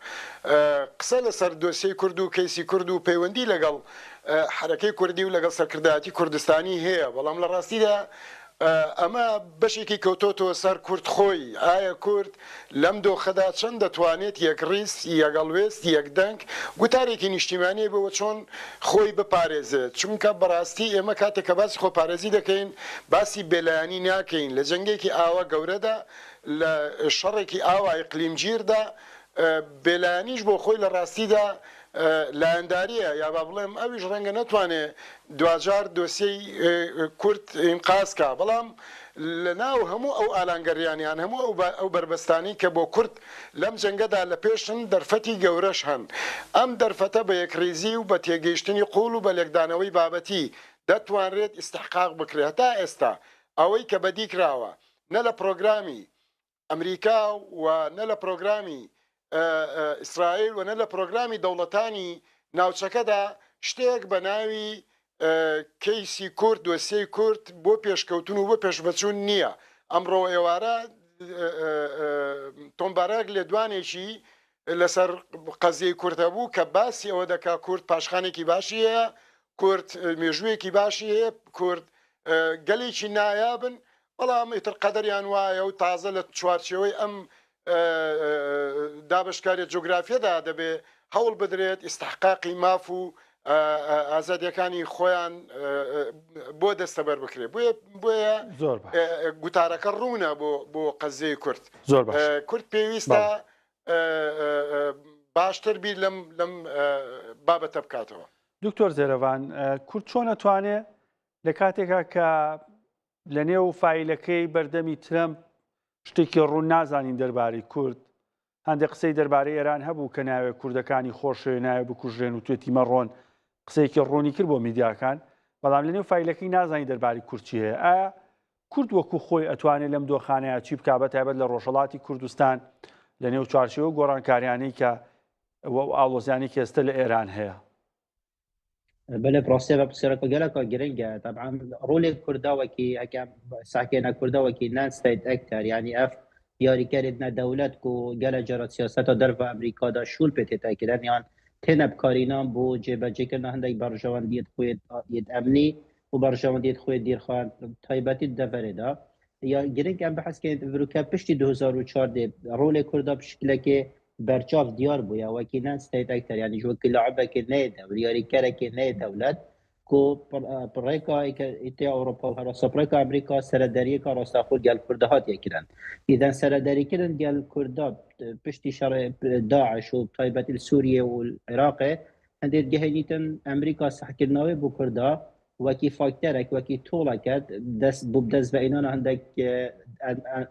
قسە لەسەر دۆسیەی کورد و کەیسی کورد و پەیوەندی لەگەڵ حەرەکەی کوردی و لەگەڵ سەرکردایەتی کوردستانی هەیە، بەڵام لە ڕاستیدا ئەمە بەشێکی کەوتۆتەوە سەر کورد خۆی، ئایا کورد لەم دۆخەدا چەند دەتوانێت یەکڕیز، یەکهەڵوێست، یەکدەنگ، گوتارێکی نیشتیمانی هەبێ و چۆن خۆی بپارێزێت؟ چونکە بەڕاستی ئێمە کاتێک کە باسی خۆپارێزی دەکەین، باسی بێلایەنی ناکەین، لە جەنگێکی ئاوا گەورەدا، لە شەڕێکی ئاوا ئیقلیمگیردا، بێلایەنیش بۆ خۆی لە ڕاستیدا. لایەندارییە یا با بڵێم ئەویش ڕەنگە نەتوانێ دواجار دۆسیەی کورد ئینقاز کا، بەڵام لە ناو هەموو ئەو ئالانگەریان یان هەموو ئەو ئەو بەربەستانەی کە بۆ کورد لەم جەنگەدا لە پێشن دەرفەتی گەورەش هەن. ئەم دەرفەتە بە یەکڕیزی و بە تێگەیشتنی قووڵ و بە لێکدانەوەی بابەتی دەتوانرێت ئیستحقاق بکرێت. هەتا ئێستا ئەوەی کە بەدی کراوە نە لە پرۆگرامی ئەمریکا و نە لە پرۆگرامی ئیسرائیل و نە لە پرۆگرامی دەوڵەتانی ناوچەکەدا شتێک بە ناوی کەیسی کورد، دۆسیەی کورد بۆ پێشکەوتن و بۆ پێشڤەچوون نییە. ئەمڕۆ ئێوارە تۆم باراک لێدوانێکی لەسەر قەزیەی کورد هەبوو کە باسی ئەوە دەکا کورد پاشخانێکی باشی هەیە، کورد مێژوویەکی باشی هەیە، کورد گەلێکی نایابن، بەڵام ئیتر قەدەریان وایە و تازە لە چوارچێوەی ئەم دابەشکاریە جوگرافیەدا دەبێ هەوڵ بدرێت ئیستحقاقی ماف و ئازادیەکانی خۆیان بۆ دەستەبەر بکرێت. بۆیە بۆیە زۆر باش. گوتارەکە ڕوونە بۆ بۆ قەزیەی کورد. زۆر باش. کورد پێویستە باشتر بیر لەم لەم بابەتە بکاتەوە. دکتۆر زێرەڤان، کورد چۆن ئەتوانێ لە کاتێکا کە لە نێو فایلەکەی بەردەمی ترەمپ شتێکی ڕوون نازانین دەربارەی کورد، هەندێک قسەی دەربارەی ئێران هەبوو کە ناوێ کوردەکانی خۆشەوێ ناوێ بکوژرێن و توێتی مەڕۆن، قسەیەکی ڕوونی کرد بۆ میدیاکان، بەڵام لە نێو فایلەکەی نازانین دەربارەی کورد چی هەیە. ئایا کورد وەکو خۆی ئەتوانێت لەم دۆخانەیە چی بکا بە تایبەت لە ڕۆژهەڵاتی کوردستان لە نێو چوارچێوە گۆڕانکاریانەی کە ئاڵۆزیانی کە ئێستا لە ئێران هەیە؟ بەلێ بڕاستێ بە پرسیارەکە گەلەکە گرنگە طبعا ڕۆلێک کورداوەکی هەکە ساکێنە کورداوەکی نان ستەیت ئەکتەر یعنی ئەف یاریکەرێت نە دەولەت کو گەلە جارە سیاسەتە دەرڤە ئەمریکادا شول پێ تێتاکردن یان تێنە بکارینان بۆ جێبەجێکردن هەندێک بەرژەوەندیت خۆیت ئەمنی و بەرژەوەندیت خۆی دیرخان تایبەتی دەڤەرێدا یا گرنگ ئەم بەحسکەین ڤروکە پشتی 2004 ڕۆلێ کوردا بشکلەکێ بەرچاو دیار بووە وەکی نان ستەیت ئەکتەر یانی وەکی لاعبێکی نەیە دەور یاریکەرێکی نەیە دەولەت کو پڕێکا ئیتیا ئەوروپا و هەروەسا پڕێکا ئەمریکا سەرەدەریەکە ڕاستەخۆ گەل کوردە هاتیە کرن ئیدەن سەرەدەریکردن گەل کوردە پشتی شەڕ داعش و تایبەتی سوریە و عێراقێ هەندێک گەهێنیتن ئەمریکا سەحکردنەوەی بۆ کوردە وەکی فاکتەرێک وەکی تۆڵەکەت دەست بۆ دەست بە ئینانە هەندێک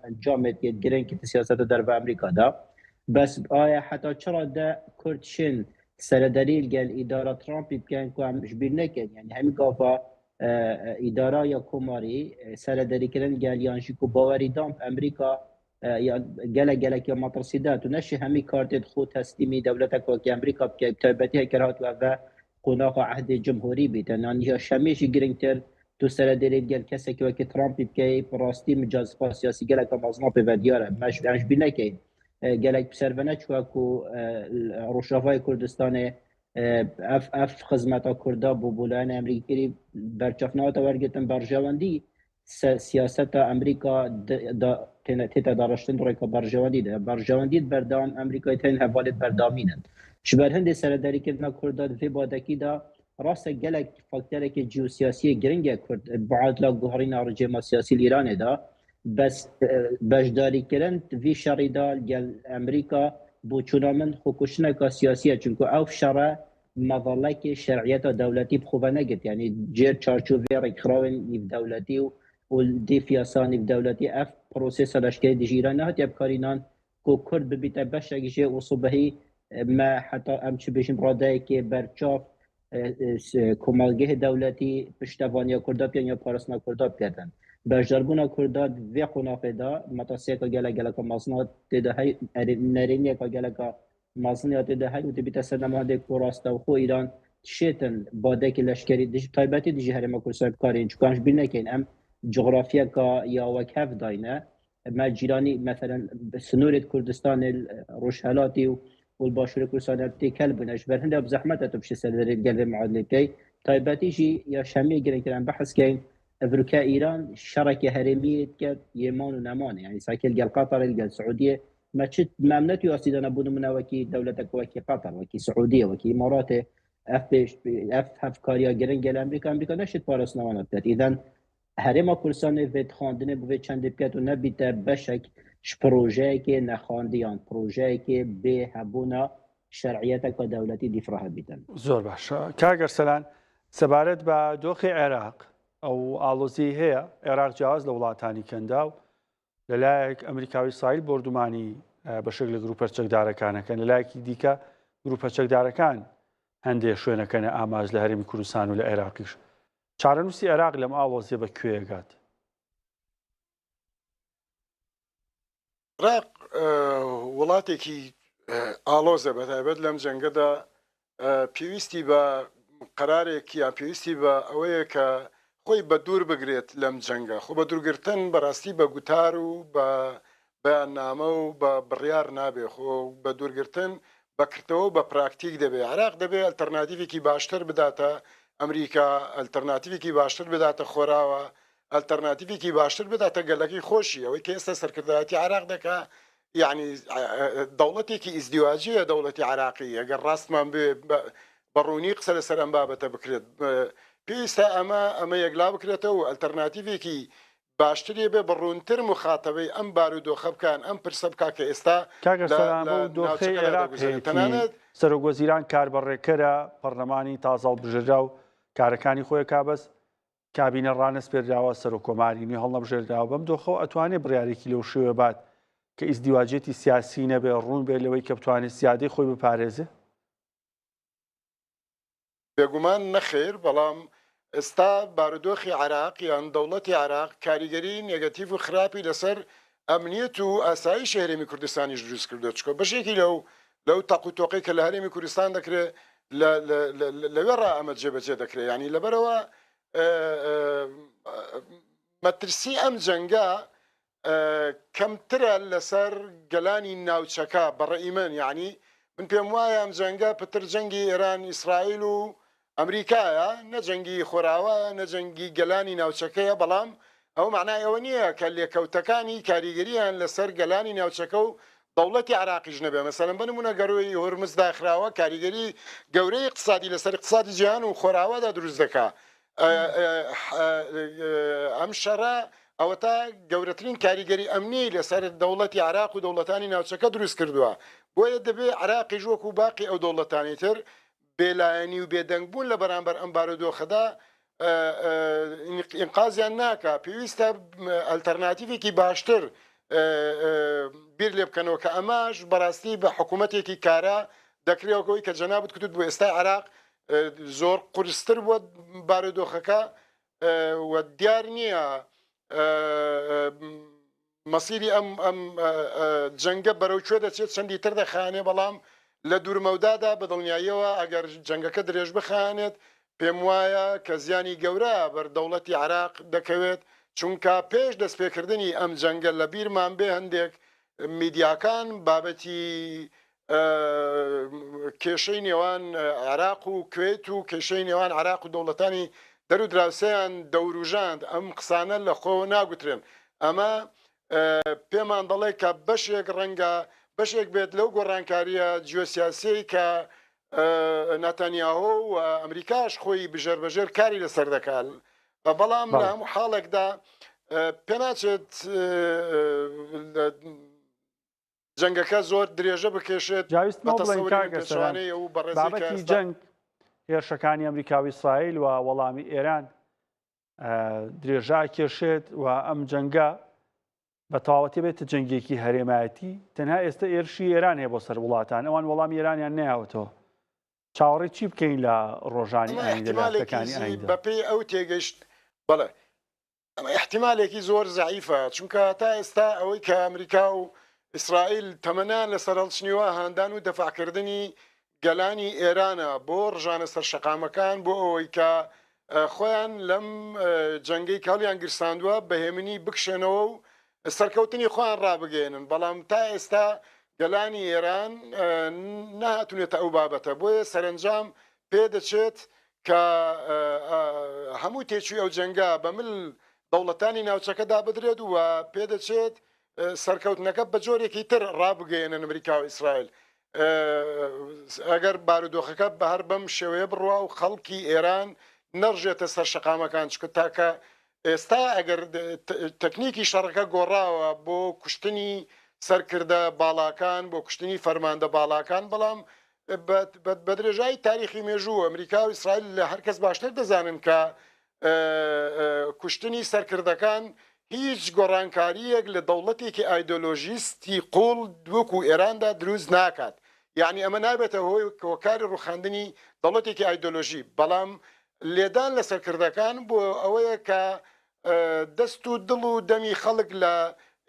ئەنجامێت یەت گرنگ کە سیاسەتە دەرڤە ئەمریکادا بەس ئایا حتا چ ڕادە کورد شن سەرەدەریل گەل ئیدارە ترامپی بکەن کو ئەم ژبیر نەکەن یعنی هەمی گاڤا ئیدارا یا کۆماری سەرەدەریکردن گەل یان ژی کو باوەری دام ئەمریکا گەلە گەلەک یا مەترسیدات و نەشی هەمی کارتێت خۆ تەسلیمی دەولەتەک وەکی ئەمریکا بکەیت تایبەتی هەکەر هاتووە بە قۆناغا عەهدێ جمهوری بیتن یان یا شەمێژی گرنگتر تو سەرە دێرێت گەل کەسێکی وەکی ترامپی بکەی ڕاستی مجازفا سیاسی گەلەکە مەزنا پێ دیارە مەش ئەمش بیر نەکەین گەلەک پسەر نەچووە کو ڕۆژاڤای کوردستانێ ئەف ئەف خزمەتا کوردا بۆ بۆ لایەن ئەمریکری بەرچەفناوەتە وەرگتن بەرژەوەندی سیاسەتا ئەمریکا تێتە داڕشتن ڕێکە بەرژەوەندی دە بەرژەوەندیت بەردەوام ئەمریکای تێن هەواڵێت بەردامینن ji ber هەندێ سەرەدەریکردنا کوردا vê badekî da ڕاستە gelek فاکتەرێکی جیوسیاسی گرنگە کورد بعادلا گۆڕینە ڕژێما سیاسی ئیرانێ دا بەس بەشداریکردن vî شەڕی دا گەل ئەمریکا بۆ چونا من خۆکوشتنەکە سیاسیە چونکە ئەو شەڕە مەظلەکی شەرعیەتا دەولەتی بخۆ نەگرت یعنی جێر چارچوڤێ ڕێکخراوێن نیڤ دەولەتی و و دیف یاسا نیڤ دەولەتی ئەف پرۆسێسە لەشکری دژ ئیران نەهاتیە بکارینان کو کورد ببیتە بەشێک ژێ و سوبهی ما حتا ئەم چ بێژین ڕادەیەکێ بەرچاو کۆمەڵگەه دەولەتی پشتەوانیا کوردا بکەن یا پاراستنا کوردا بکەن بەشداربوونا کوردا vê قۆناغێدا مەترسیەکە گەلە گەلەکە مەزنا تێدا هەی نەرێنیەکە گەلەکە مەزنیا تێدا هەی و دەبیتە سەدەمادێک و ڕاستەوخۆ ئیران شێتن بادێکی لەشکری دژ تایبەتی دژی هەرێمە کوردستان بکارین چکانش بیر نەکەین ئەم جغرافیەکە یا وەک هەف داینە ما جیرانی مثلا سنورێت کوردستان ڕۆژهەلاتی و و باشوور کوردستان تێکەل بوون ji ber هەندێک زەحمەتە تو بشێ سەر دەرێت گەل vê معادلێ بکەی تایبەتیژی یا شەمیە گرنگتران بەحسکەین ئەڤروکە ئیران شەڕێکی هەرێمی بکات یێمان و نەمانە یعنی ساکل گەل قەتەر گەل سعودیە ما چ مامنەتی ئاسیدانە بوون منە وەکی دەولەتەکە وەکی قەتەر وەکی سعودیە وەکی ئیماراتێ ئەف پێش ئەف هەفکاریە گرنگ گەل ئەمریکا ئەمریکا نەشێت پاراستنەوانە بکات ئیدەن هەرێما کوردستانێ vê dixwandinê بۆ vê çendê بکات و نەبیتە بەشێک ji پرۆژەیەکێ نەخواندیان پرۆژەیەکێ بێ هەبوونا. شەرعیەتەکە دەولەتی دیفرا هەبیتن. زۆر باشە کاک ئەرسەلان سەبارەت بە دۆخی عێراق ئەو ئاڵۆزیەی هەیە عێراق جیاواز لە وڵاتانی کەنداو لەلایەک ئەمریکا و ئیسرائیل بۆردومانی بەشێک لە گروپە چەکدارەکانەکەن لەلایەکی دیکە گروپە چەکدارەکان هەندێک شوێنەکەنە ئاماژ لە هەرێمی کوردستان و لە عێراقیش چارەنووسی عێراق لەم ئاڵۆزیە بە کوێگات؟ عێراق وڵاتێکی ئاڵۆزە بەتایبەت لەم جەنگەدا پێویستی بە قەرارێک یان پێویستی بە ئەوەیە کە خۆی بە دوور بگرێت لەم جەنگە خۆ بە دوورگرتن بەڕاستی بە گوتار و بە بەیاننامە و بە بڕیار نابێ خۆ بە دوورگرتن بە کردەوە بە پراکتیک دەبێ عێراق دەبێ ئەلتەرناتیڤێکی باشتر بداتە ئەمریکا ئەلتەرناتیڤێکی باشتر بداتە خۆراوە ئەلتەرناتیڤێکی باشتر بداتە گەلەکەی خۆشی ئەوەی کە ئێستا سەرکردایەتی عێراق دەکا یعنی دەوڵەتێکی ئیزدیواجیە دەوڵەتی عراقی ئەگەر ڕاستمان بێ بە ڕوونی قسە لەسەر ئەم بابەتە بکرێت پێویستە ئەمە ئەمە یەکلا بکرێتەوە و ئەلتەرناتیڤێکی باشتری بێ بە ڕوونتر مخاتەبەی ئەم بارودۆخە بکان ئەم پرسە بکا کە ئێستا کاک ئەرسەلان بەو دۆخەی عێراق هەیەتی تەنانەت سەرۆکوەزیران کاربەڕێکەرە پەڕلەمانی تازە هەڵبژێردراو کارەکانی خۆی ئەکا بەس کابینە ڕانەسپێردراوە، سەرۆککۆماری نوێ هەڵنەبژێردراوە، بەم دۆخەوە ئەتوانێ بڕیارێکی لەو شێوەیە بات کە ئیزدیواجیەتی سیاسی نەبێ، ڕوون بێت لەوەی کە بتوانێت سیادەی خۆی بپارێزێ؟ بێگومان نەخێر، بەڵام ئێستا بارودۆخی عێراق یان دەوڵەتی عێراق کاریگەری نێگەتیڤ و خراپی لەسەر ئەمنیەت و ئاسایشی هەرێمی کوردستانیش دروست کردووە، چونکە بەشێکی لەو لەو تەق و تۆقەی کە لە هەرێمی کوردستان دەکرێت لەوێ ڕا ئەمە جێبەجێ دەکرێت یانی لەبەرەوە مەترسی ئەم جەنگە کەمترە لەسەر گەلانی ناوچەکە بەڕێی من یعنی من پێم وایە ئەم جەنگە پتر جەنگی ئێران ئیسرائیل و ئەمریکایە، نە جەنگی خۆراوایە، نە جەنگی گەلانی ناوچەکەیە، بەڵام ئەوە مەعنای ئەوە نییە کە لێکەوتەکانی کاریگەرییان لەسەر گەلانی ناوچەکە و دەوڵەتی عێراقیش نەبێ، مەسەلەن بە نموونە گەرووی هورمز داخراوە کاریگەری گەورەی ئیقتسادی لەسەر ئیقتسادی جیهان و خۆراوادا دروست دەکا. ئەم شەڕە ئەوەتا گەورەترین کاریگەری ئەمنی لەسەر دەوڵەتی عێراق و دەوڵەتانی ناوچەکە دروست کردووە، بۆیە دەبێ عێراقیش وەکو باقی ئەو دەوڵەتانی تر بێلایەنی و بێدەنگ بوون لە بەرامبەر ئەم بارودۆخەدا ئینقازیان ناکا، پێویستە ئەلتەرناتیڤێکی باشتر بیر لێ بکەنەوە کە ئەمەش بەڕاستی بە حکوومەتێکی کارا دەکرێت وەک ئەوەی کە جەنابت کوتت بۆ ئێستای عێراق زۆر قورستر بووە بارودۆخەکە و دیار نییە مەسیری ئەم ئەم جەنگە بەرەو کوێ دەچێت چەندی تر دەخایەنێ بەڵام لە دوورمەودادا بە دڵنیاییەوە ئەگەر جەنگەکە درێژ بخایەنێت پێم وایە کە زیانی گەورە بەر دەوڵەتی عێراق دەکەوێت چونکە پێش دەستپێکردنی ئەم جەنگە لە بیرمان بێ هەندێک میدیاکان بابەتی کێشەی نێوان عێراق و کوێت و کێشەی نێوان عێراق و دەوڵەتانی دەر و دراوسێیان دەوروژاند، ئەم قسانە لە خۆوە ناگوترێن. ئەمە پێمان دەڵێ کە بەشێک ڕەنگە بەشێک بێت لەو گۆڕانکارییە جیۆسیاسیەی کە ناتانیاهۆ و ئەمریکاش خۆی بژێر بەژێر کاری لەسەر دەکات. بەڵام لە هەموو حاڵێکدا پێناچێت جەنگەکە زۆر درێژە بکێشێت جا ویستم بە ئەوە بڵێین تەسەوری من کاک ئەرسەلان پێچەوانەی ئەو بەڕێزەی کە بابەتی ئێستا جەنگ هێرشەکانی ئەمریکا و ئیسرائیل و وەڵامی ئێران درێژە ئەکێشێت و ئەم جەنگە بە تەواوەتی بێتە جەنگێکی هەرێمایەتی تەنها ئێستا ئێرشی ئێران هەیە بۆ سەر وڵاتان ئەوان وەڵامی ئێرانیان نەیاوەتەوە چاوەڕێی چی بکەین لە ڕۆژانی ئەمە ئایندە لە ئیحتیمالێکی هەفتەکانی زی ئایندە بەپێی ئەو تێگەیشت بەڵێ ئەمە ئیحتیمالێکی زۆر زەعیفە، چونکە تا ئێستا ئەوەی کە ئەمریکا و ئیسرائیل تەمەنیان لەسەر هەڵچنیوە هاندان و دەفاعکردنی گەلانی ئێرانە بۆ ڕژانە سەر شەقامەکان بۆ ئەوەی کە خۆیان لەم جەنگەی کە هەڵیان گرساندووە بە هێمنی بکشێنەوە و سەرکەوتنی خۆیان ڕابگەیەنن، بەڵام تا ئێستا گەلانی ئێران نەهاتوونەتە ئەو بابەتە، بۆیە سەرەنجام پێدەچێت کە هەموو تێچووی ئەو جەنگە بە مل دەوڵەتانی ناوچەکەدا بدرێت و پێدەچێت سەرکەوتنەکە بە جۆرێکی تر ڕابگەیەنن ئەمریکا و ئیسرائیل ئەگەر بارودۆخەکە بە هەر بەم شێوەیە بڕوا و خەڵکی ئێران نەڕژێتە سەر شەقامەکان چکە تاکە ئێستا ئەگەر تەکنیکی شەڕەکە گۆڕاوە بۆ کوشتنی سەرکردە باڵاکان بۆ کوشتنی فەرماندە باڵاکان بەڵام. بە درێژایی تاریخی مێژوو ئەمریکا و ئیسرائیل لە هەر کەس باشتر دەزانن کە کوشتنی سەرکردەکان هیچ گۆڕانکارییەک لە دەوڵەتێکی ئایدۆلۆژیستی قوڵ وەکو ئێراندا دروست ناکات. یەعنی ئەمە نابێتە هۆی هۆکاری ڕووخاندنی دەوڵەتێکی ئایدۆلۆژی، بەڵام لێدان لە سەرکردەکان بۆ ئەوەیە کە دەست و دڵ و دەمی خەڵک لە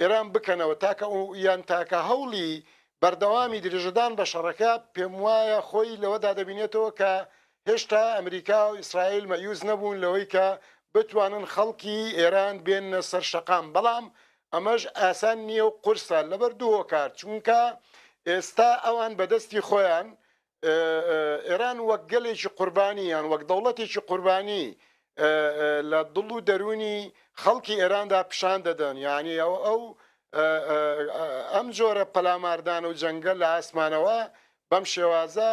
ئێران بکەنەوە. تاکە یان تاکە هەوڵی بەردەوامی درێژەدان بە شەڕەکە پێموایە خۆی لەوەدا دەبینێتەوە کە هێشتا ئەمریکا و ئیسرائیل مەئیوس نەبوون لەوەی کە بتوانن خەڵکی ئێران بێننە سەر شەقام، بەڵام ئەمەش ئاسان نییە و قورسە لەبەر دوو هۆکار، چونکە ئێستا ئەوان بە دەستی خۆیان ئێران وەک گەلێکی قوربانی یان وەک دەوڵەتێکی قوربانی لە دڵ و دەروونی خەڵکی ئێراندا پیشان دەدەن، یانی ئەو ئەم جۆرە پەلاماردان و جەنگە لە ئاسمانەوە بەم شێوازە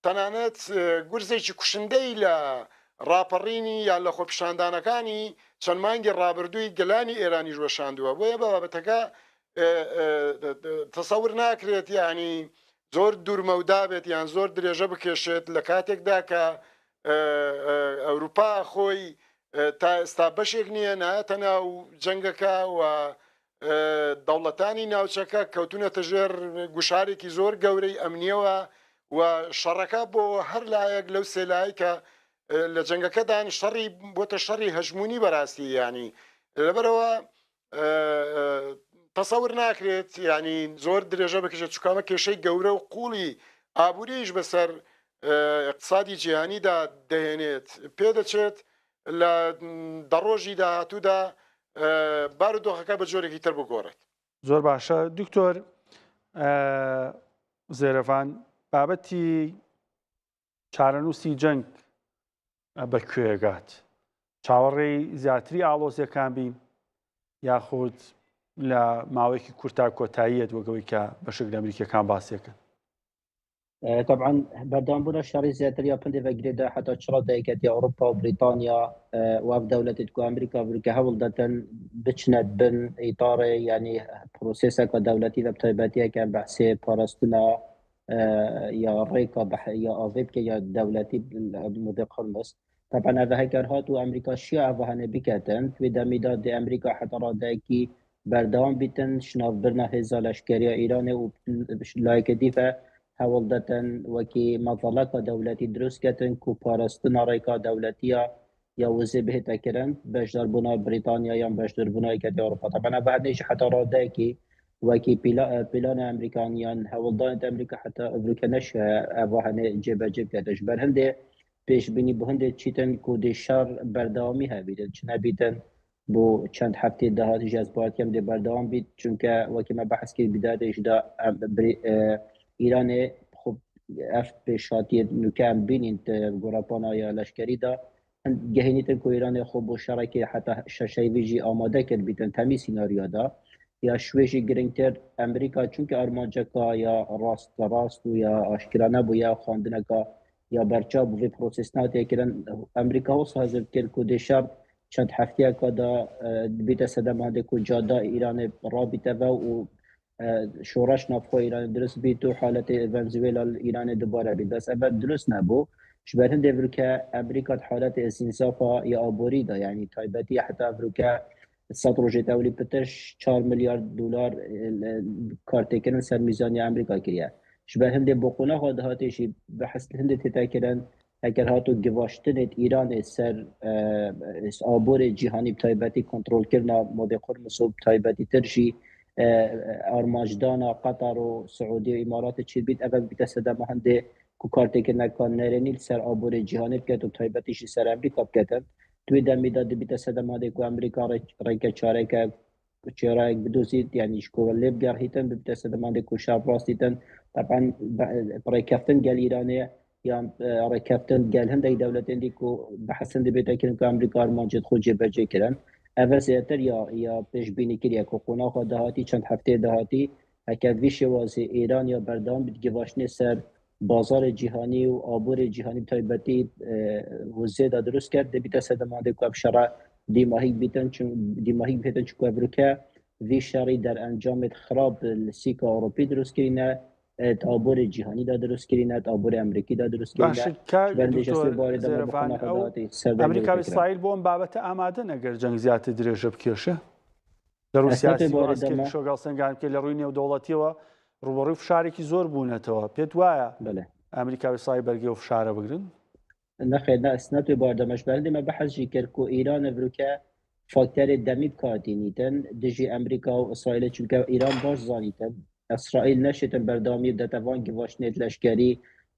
تەنانەت گورزێکی کوشندەی لە ڕاپەڕینی یان لە خۆپیشاندانەکانی چەند مانگی ڕابردووی گەلانی ئێرانیش وەشاندووە، بۆیە بە بابەتەکە تەسەور ناکرێت یانی زۆر دوورمەودا بێت یان زۆر درێژە بکێشێت لە کاتێکدا کە ئەوروپا خۆی تا ئێستا بەشێک نییە نایەتە ناو جەنگەکە و دەوڵەتانی ناوچەکە کەوتونەتە ژێر گوشارێکی زۆر گەورەی ئەمنیەوە و شەڕەکە بۆ هەر لایەک لەو سێلای کە لە جەنگەکەدان شەڕی بۆتە شەڕی هەژمونی بەراستی ینی لەبەرەوە تەسەور ناکرێت ینی زۆر درێژە بکێشێت چکامە کێشەی گەورە و قوڵی ئابووریش بەسەر اقتصادی جیهانیدا دەهێنێت پێدەچێت لە دە ڕۆژی داهاتوودا بارودۆخەکە بە جۆرێکی تر بگۆڕێت. زۆر باشە دکتۆر زێرەڤان بابەتی چارەنووسی جەنگ بە کوێگات چاوەڕێی زیاتری ئاڵۆزیەکان بین یاخود لە ماوەیەکی کورتا کۆتاییەت وەگەوەی کە بەشێک لە ئەمریکیەکان باسیەکەن طبعا بەردەوام بوونا شەڕی زیاتر یا پندێ بە گرێدا حتا چڕە دایکەتی ئەوروپا و بریتانیا و ئەف دەولەتێت کو ئەمریکا بورکە هەوڵ دەتن بچنە بن ئیتارێ یعنی پرۆسێسەکە دەولەتی بە تایبەتیەکە بەحسێ پاراستنا یا ڕێکا یا ئاڤێ بکە یا دەولەتی مضیق هرمز طبعا ئەڤ هەگەر هات و ئەمریکا شیا ئەڤ هەنێ بکەتن توێ دەمیدا دێ ئەمریکا حتا ڕادەیەکی بەردەوام بیتن شناوبرنا هێزا لەشکەریە ئیرانێ و لایەکە دیفە هەوڵ دەتن وەکی مەزەڵەکە دەولەتی دروست کەتن کو پاراستنا ڕێکا دەولەتیە یا وزێ بهێتە کرن بەشداربوونا بریتانیا یان بەشداربوونا یەکێتی ئەوروپا طبعا ئەڤ هەنێ ژی حتا ڕادەیەکی وەکی پیلان ئەمریکان یان هەوڵدانێت ئەمریکا حتا ئەمریکا نەشە ئەڤ هەنێ جێبەجێ بکەتە ژبەر هەندێ پێشبینی بۆ هەندێک چیتن کو دێ شەڕ بەردەوامی هەبیتن چ نەبیتن بۆ چەند هەفتەی داهاتیش ئەز باوەر دێ بەردەوام بیت چونکە وەکی مە بەحس کرد بدایەتێشدا ئیرانێ خب ئەف پێشهاتیە نوکە ئەم بینین گۆڕەپانا یا لەشکەریدا گەهینیتن کو ئیرانێ خۆ بۆ شەڕێکی حتا شەشەیڤی ئامادە کرد بیتن تەمی سیناریۆدا یا شوێژی گرنگتر ئەمریکا چونکە ئارمانجەکە یا ڕاست ڕاست و یا ئاشکرا نەبوو یا خواندنەکە یا بەرچاو بۆ vê پرۆسێس ناتێ کرن ئەمریکا وسا هزر کرد کو دێ شەڕ چەند هەفتەیەکە دا دبیتە سەدەم هەندێک و جادا ئیرانێ ڕابیتەوە و شۆڕش ناوخۆ ئیران دروست بیت و حالەتی ڤەنزوێلا ئیرانێ دوبارە بیت بەس ئەڤ دروست نەبوو ژبەر هەندێ ڤرکە ئەمریکا حالەتی ئستینزافا یا ئابووری دا یعنی تایبەتی حتا ڤرکە 100 ڕۆژێ تەولی پتش 4 میلیارد دلار کارتێکردن سەر میزانی ئەمریکا کریە ژبەر هەندێ بۆ قۆناغا دهاتێژی بەحس هەندێ تێتاکردن ئەگەر هاتوو گڤاشتنێت ئیرانێ سەر ئابوورێ جیهانی بتایبەتی کۆنترۆڵکردنا مۆدێ قورمس و بتایبەتی ترژی ئارمانجدانا قەتەر و سعودی و ئیمارات چی بیت ئەڤ بیتە سەدەما هەندێ کو کارتێکردنەکان نەرێنی سەر ئابوورێ جیهانی بکەێت و تایبەتیشی سەر ئەمریکا بکەێتن توی دەمیدا دەبیتە سەدەما هەندێک کو ئەمریکا ڕێکە چارێکە چێرایەک بدۆزیت یانیش کۆ لێ بگەڕهیتن ببتە سەدەماندێک کو شار ڕاستیتن طبعا ڕێککەفتن گەل ئیرانێ یان ڕێککەفتن گەل هەندێک دەولەتێن دی کو بەحسن دەبێتە کرن کە ئەمریکا ئارمانجێت خۆ جێبەجێ کرن ئەڤ زیاتر یا یا پێشبینی کریە کو قۆناغا داهاتی چەند هەفتەیە داهاتی هەکە وی شێوازی ئێران یا بەردەوام بیت گەڤاشتنێ سەر بازار جیهانی و ئابوور جیهانی تایبەتی وزێدا دروست کرد دەبیتە سەدەماندێک کو ئەم شەڕە دیماهیک بیتن چون دیماهیک بێتن چونکە ڤروکە وی شەڕی دەرئەنجامێت خراپ لە سیکا ئەوروپی دروست کرینە. ئابووری جیهانی دا دروست کرینە ئابووری ئەمریکی دا دروست کرینە باشە کاک دکتۆر زێرەڤان ئەو ئەمریکا و ئیسرائیل بۆ ئەم بابەتە ئامادەن ئەگەر جەنگ زیاتر درێژە بکێشێ لە ڕووی سیاسی و ئەسکەری شۆگەڵ سەنگان بکەێت لە ڕووی نێودەوڵەتیەوە ڕوبەڕووی فشارێکی زۆر بوونەتەوە پێت وایە ئەمریکا و ئیسرائیل بەرگی و فشارە بگرن؟ نەخێر نە ئەسنەتێ باردەمەش بەرندێ مە بەحس ژی کرد کو ئیران ڤروکە فاکتەرێ دەمی بکارتینیتن دژی ئەمریکا و ئیسرائیل چونکە ئیران باش زانیتن ئیسرائیل نەشێتن بەردەوامی بدەتە ڤان گڤاشتنێت لەشکەری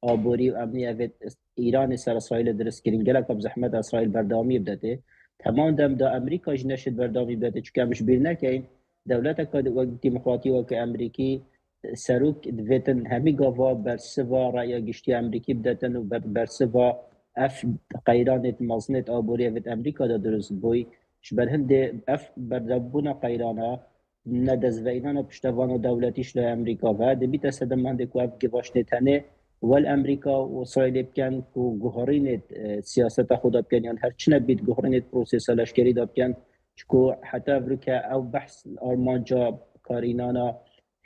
ئابووری و ئەمنی ئەڤێت ئیران سەر ئیسرائیل درست کرین گەلەک بە زەحمەت ئیسرائیل بەردەوامی بدەتێ تەمام دەم دا ئەمریکاش نەشێت بەردەوامی بدەتێ چونکە ئەمش بیر نەکەین دەولەتەکە وەک دیموکراتی وەک ئەمریکی سەرۆک دڤێتن هەمی گاڤا بەرسڤا ڕەیا گشتی ئەمریکی بدەتن و بەرسڤا ئەف قەیرانێت مەزنێت ئابووریەڤێت ئەمریکادا دروست بووی ژبەر هندێ ئەف بەردەبوونە قەیرانە نەدەستڤەینانە پشتەڤانە دەولەتیش لە ئەمریکا ڤە دبیتە سەدەم هەندێک و ئەف گڤاشتنێت هەنێ وەل ئەمریکا و ئیسرائیلێ بکەن و گوهڕینێت سیاسەتە خۆدا بکەن یان هەر چنە بیت گوهڕینێت پرۆسێسە لەشکەریدا بکەن چکو حتا ڤروکە ئەو بەحس ئارمانجا بکارینانا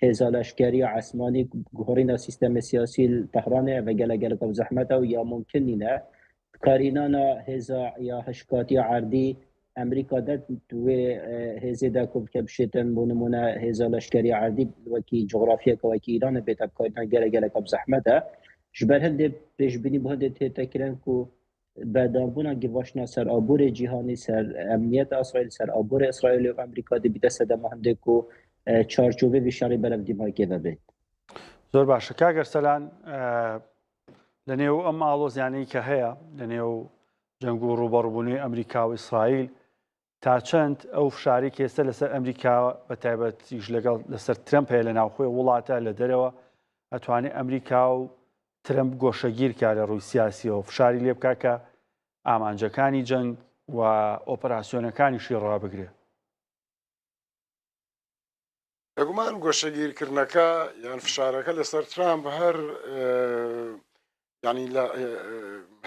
هێزا لەشکەری یا عسمانی گوهڕینا سیستەم سیاسی تەهرانێ ئەڤە گەلە گەلەکا زەحمەتە و یا مومکن نینە بکارینانا هێزا یا هشکاتی یا عەردی ئەمریکا دەت وێ هێزێ دا کو بکە بشێتن بۆ نمونە هێزا لەشکەری عەردی وەکی جوغرافیەکە وەکی ئیرانە بێتە بکارینان گەلە گەلەکا زەحمەتە ژبەر هەندێ پێشبینی بۆ هەندێ تێتە کرن کو بەردەوامبوونا گڤاشتنا سەر ئابوورێ جیهانی، سەر ئەمنیەت ئیسرائیل، سەر ئابوورێ ئیسرائیل و ئەمریکا دبیتە سەدەما هەندێک و چارچۆڤێ ڤی شەڕی بەرەڤ دیمایکێ ڤە بێت. زۆر باشە کاک ئەرسەلان لە نێو ئەم ئاڵۆزیانەی کە هەیە لە نێو جەنگ و ڕووبەڕووبوونەوەی ئەمریکا و ئیسرائیل تا چەند ئەو فشارەی کە ئێستا لەسەر ئەمریکا بە تایبەتیش لەگەڵ لەسەر ترەمپ هەیە لە ناوخۆی وڵاتە لە دەرەوە ئەتوانێت ئەمریکا و ترەمپ گۆشەگیر کا لە ڕووی سیاسیەوە فشاری لێ بکا کە ئامانجەکانی جەنگ و ئۆپەراسیۆنەکانیشی ڕابگرێ؟ بێگومان گۆشەگیرکردنەکە یان فشارەکە لەسەر ترامپ هەر ینی لە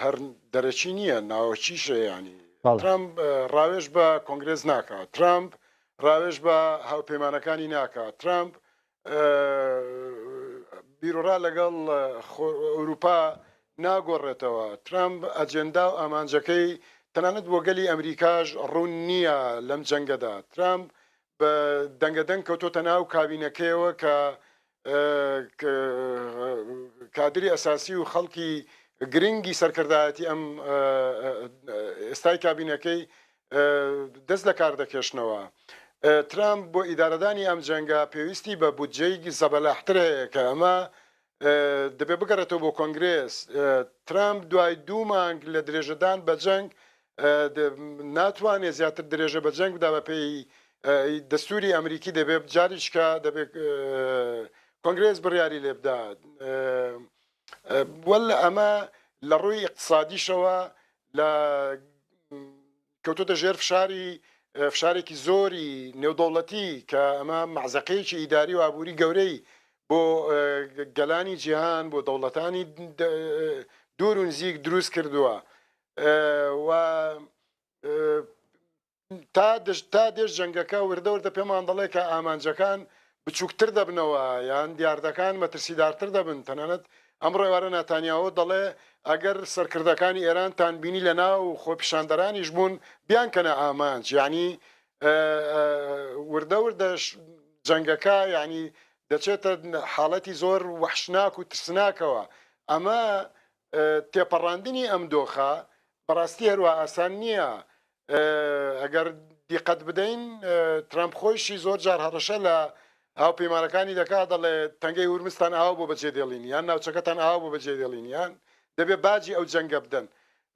هەر دەرەکی نییە ناوەکیشە ینی ترامپ ڕاوێژ بە کۆنگرێس ناکات ترامپ ڕاوێژ بە هاوپەیمانەکانی ناکات ترامپ بیرۆڕا لەگەڵ ئەوروپا ناگۆڕێتەوە ترامپ ئەجێندا و ئامانجەکەی تەنانەت بۆ گەلی ئەمریکاش ڕوون نییە لەم جەنگەدا ترامپ بە دەنگە دەنگ کەوتۆتە ناو کابینەکەیەوە کە کادری ئەساسی و خەڵکی گرنگی سەرکردایەتی ئەم ئێستای کابینەکەی دەست لە کار دەکێشنەوە. ترامپ بۆ ئیدارەدانی ئەم جەنگە پێویستی بە بودجەی زەبەلاحتر هەیە کە ئەمە دەبێ بگەڕێتەوە بۆ کۆنگرێس. ترامپ دوای دوو مانگ لە درێژەدان بە جەنگ ناتوانێت زیاتر درێژە بە جەنگ بدا بەپێی دەستوری ئەمریکی دەبێت جاریشکە دەبێت کۆنگرێس بڕیاری لێ بدا وەل ئەمە لە ڕووی اقتصادیشەوە لە کەوتۆتە ژێر فشاری فشارێکی زۆری نێودەوڵەتی کە ئەمە مەعزەقەیەکی ئیداری و ئابووری گەورەی بۆ گەلانی جیهان بۆ دەوڵەتانی دوور و نزیک دروست کردووە و تا تا دێش جەنگەکە وردە وردە پێمان دەڵێ کە ئامانجەکان بچووکتر دەبنەوە یان دیاردەکان مەترسیدارتر دەبن، تەنانەت ئەمڕۆ ئێوارە ناتانیاهۆ دەڵێ ئەگەر سەرکردەکانی ئێرانتان بینی لە ناو خۆپیشاندەرانیش بوون بیانکەنە ئامانج، یانی وردە وردەش جەنگەکە یانی دەچێتە حاڵەتی زۆر وەحشناک و ترسناکەوە، ئەمە تێپەڕاندنی ئەم دۆخە بەڕاستی هەروا ئاسان نییە، ئەگەر دیقەت بدەین ترامپ خۆیشی زۆر جار هەڕەشە لە هاوپەیمانەکانی دەکات دەڵێ تەنگەی هورمزتان ئاوا بۆ بەجێ دێڵین یان ناوچەکەتان ئاوا بۆ بەجێ دێڵین یان دەبێ باجی ئەو جەنگە بدەن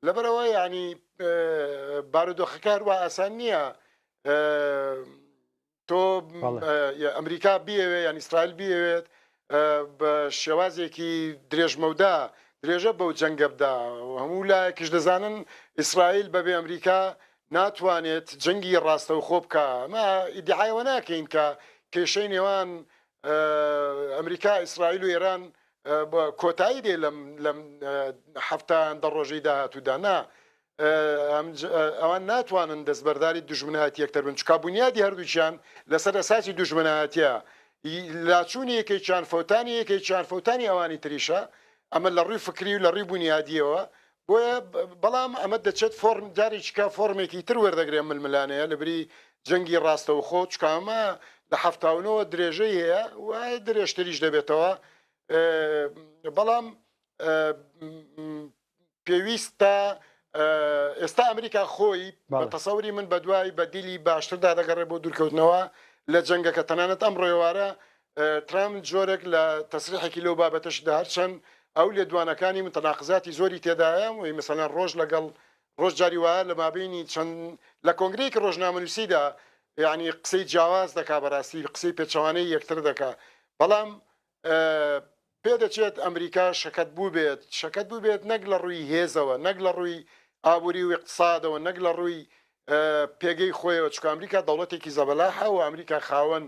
لەبەرەوە یعنی بارودۆخەکە هەروە ئاسان نییە تۆ ئەمریکا بیەوێ یان ئیسرائیل بیەوێت بە شێوازێکی درێژمەودا درێژە بەو جەنگە بدا هەموو لایەکیش دەزانن ئیسرائیل بەبێ ئەمریکا ناتوانێت جەنگی ڕاستەوخۆ بکە ئەمە ئیدعایەوە ناکەین کە کێشەی نێوان ئەمریکا ئیسرائیل و ئێران کۆتایی دێ لەم لەم هەفتان دە ڕۆژەی داهاتوودا نا ئەوان ناتوانن دەستبەرداری دوژمنایەتی یەکتر بن چکا بونیادی هەردووکیان لەسەر ئەساسی دوژمنایەتیە. لاچوونی یەکێکیان فەوتانی یەکێکیان فەوتانی ئەوانی تریشە، ئەمە لە ڕووی فکری و لە ڕووی بونیادییەوە، بۆیە بەڵام ئەمە دەچێت فۆرم جارێکیکە فۆرمێکی تر وەردەگرێ ململانێیە لەبری جەنگی ڕاستەوخۆ، چونکە ئەمە لە 79 وە درێژەی هەیە و درێژتریش دەبێتەوە، بەڵام پێویستە ئێستا ئەمریکا خۆی بە تەسەوری من بەدوای بەدیلی باشتردا دەگەڕێ بۆ دوورکەوتنەوە لە جەنگەکە تەنانەت ئەم ڕێوارە ترامپ جۆرێک لە تەسریحێکی لەو بابەتەشدا هەرچەند ئەو لێدوانەکانی متەناقزاتی زۆری تێدایە وی مەسەلەن ڕۆژ لەگەڵ ڕۆژ جاری وایە لە مابینی چەند لە کۆنگرەیەکی ڕۆژنامەنووسیدا یعنی قسەی جیاواز دەکا بەڕاستی قسەی پێچەوانەی یەکتر دەکا بەڵام پێدەچێت ئەمریکا شەکەت بووبێت، شەکەت بووبێت نەک لە ڕووی هێزەوە، نەک لە ڕووی ئابووری و ئیقتسادەوە، نەک لە ڕووی پێگەی خۆیەوە، چونکە ئەمریکا دەوڵەتێکی زەبەلاحە و ئەمریکا خاوەن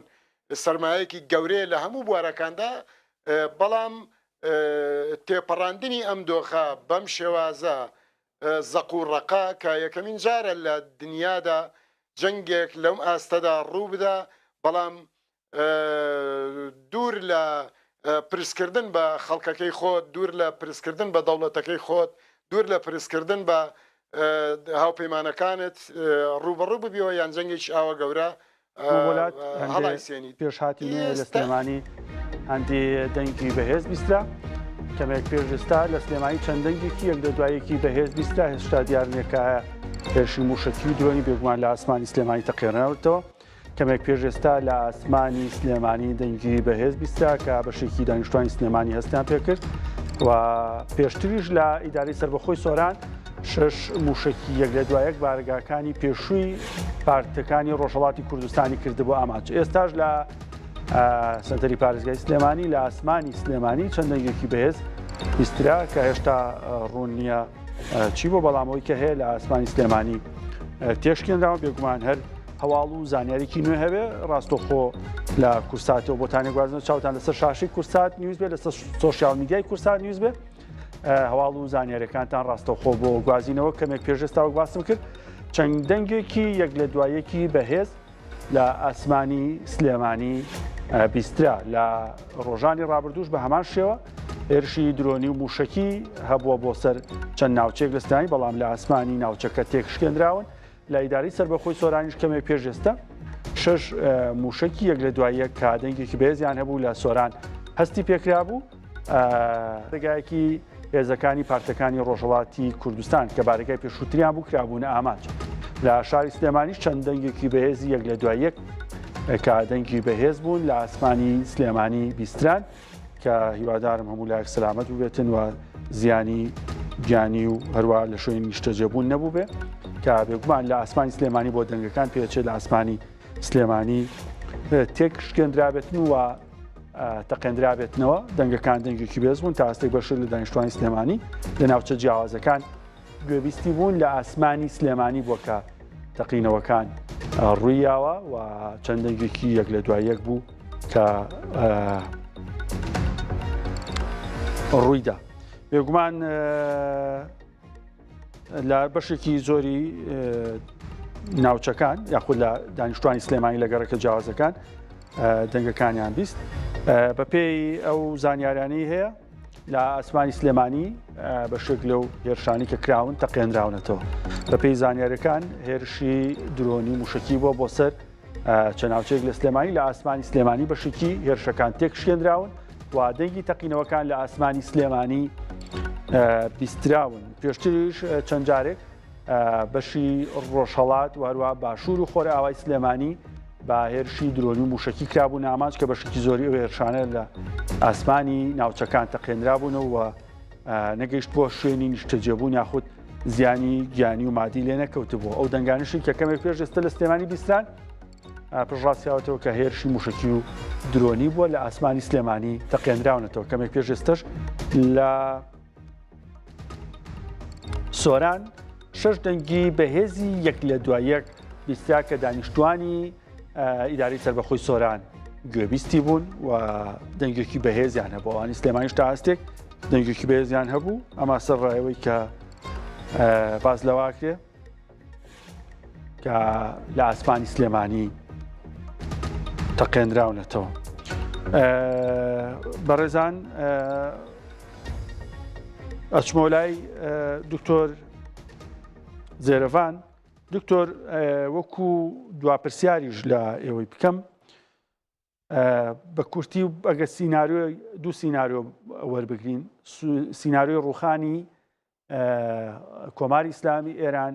سەرمایەکی گەورەیە لە هەموو بوارەکاندا، بەڵام تێپەڕاندنی ئەم دۆخە بەم شێوازە زەق و ڕەقە کە یەکەمین جارە لە دنیادا جەنگێک لەم ئاستەدا ڕووبدا، بەڵام دوور لە پرسکردن بە خەڵکەکەی خۆت، دوور لە پرسکردن بە دەوڵەتەکەی خۆت، دوور لە پرسکردن بە هاوپەیمانەکانت ڕووبەڕوو ببیەوە یان جەنگێکی ئاوا گەورە وڵات هەڵایسێنیت. پێشهاتی نوێ لە سلێمانی هەندێ دەنگی بەهێز بیسترا. کەمێک پێش ئێستا لە سلێمانی چەند دەنگێکی یەک لە دوایەکی بەهێز بیسترا هێشتا دیار نییە کە هێرشی مووشەکی و درۆنی بێگومان لە ئاسمانی سلێمانی تەقێنراوەتەوە. کەمێک پێش ئێستا لە ئاسمانی سلێمانی دەنگی بەهێز بیسترا کە بەشێکی دانیشتوانی سلێمانی هەستیان پێکرد و پێشتریش لە ئیدارەی سەربەخۆی سۆران شش موشکی یەک لە دوایەک بارگاکانی پێشووی پارتەکانی ڕۆژهڵاتی کوردستانی کردبوو ئامانج ئێستاش لە سنتەری پارێزگای سلێمانی لە ئاسمانی سلێمانی چەند دەنگێکی بەهێز بیسترا کە هێشتا ڕوون نییە چی بۆ بەڵام ئەوەی کە هەیە لە ئاسمانی سلێمانی تێشکێنراوە بێگومان هەر هەواڵ و زانیاریکی نوێ هەبێ ڕاستەوخۆ لە کورساتەوە بۆتانی گوازنەوە چاوتان لەسەر شاشەی کورسات نیوز بێ لەسەر سۆشیال میدیای کورسات نیوز بێ هەواڵ و زانیاریەکانتان ڕاستەوخۆ بۆ گوازینەوە کەمێک پێشێستا وەک باسم کرد چەند دەنگێکی یەک لە دوایەکی بەهێز لە ئاسمانی سلێمانی بیسترا لە ڕۆژانی ڕابردووش بە هەمان شێوە هێرشی درۆنی و موشکی هەبووە بۆ سەر چەند ناوچێک لە سلێمانی بەڵام لە ئاسمانی ناوچەکە تێکشکێنراون لە ئیدارەی سەربەخۆی سۆرانیش کەمێک پێش ئێستا شش موشکی یەک لە دوای یەک کە دەنگێکی بەهێزیان هەبوو لە سۆران هەستی پێکرابوو ڕێگایەکی هێزەکانی پارتەکانی ڕۆژهەڵاتی کوردستان کە بارەگای پێشووتریان بوو کرابوونە ئامانج لە شاری سلێمانیش چەند دەنگێکی بەهێزی یەک لە دوای یەک کە دەنگی بەهێز بوون لە ئاسمانی سلێمانی بیستران کە هیوادارم هەموو لایەک سەلامەت بووبێتن و زیانی گیانی و هەروە لە شوێنی نیشتەجێبوون نەبووبێ کە بێگومان لە ئاسمانی سلێمانی بۆ دەنگەکان پێچێت لە ئاسمانی سلێمانی تێک شکێنرابێتن و تەقێنرابێتنەوە دەنگەکان دەنگێکی بێز بوون تا ئاستێک بەشێک لە دانیشتوانی سلێمانی لە ناوچە جیاوازەکان گوێبیستی بوون لە ئاسمانی سلێمانی بووە کە تەقینەوەکان ڕوویاوە و چەند دەنگێکی یەک لە دوای یەک بوو کە ڕوویدا بێگومان لە بەشێکی زۆری ناوچەکان یاخود لە دانیشتوانی سلێمانی لە گەڕەکە جیاوازەکان دەنگەکانیان 20 بەپێی ئەو زانیارانەی هەیە لە ئاسمانی سلێمانی بەشێک لەو هێرشانی کە کراون تەقێنراونەتەوە بەپێی زانیارەکان هێرشی درۆنی موشکی بووە بۆ سەر چەند ناوچەیەک لە سلێمانی لە ئاسمانی سلێمانی بەشێکی هێرشەکان تێکشکێنراون و دەنگی تەقینەوەکان لە ئاسمانی سلێمانی بیستراون پێشتریش چەند جارێک بەشی ڕۆژهەڵات و هەروە باشوور و خۆرئاوای سلێمانی بە هێرشی درۆنی و موشکی کرابوو نامانج کە بەشێکی زۆری ئەو هێرشانە لە ئاسمانی ناوچەکان تەقێنرابوونەوە نەگەیشت بۆ شوێنی نیشتەجێبوون یاخود زیانی گیانی و مادی لێ نەکەوتبوو ئەو دەنگانشی کە کەمێک پێش ئێستا لە سلێمانی بیستران پشڕاستیاوەتەوە کە هێرشی موشکی و درۆنی بووە لە ئاسمانی سلێمانی تەقێنراونەتەوە کەمێک پێش ئێستش لە سۆران شش دەنگی بەهێزی یەک لە دوای یەک بیسترا کە دانیشتوانی ئیدارەی سەربەخۆی سۆران گوێبیستی بوون و دەنگێکی بەهێزیان هەبوو ئەوانی سلێمانیش تا ئاستێک دەنگێکی بەهێزیان هەبوو ئەما سەر ڕایەوەی کە باز لەواکرێ کە لە ئاسمانی سلێمانی تەقێنراونەتەوە. بەڕێزان ئەچمەوە لای دکتۆر زێرەڤان دکتۆر وەکو دوا پرسیاریش لە ئێوەی بکەم بە کورتی و ئەگەر سیناریۆی دوو سیناریۆ وەربگرین سیناریۆی ڕوخانی کۆماری ئیسلامی ئێران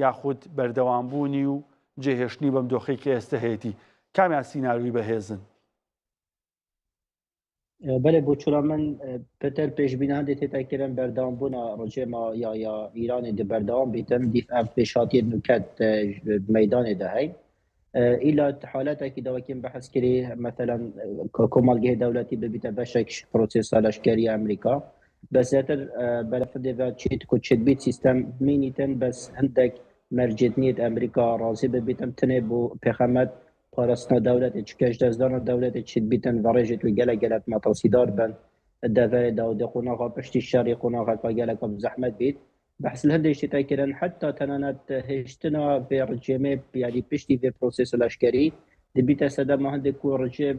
یاخود بەردەوامبوونی و جێهێشتنی بەم دۆخی کە ئێستا هەیەی کامیان سیناریۆی بەهێزن؟ بەێ بۆ چرا من پتر پێشبینان دێ تێتا کردن بەردەوام بوونا ڕژێما یا یا ئیرانێ دە بەردەوام بیتن دیف ئەف پێشاتیە نوکەت مەیدانێ دە هەی ئیلا حالەتێکی داوەکیم بەحس کری مثلا کۆمەڵگەی دەولەتی ببیتە بەشێک پرۆسێسا لەشکری ئەمریکا بەس زیاتر بەرەفدێ چیت کو چێت بیت سیستەم مینیتن بەس هەندێک مەرجێت نیت ئەمریکا ڕازی ببیتم تنێ بۆ پێخەمەت پاراستنا دەولەتێ چ کەش دەستدانا دەولەتێ چێت بیتن و ڕێژێت و گەلە گەلەک مەترسیدار بن دەڤەرێ دا و دە قۆناغا پشتی شەڕی قۆناغەکا گەلەکا زەحمەت بیت بەحس لە هەندێک شتێ کردن حتا تەنانەت هێشتنا vê ڕژێمێ یعنی پشتی vê پرۆسێسە لەشکەری دەبیتە سەدەما هەندێک کو ڕژێم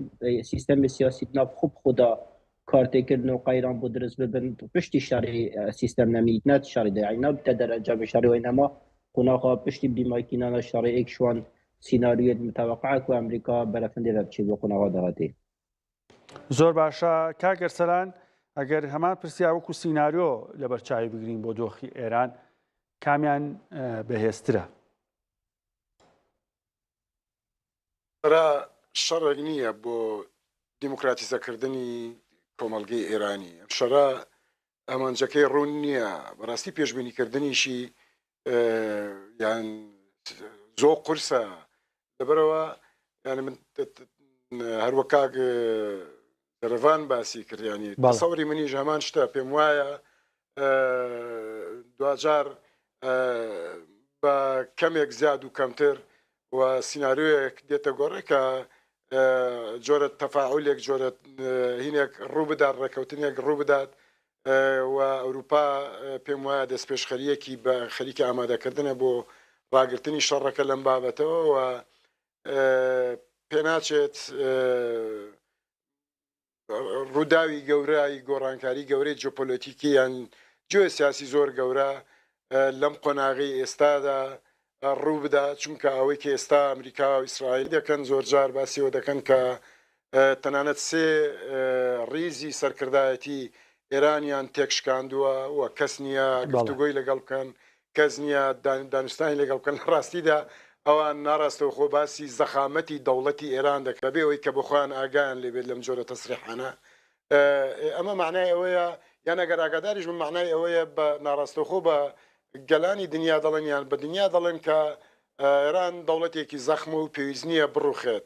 سیستەمی سیاسی ناو خوب خۆدا کارتێکردن و قەیران بۆ دروست ببن پشتی شەڕی سیستەم نەمیت نات شەڕی دە یعنی نابتە دەرەنجامی شەڕی وەی نەما قۆناغا پشتی بیماکینانە شەڕی ئێک شوان سیناریۆیەت متوقعە کو ئەمریکا بەرەفندێ بە بچێت بۆ قۆناغا داهاتی. زۆر باشە کاک ئەرسەلان ئەگەر هەمان پرسیار وەکو سیناریۆ لەبەر چاوی بگرین بۆ دۆخی ئێران کامیان بەهێزترە؟ را شەڕێک نییە بۆ دیموکراتیزەکردنی کۆمەڵگەی ئێرانی ئەم شەڕە ئامانجەکەی ڕوون نییە بەڕاستی پێشبینیکردنیشی یان زۆر قورسە لەبەرەوە یعنی من هەروە کاک دەرەڤان باسی کرد ینی تەسەوری منیش هەمان شتە پێم وایە دواجار بە کەمێک زیاد و کەمتر و سیناریۆیەک دێتە گۆڕێ کە جۆرە تەفاعولێک جۆرە هینێک ڕوو بدات ڕێکەوتنێک ڕوو بدات و ئەوروپا پێم وایە دەستپێشخەرییەکی بە خەریکی ئامادەکردنە بۆ ڕاگرتنی شەڕەکە لەم بابەتەوە و پێناچێت ڕووداوی گەورەی گۆڕانکاری گەورەی جیۆپۆلەتیکی یان جیۆسیاسی زۆر گەورە لەم قۆناغەی ئێستادا ڕوو بدا، چونکە ئەوەی کە ئێستا ئەمریکا و ئیسرائیل دەکەن زۆرجار باسی ئەوە دەکەن کە تەنانەت سێ ڕیزی سەرکردایەتی ئێرانیان تێکشکاندووە و کەس نییە گفتوگۆی لەگەڵ بکەن، کەس نییە دانوستانی لەگەڵ بکەن، لە ڕاستیدا ئەوان ناڕاستەوخۆ باسی زەخامەتی دەوڵەتی ئێران دەکەن بەبێ ئەوەی کە بۆخۆیان ئاگایان لێ بێت لەم جۆرە تەسریحانە. ئەمە مەعنای ئەوەیە یان ئەگەر ئاگاداریش بن مەعنای ئەوەیە بە ناڕاستەوخۆ بە گەلانی دنیا دەڵێن یان بە دنیا دەڵێن کە ئێران دەوڵەتێکی زەخمە و پێویست نییە بڕوخێت.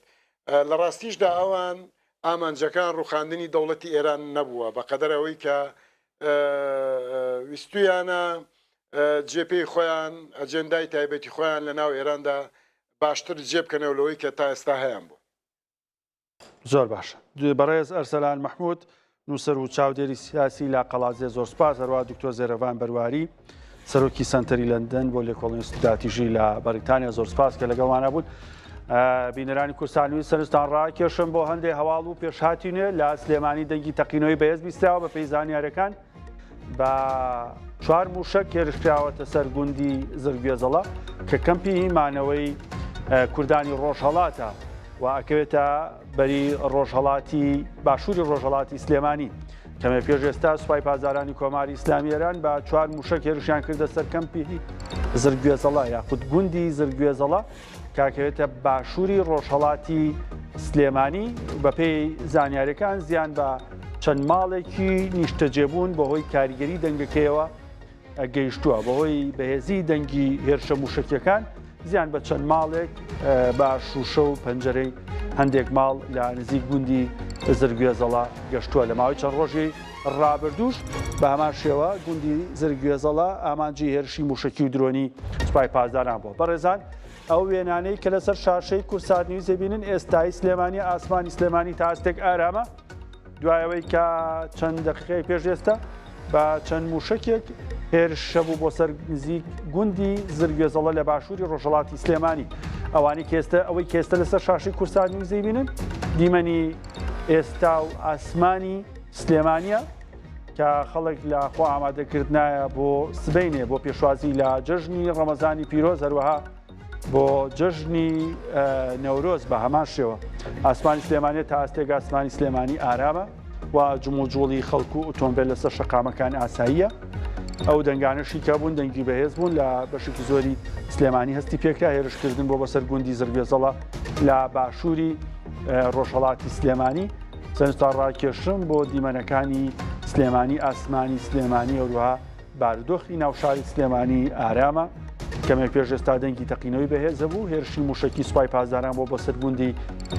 لە ڕاستیشدا ئەوان ئامانجەکان ڕوخاندنی دەوڵەتی ئێران نەبووە بەقەدەر ئەوەی کە ویستویانە جێپێی خۆیان ئەجێندای تایبەتی خۆیان لە ناو ئێراندا باشتر جێ بکەنەوە لەوەی کە تا ئێستا هەیان بوو. زۆر باشە بەڕێز ئەرسەلان مەحمود نووسەر و چاودێری سیاسی لە قەڵادزێ زۆر سپاس هەروە دکتۆر زێرەڤان بەرواری سەرۆکی سەنتەری لەندەن بۆ لێکۆڵینەوەی ستراتیژی لە بەریتانیا زۆر سپاس کە لەگەڵمانە بوون بینەرانی کوردستانی سەرستان ڕاکێشم بۆ هەندێک هەواڵ و پێشهاتی نوێ لە سلێمانی دەنگی تەقینەوەی بەهێز بیستراوە بە پێی زانیارەکان بە چوار مووشەک هێرشکراوەتە سەر گوندی زرگوێزەڵە کە کەمپی مانەوەی کوردانی ڕۆژهەڵاتە و ئەکەوێتە بەری ڕۆژهەڵاتی باشووری ڕۆژهەڵاتی سلێمانی. کەمێ پێش ئێستا سوپای پاسدارانی کۆماری ئیسلامی ئێران بە چوار مووشەک هێرشیان کردە سەر کەمپی زرگوێزەڵە یاخود گوندی زرگوێزەڵە کاکەوێتە باشووری ڕۆژهەڵاتی سلێمانی بەپێی زانیاریەکان زیان بە چەند ماڵێکی نیشتەجێبوون بەهۆی کاریگەری دەنگەکەیەوە گەیشتووە بەهۆی بەهێزی دەنگی هێرشە موشەکیەکان زیان بە چەند ماڵێک بە شوشە و پەنجەرەی هەندێک ماڵ لە نزیک گوندی زرگوێزەڵە گەشتووە لە ماوەی چەند ڕۆژی ڕابردووش بە هەمان شێوە گوندی زرگوێزەڵە ئامانجی هێرشی موشەکی و درۆنی سوپای پاسداران بووە. بەڕێزان ئەو وێنانەی کە لەسەر شاشەی کورسات نیوز دەبینن ئێستای سلێمانی ئاسمانی سلێمانی تا ئاستێک ئارامە دوای ئەوەی کە چەند دەقیقەیەک پێش ئێستا بە چەند موشەکێک هێرش هەبوو بۆ سەر نزیک گوندی زرگوێزەڵە لە باشووری ڕۆژهەڵاتی سلێمانی ئەوانی کێستە ئەوەی کێستە لەسەر شاشەی کورسات نیوز دەیبینن دیمەنی ئێستا و ئاسمانی سلێمانیە کە خەڵک لە خۆ ئامادەکردنایە بۆ سبەینێ بۆ پێشوازی لە جەژنی ڕەمەزانی پیرۆز هەروەها بۆ جەژنی نەورۆز بە هەمان شێوە ئاسمانی سلێمانی تا ئاستێک ئاسمانی سلێمانی ئارامە و جموجوڵی خەڵک و ئۆتۆمبیل لەسەر شەقامەکان ئاساییە ئەو دەنگانەشی کە بوون دەنگی بەهێز بوون لە بەشێکی زۆری سلێمانی هەستی پێکرا هێرشکردن بۆ بەسەر گوندی زرگوێزەڵە لە باشووری ڕۆژهەڵاتی سلێمانی سەرنجتان ڕاکێشم بۆ دیمەنەکانی سلێمانی ئاسمانی سلێمانی هەروەها بارودۆخی ناوشاری سلێمانی ئارامە کەمێک پێش ئێستا دەنگی تەقینەوەی بەهێز هەبوو هێرشی موشکی سوپای پاسداران بۆ بەسەر گوندی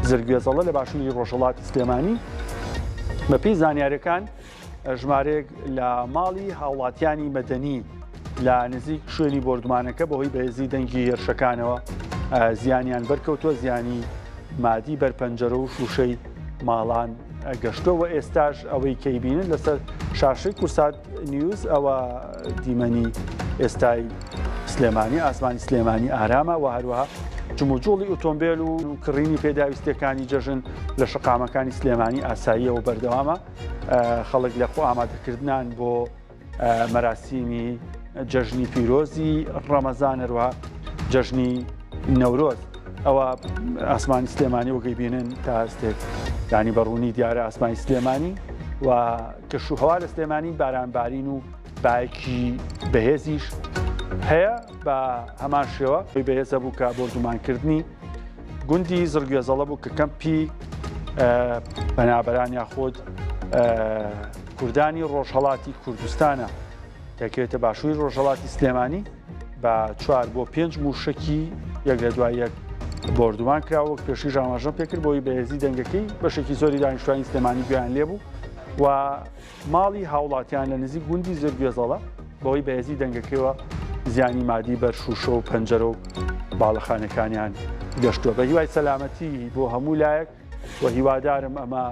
زرگوێزەڵە لە باشووری ڕۆژهەڵاتی سلێمانی بەپێی زانیاریەکان ژمارەیەک لە ماڵی هاوڵاتیانی مەدەنی لە نزیک شوێنی بۆردومانەکە بەهۆی بەهێزی دەنگی هێرشەکانەوە زیانیان بەرکەوتووە زیانی مادی بەرپەنجەرە و شوشەی ماڵان گەشتەوە ئێستاش ئەوەی کەیبینن لەسەر شاشەی کورسات نیوز ئەوە دیمەنی ئێستای سلێمانی ئاسمانی سلێمانی ئارامە و هەروەها جموجوڵی ئۆتۆمبیل و کڕینی پێداویستیەکانی جەژن لە شەقامەکانی سلێمانی ئاساییەوە بەردەوامە خەڵک لە خۆ ئامادەکردنان بۆ مەراسیمی جەژنی پیرۆزی ڕەمەزان هەروەها جەژنی نەورۆز ئەوە ئاسمانی سلێمانی وەگەی بینن تا ئاستێک ینی بە ڕوونی دیارە ئاسمانی سلێمانی و کەشوهەوا لە سلێمانی بارانبارین و بایەکی بەهێزیش هەیە بە هەمان شێوە بەهێزە بوو کە بۆردومانکردنی گوندی زڕگوێزەڵە بوو کە کەمپی پەنابەران یاخود کوردانی ڕۆژهەڵاتی کوردستانە دەکەوێتە باشووری ڕۆژهەڵاتی سلێمانی بە چوار بۆ پێنج موشکی یەک لە دوای یەک بۆردومان کرا وەک پێشی ژاماژەم پێکرد بۆی بەهێزی دەنگەکەی بەشێکی زۆری دانیشتوانی سلێمانی گویان لێبوو و ماڵی هاوڵاتیان لە نزیک گوندی زرگوێزەڵە بەهۆی بەهێزی دەنگەکەیەوە زیانی مادی بەر شوشە و پەنجەرە و باڵەخانەکانیان گەشتووە. بە هیوای سەلامەتی بۆ هەموو لایەک و هیوادارم ئەمە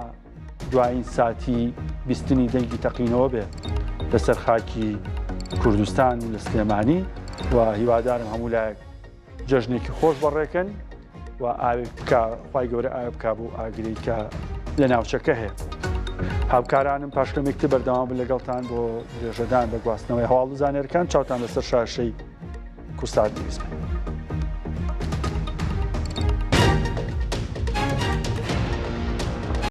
دوایین ساتی بیستنی دەنگی تەقینەوە بێ لەسەر خاکی کوردستان و لە سلێمانی و هیوادارم هەموو لایەک جەژنێکی خۆش بەڕێکەن و ئاوێک بکا خوای گەورە ئاوێک بکا بۆ ئاگرەی کە لە ناوچەکە هەیە. هاوکارانم پاش کەمێک تر بەردەوام بن لەگەڵتان بۆ درێژەدان بە گواستنەوەی هەواڵ و زانیاریەکان چاوتان لەسەر شاشەی کوردسات نیوز بێت.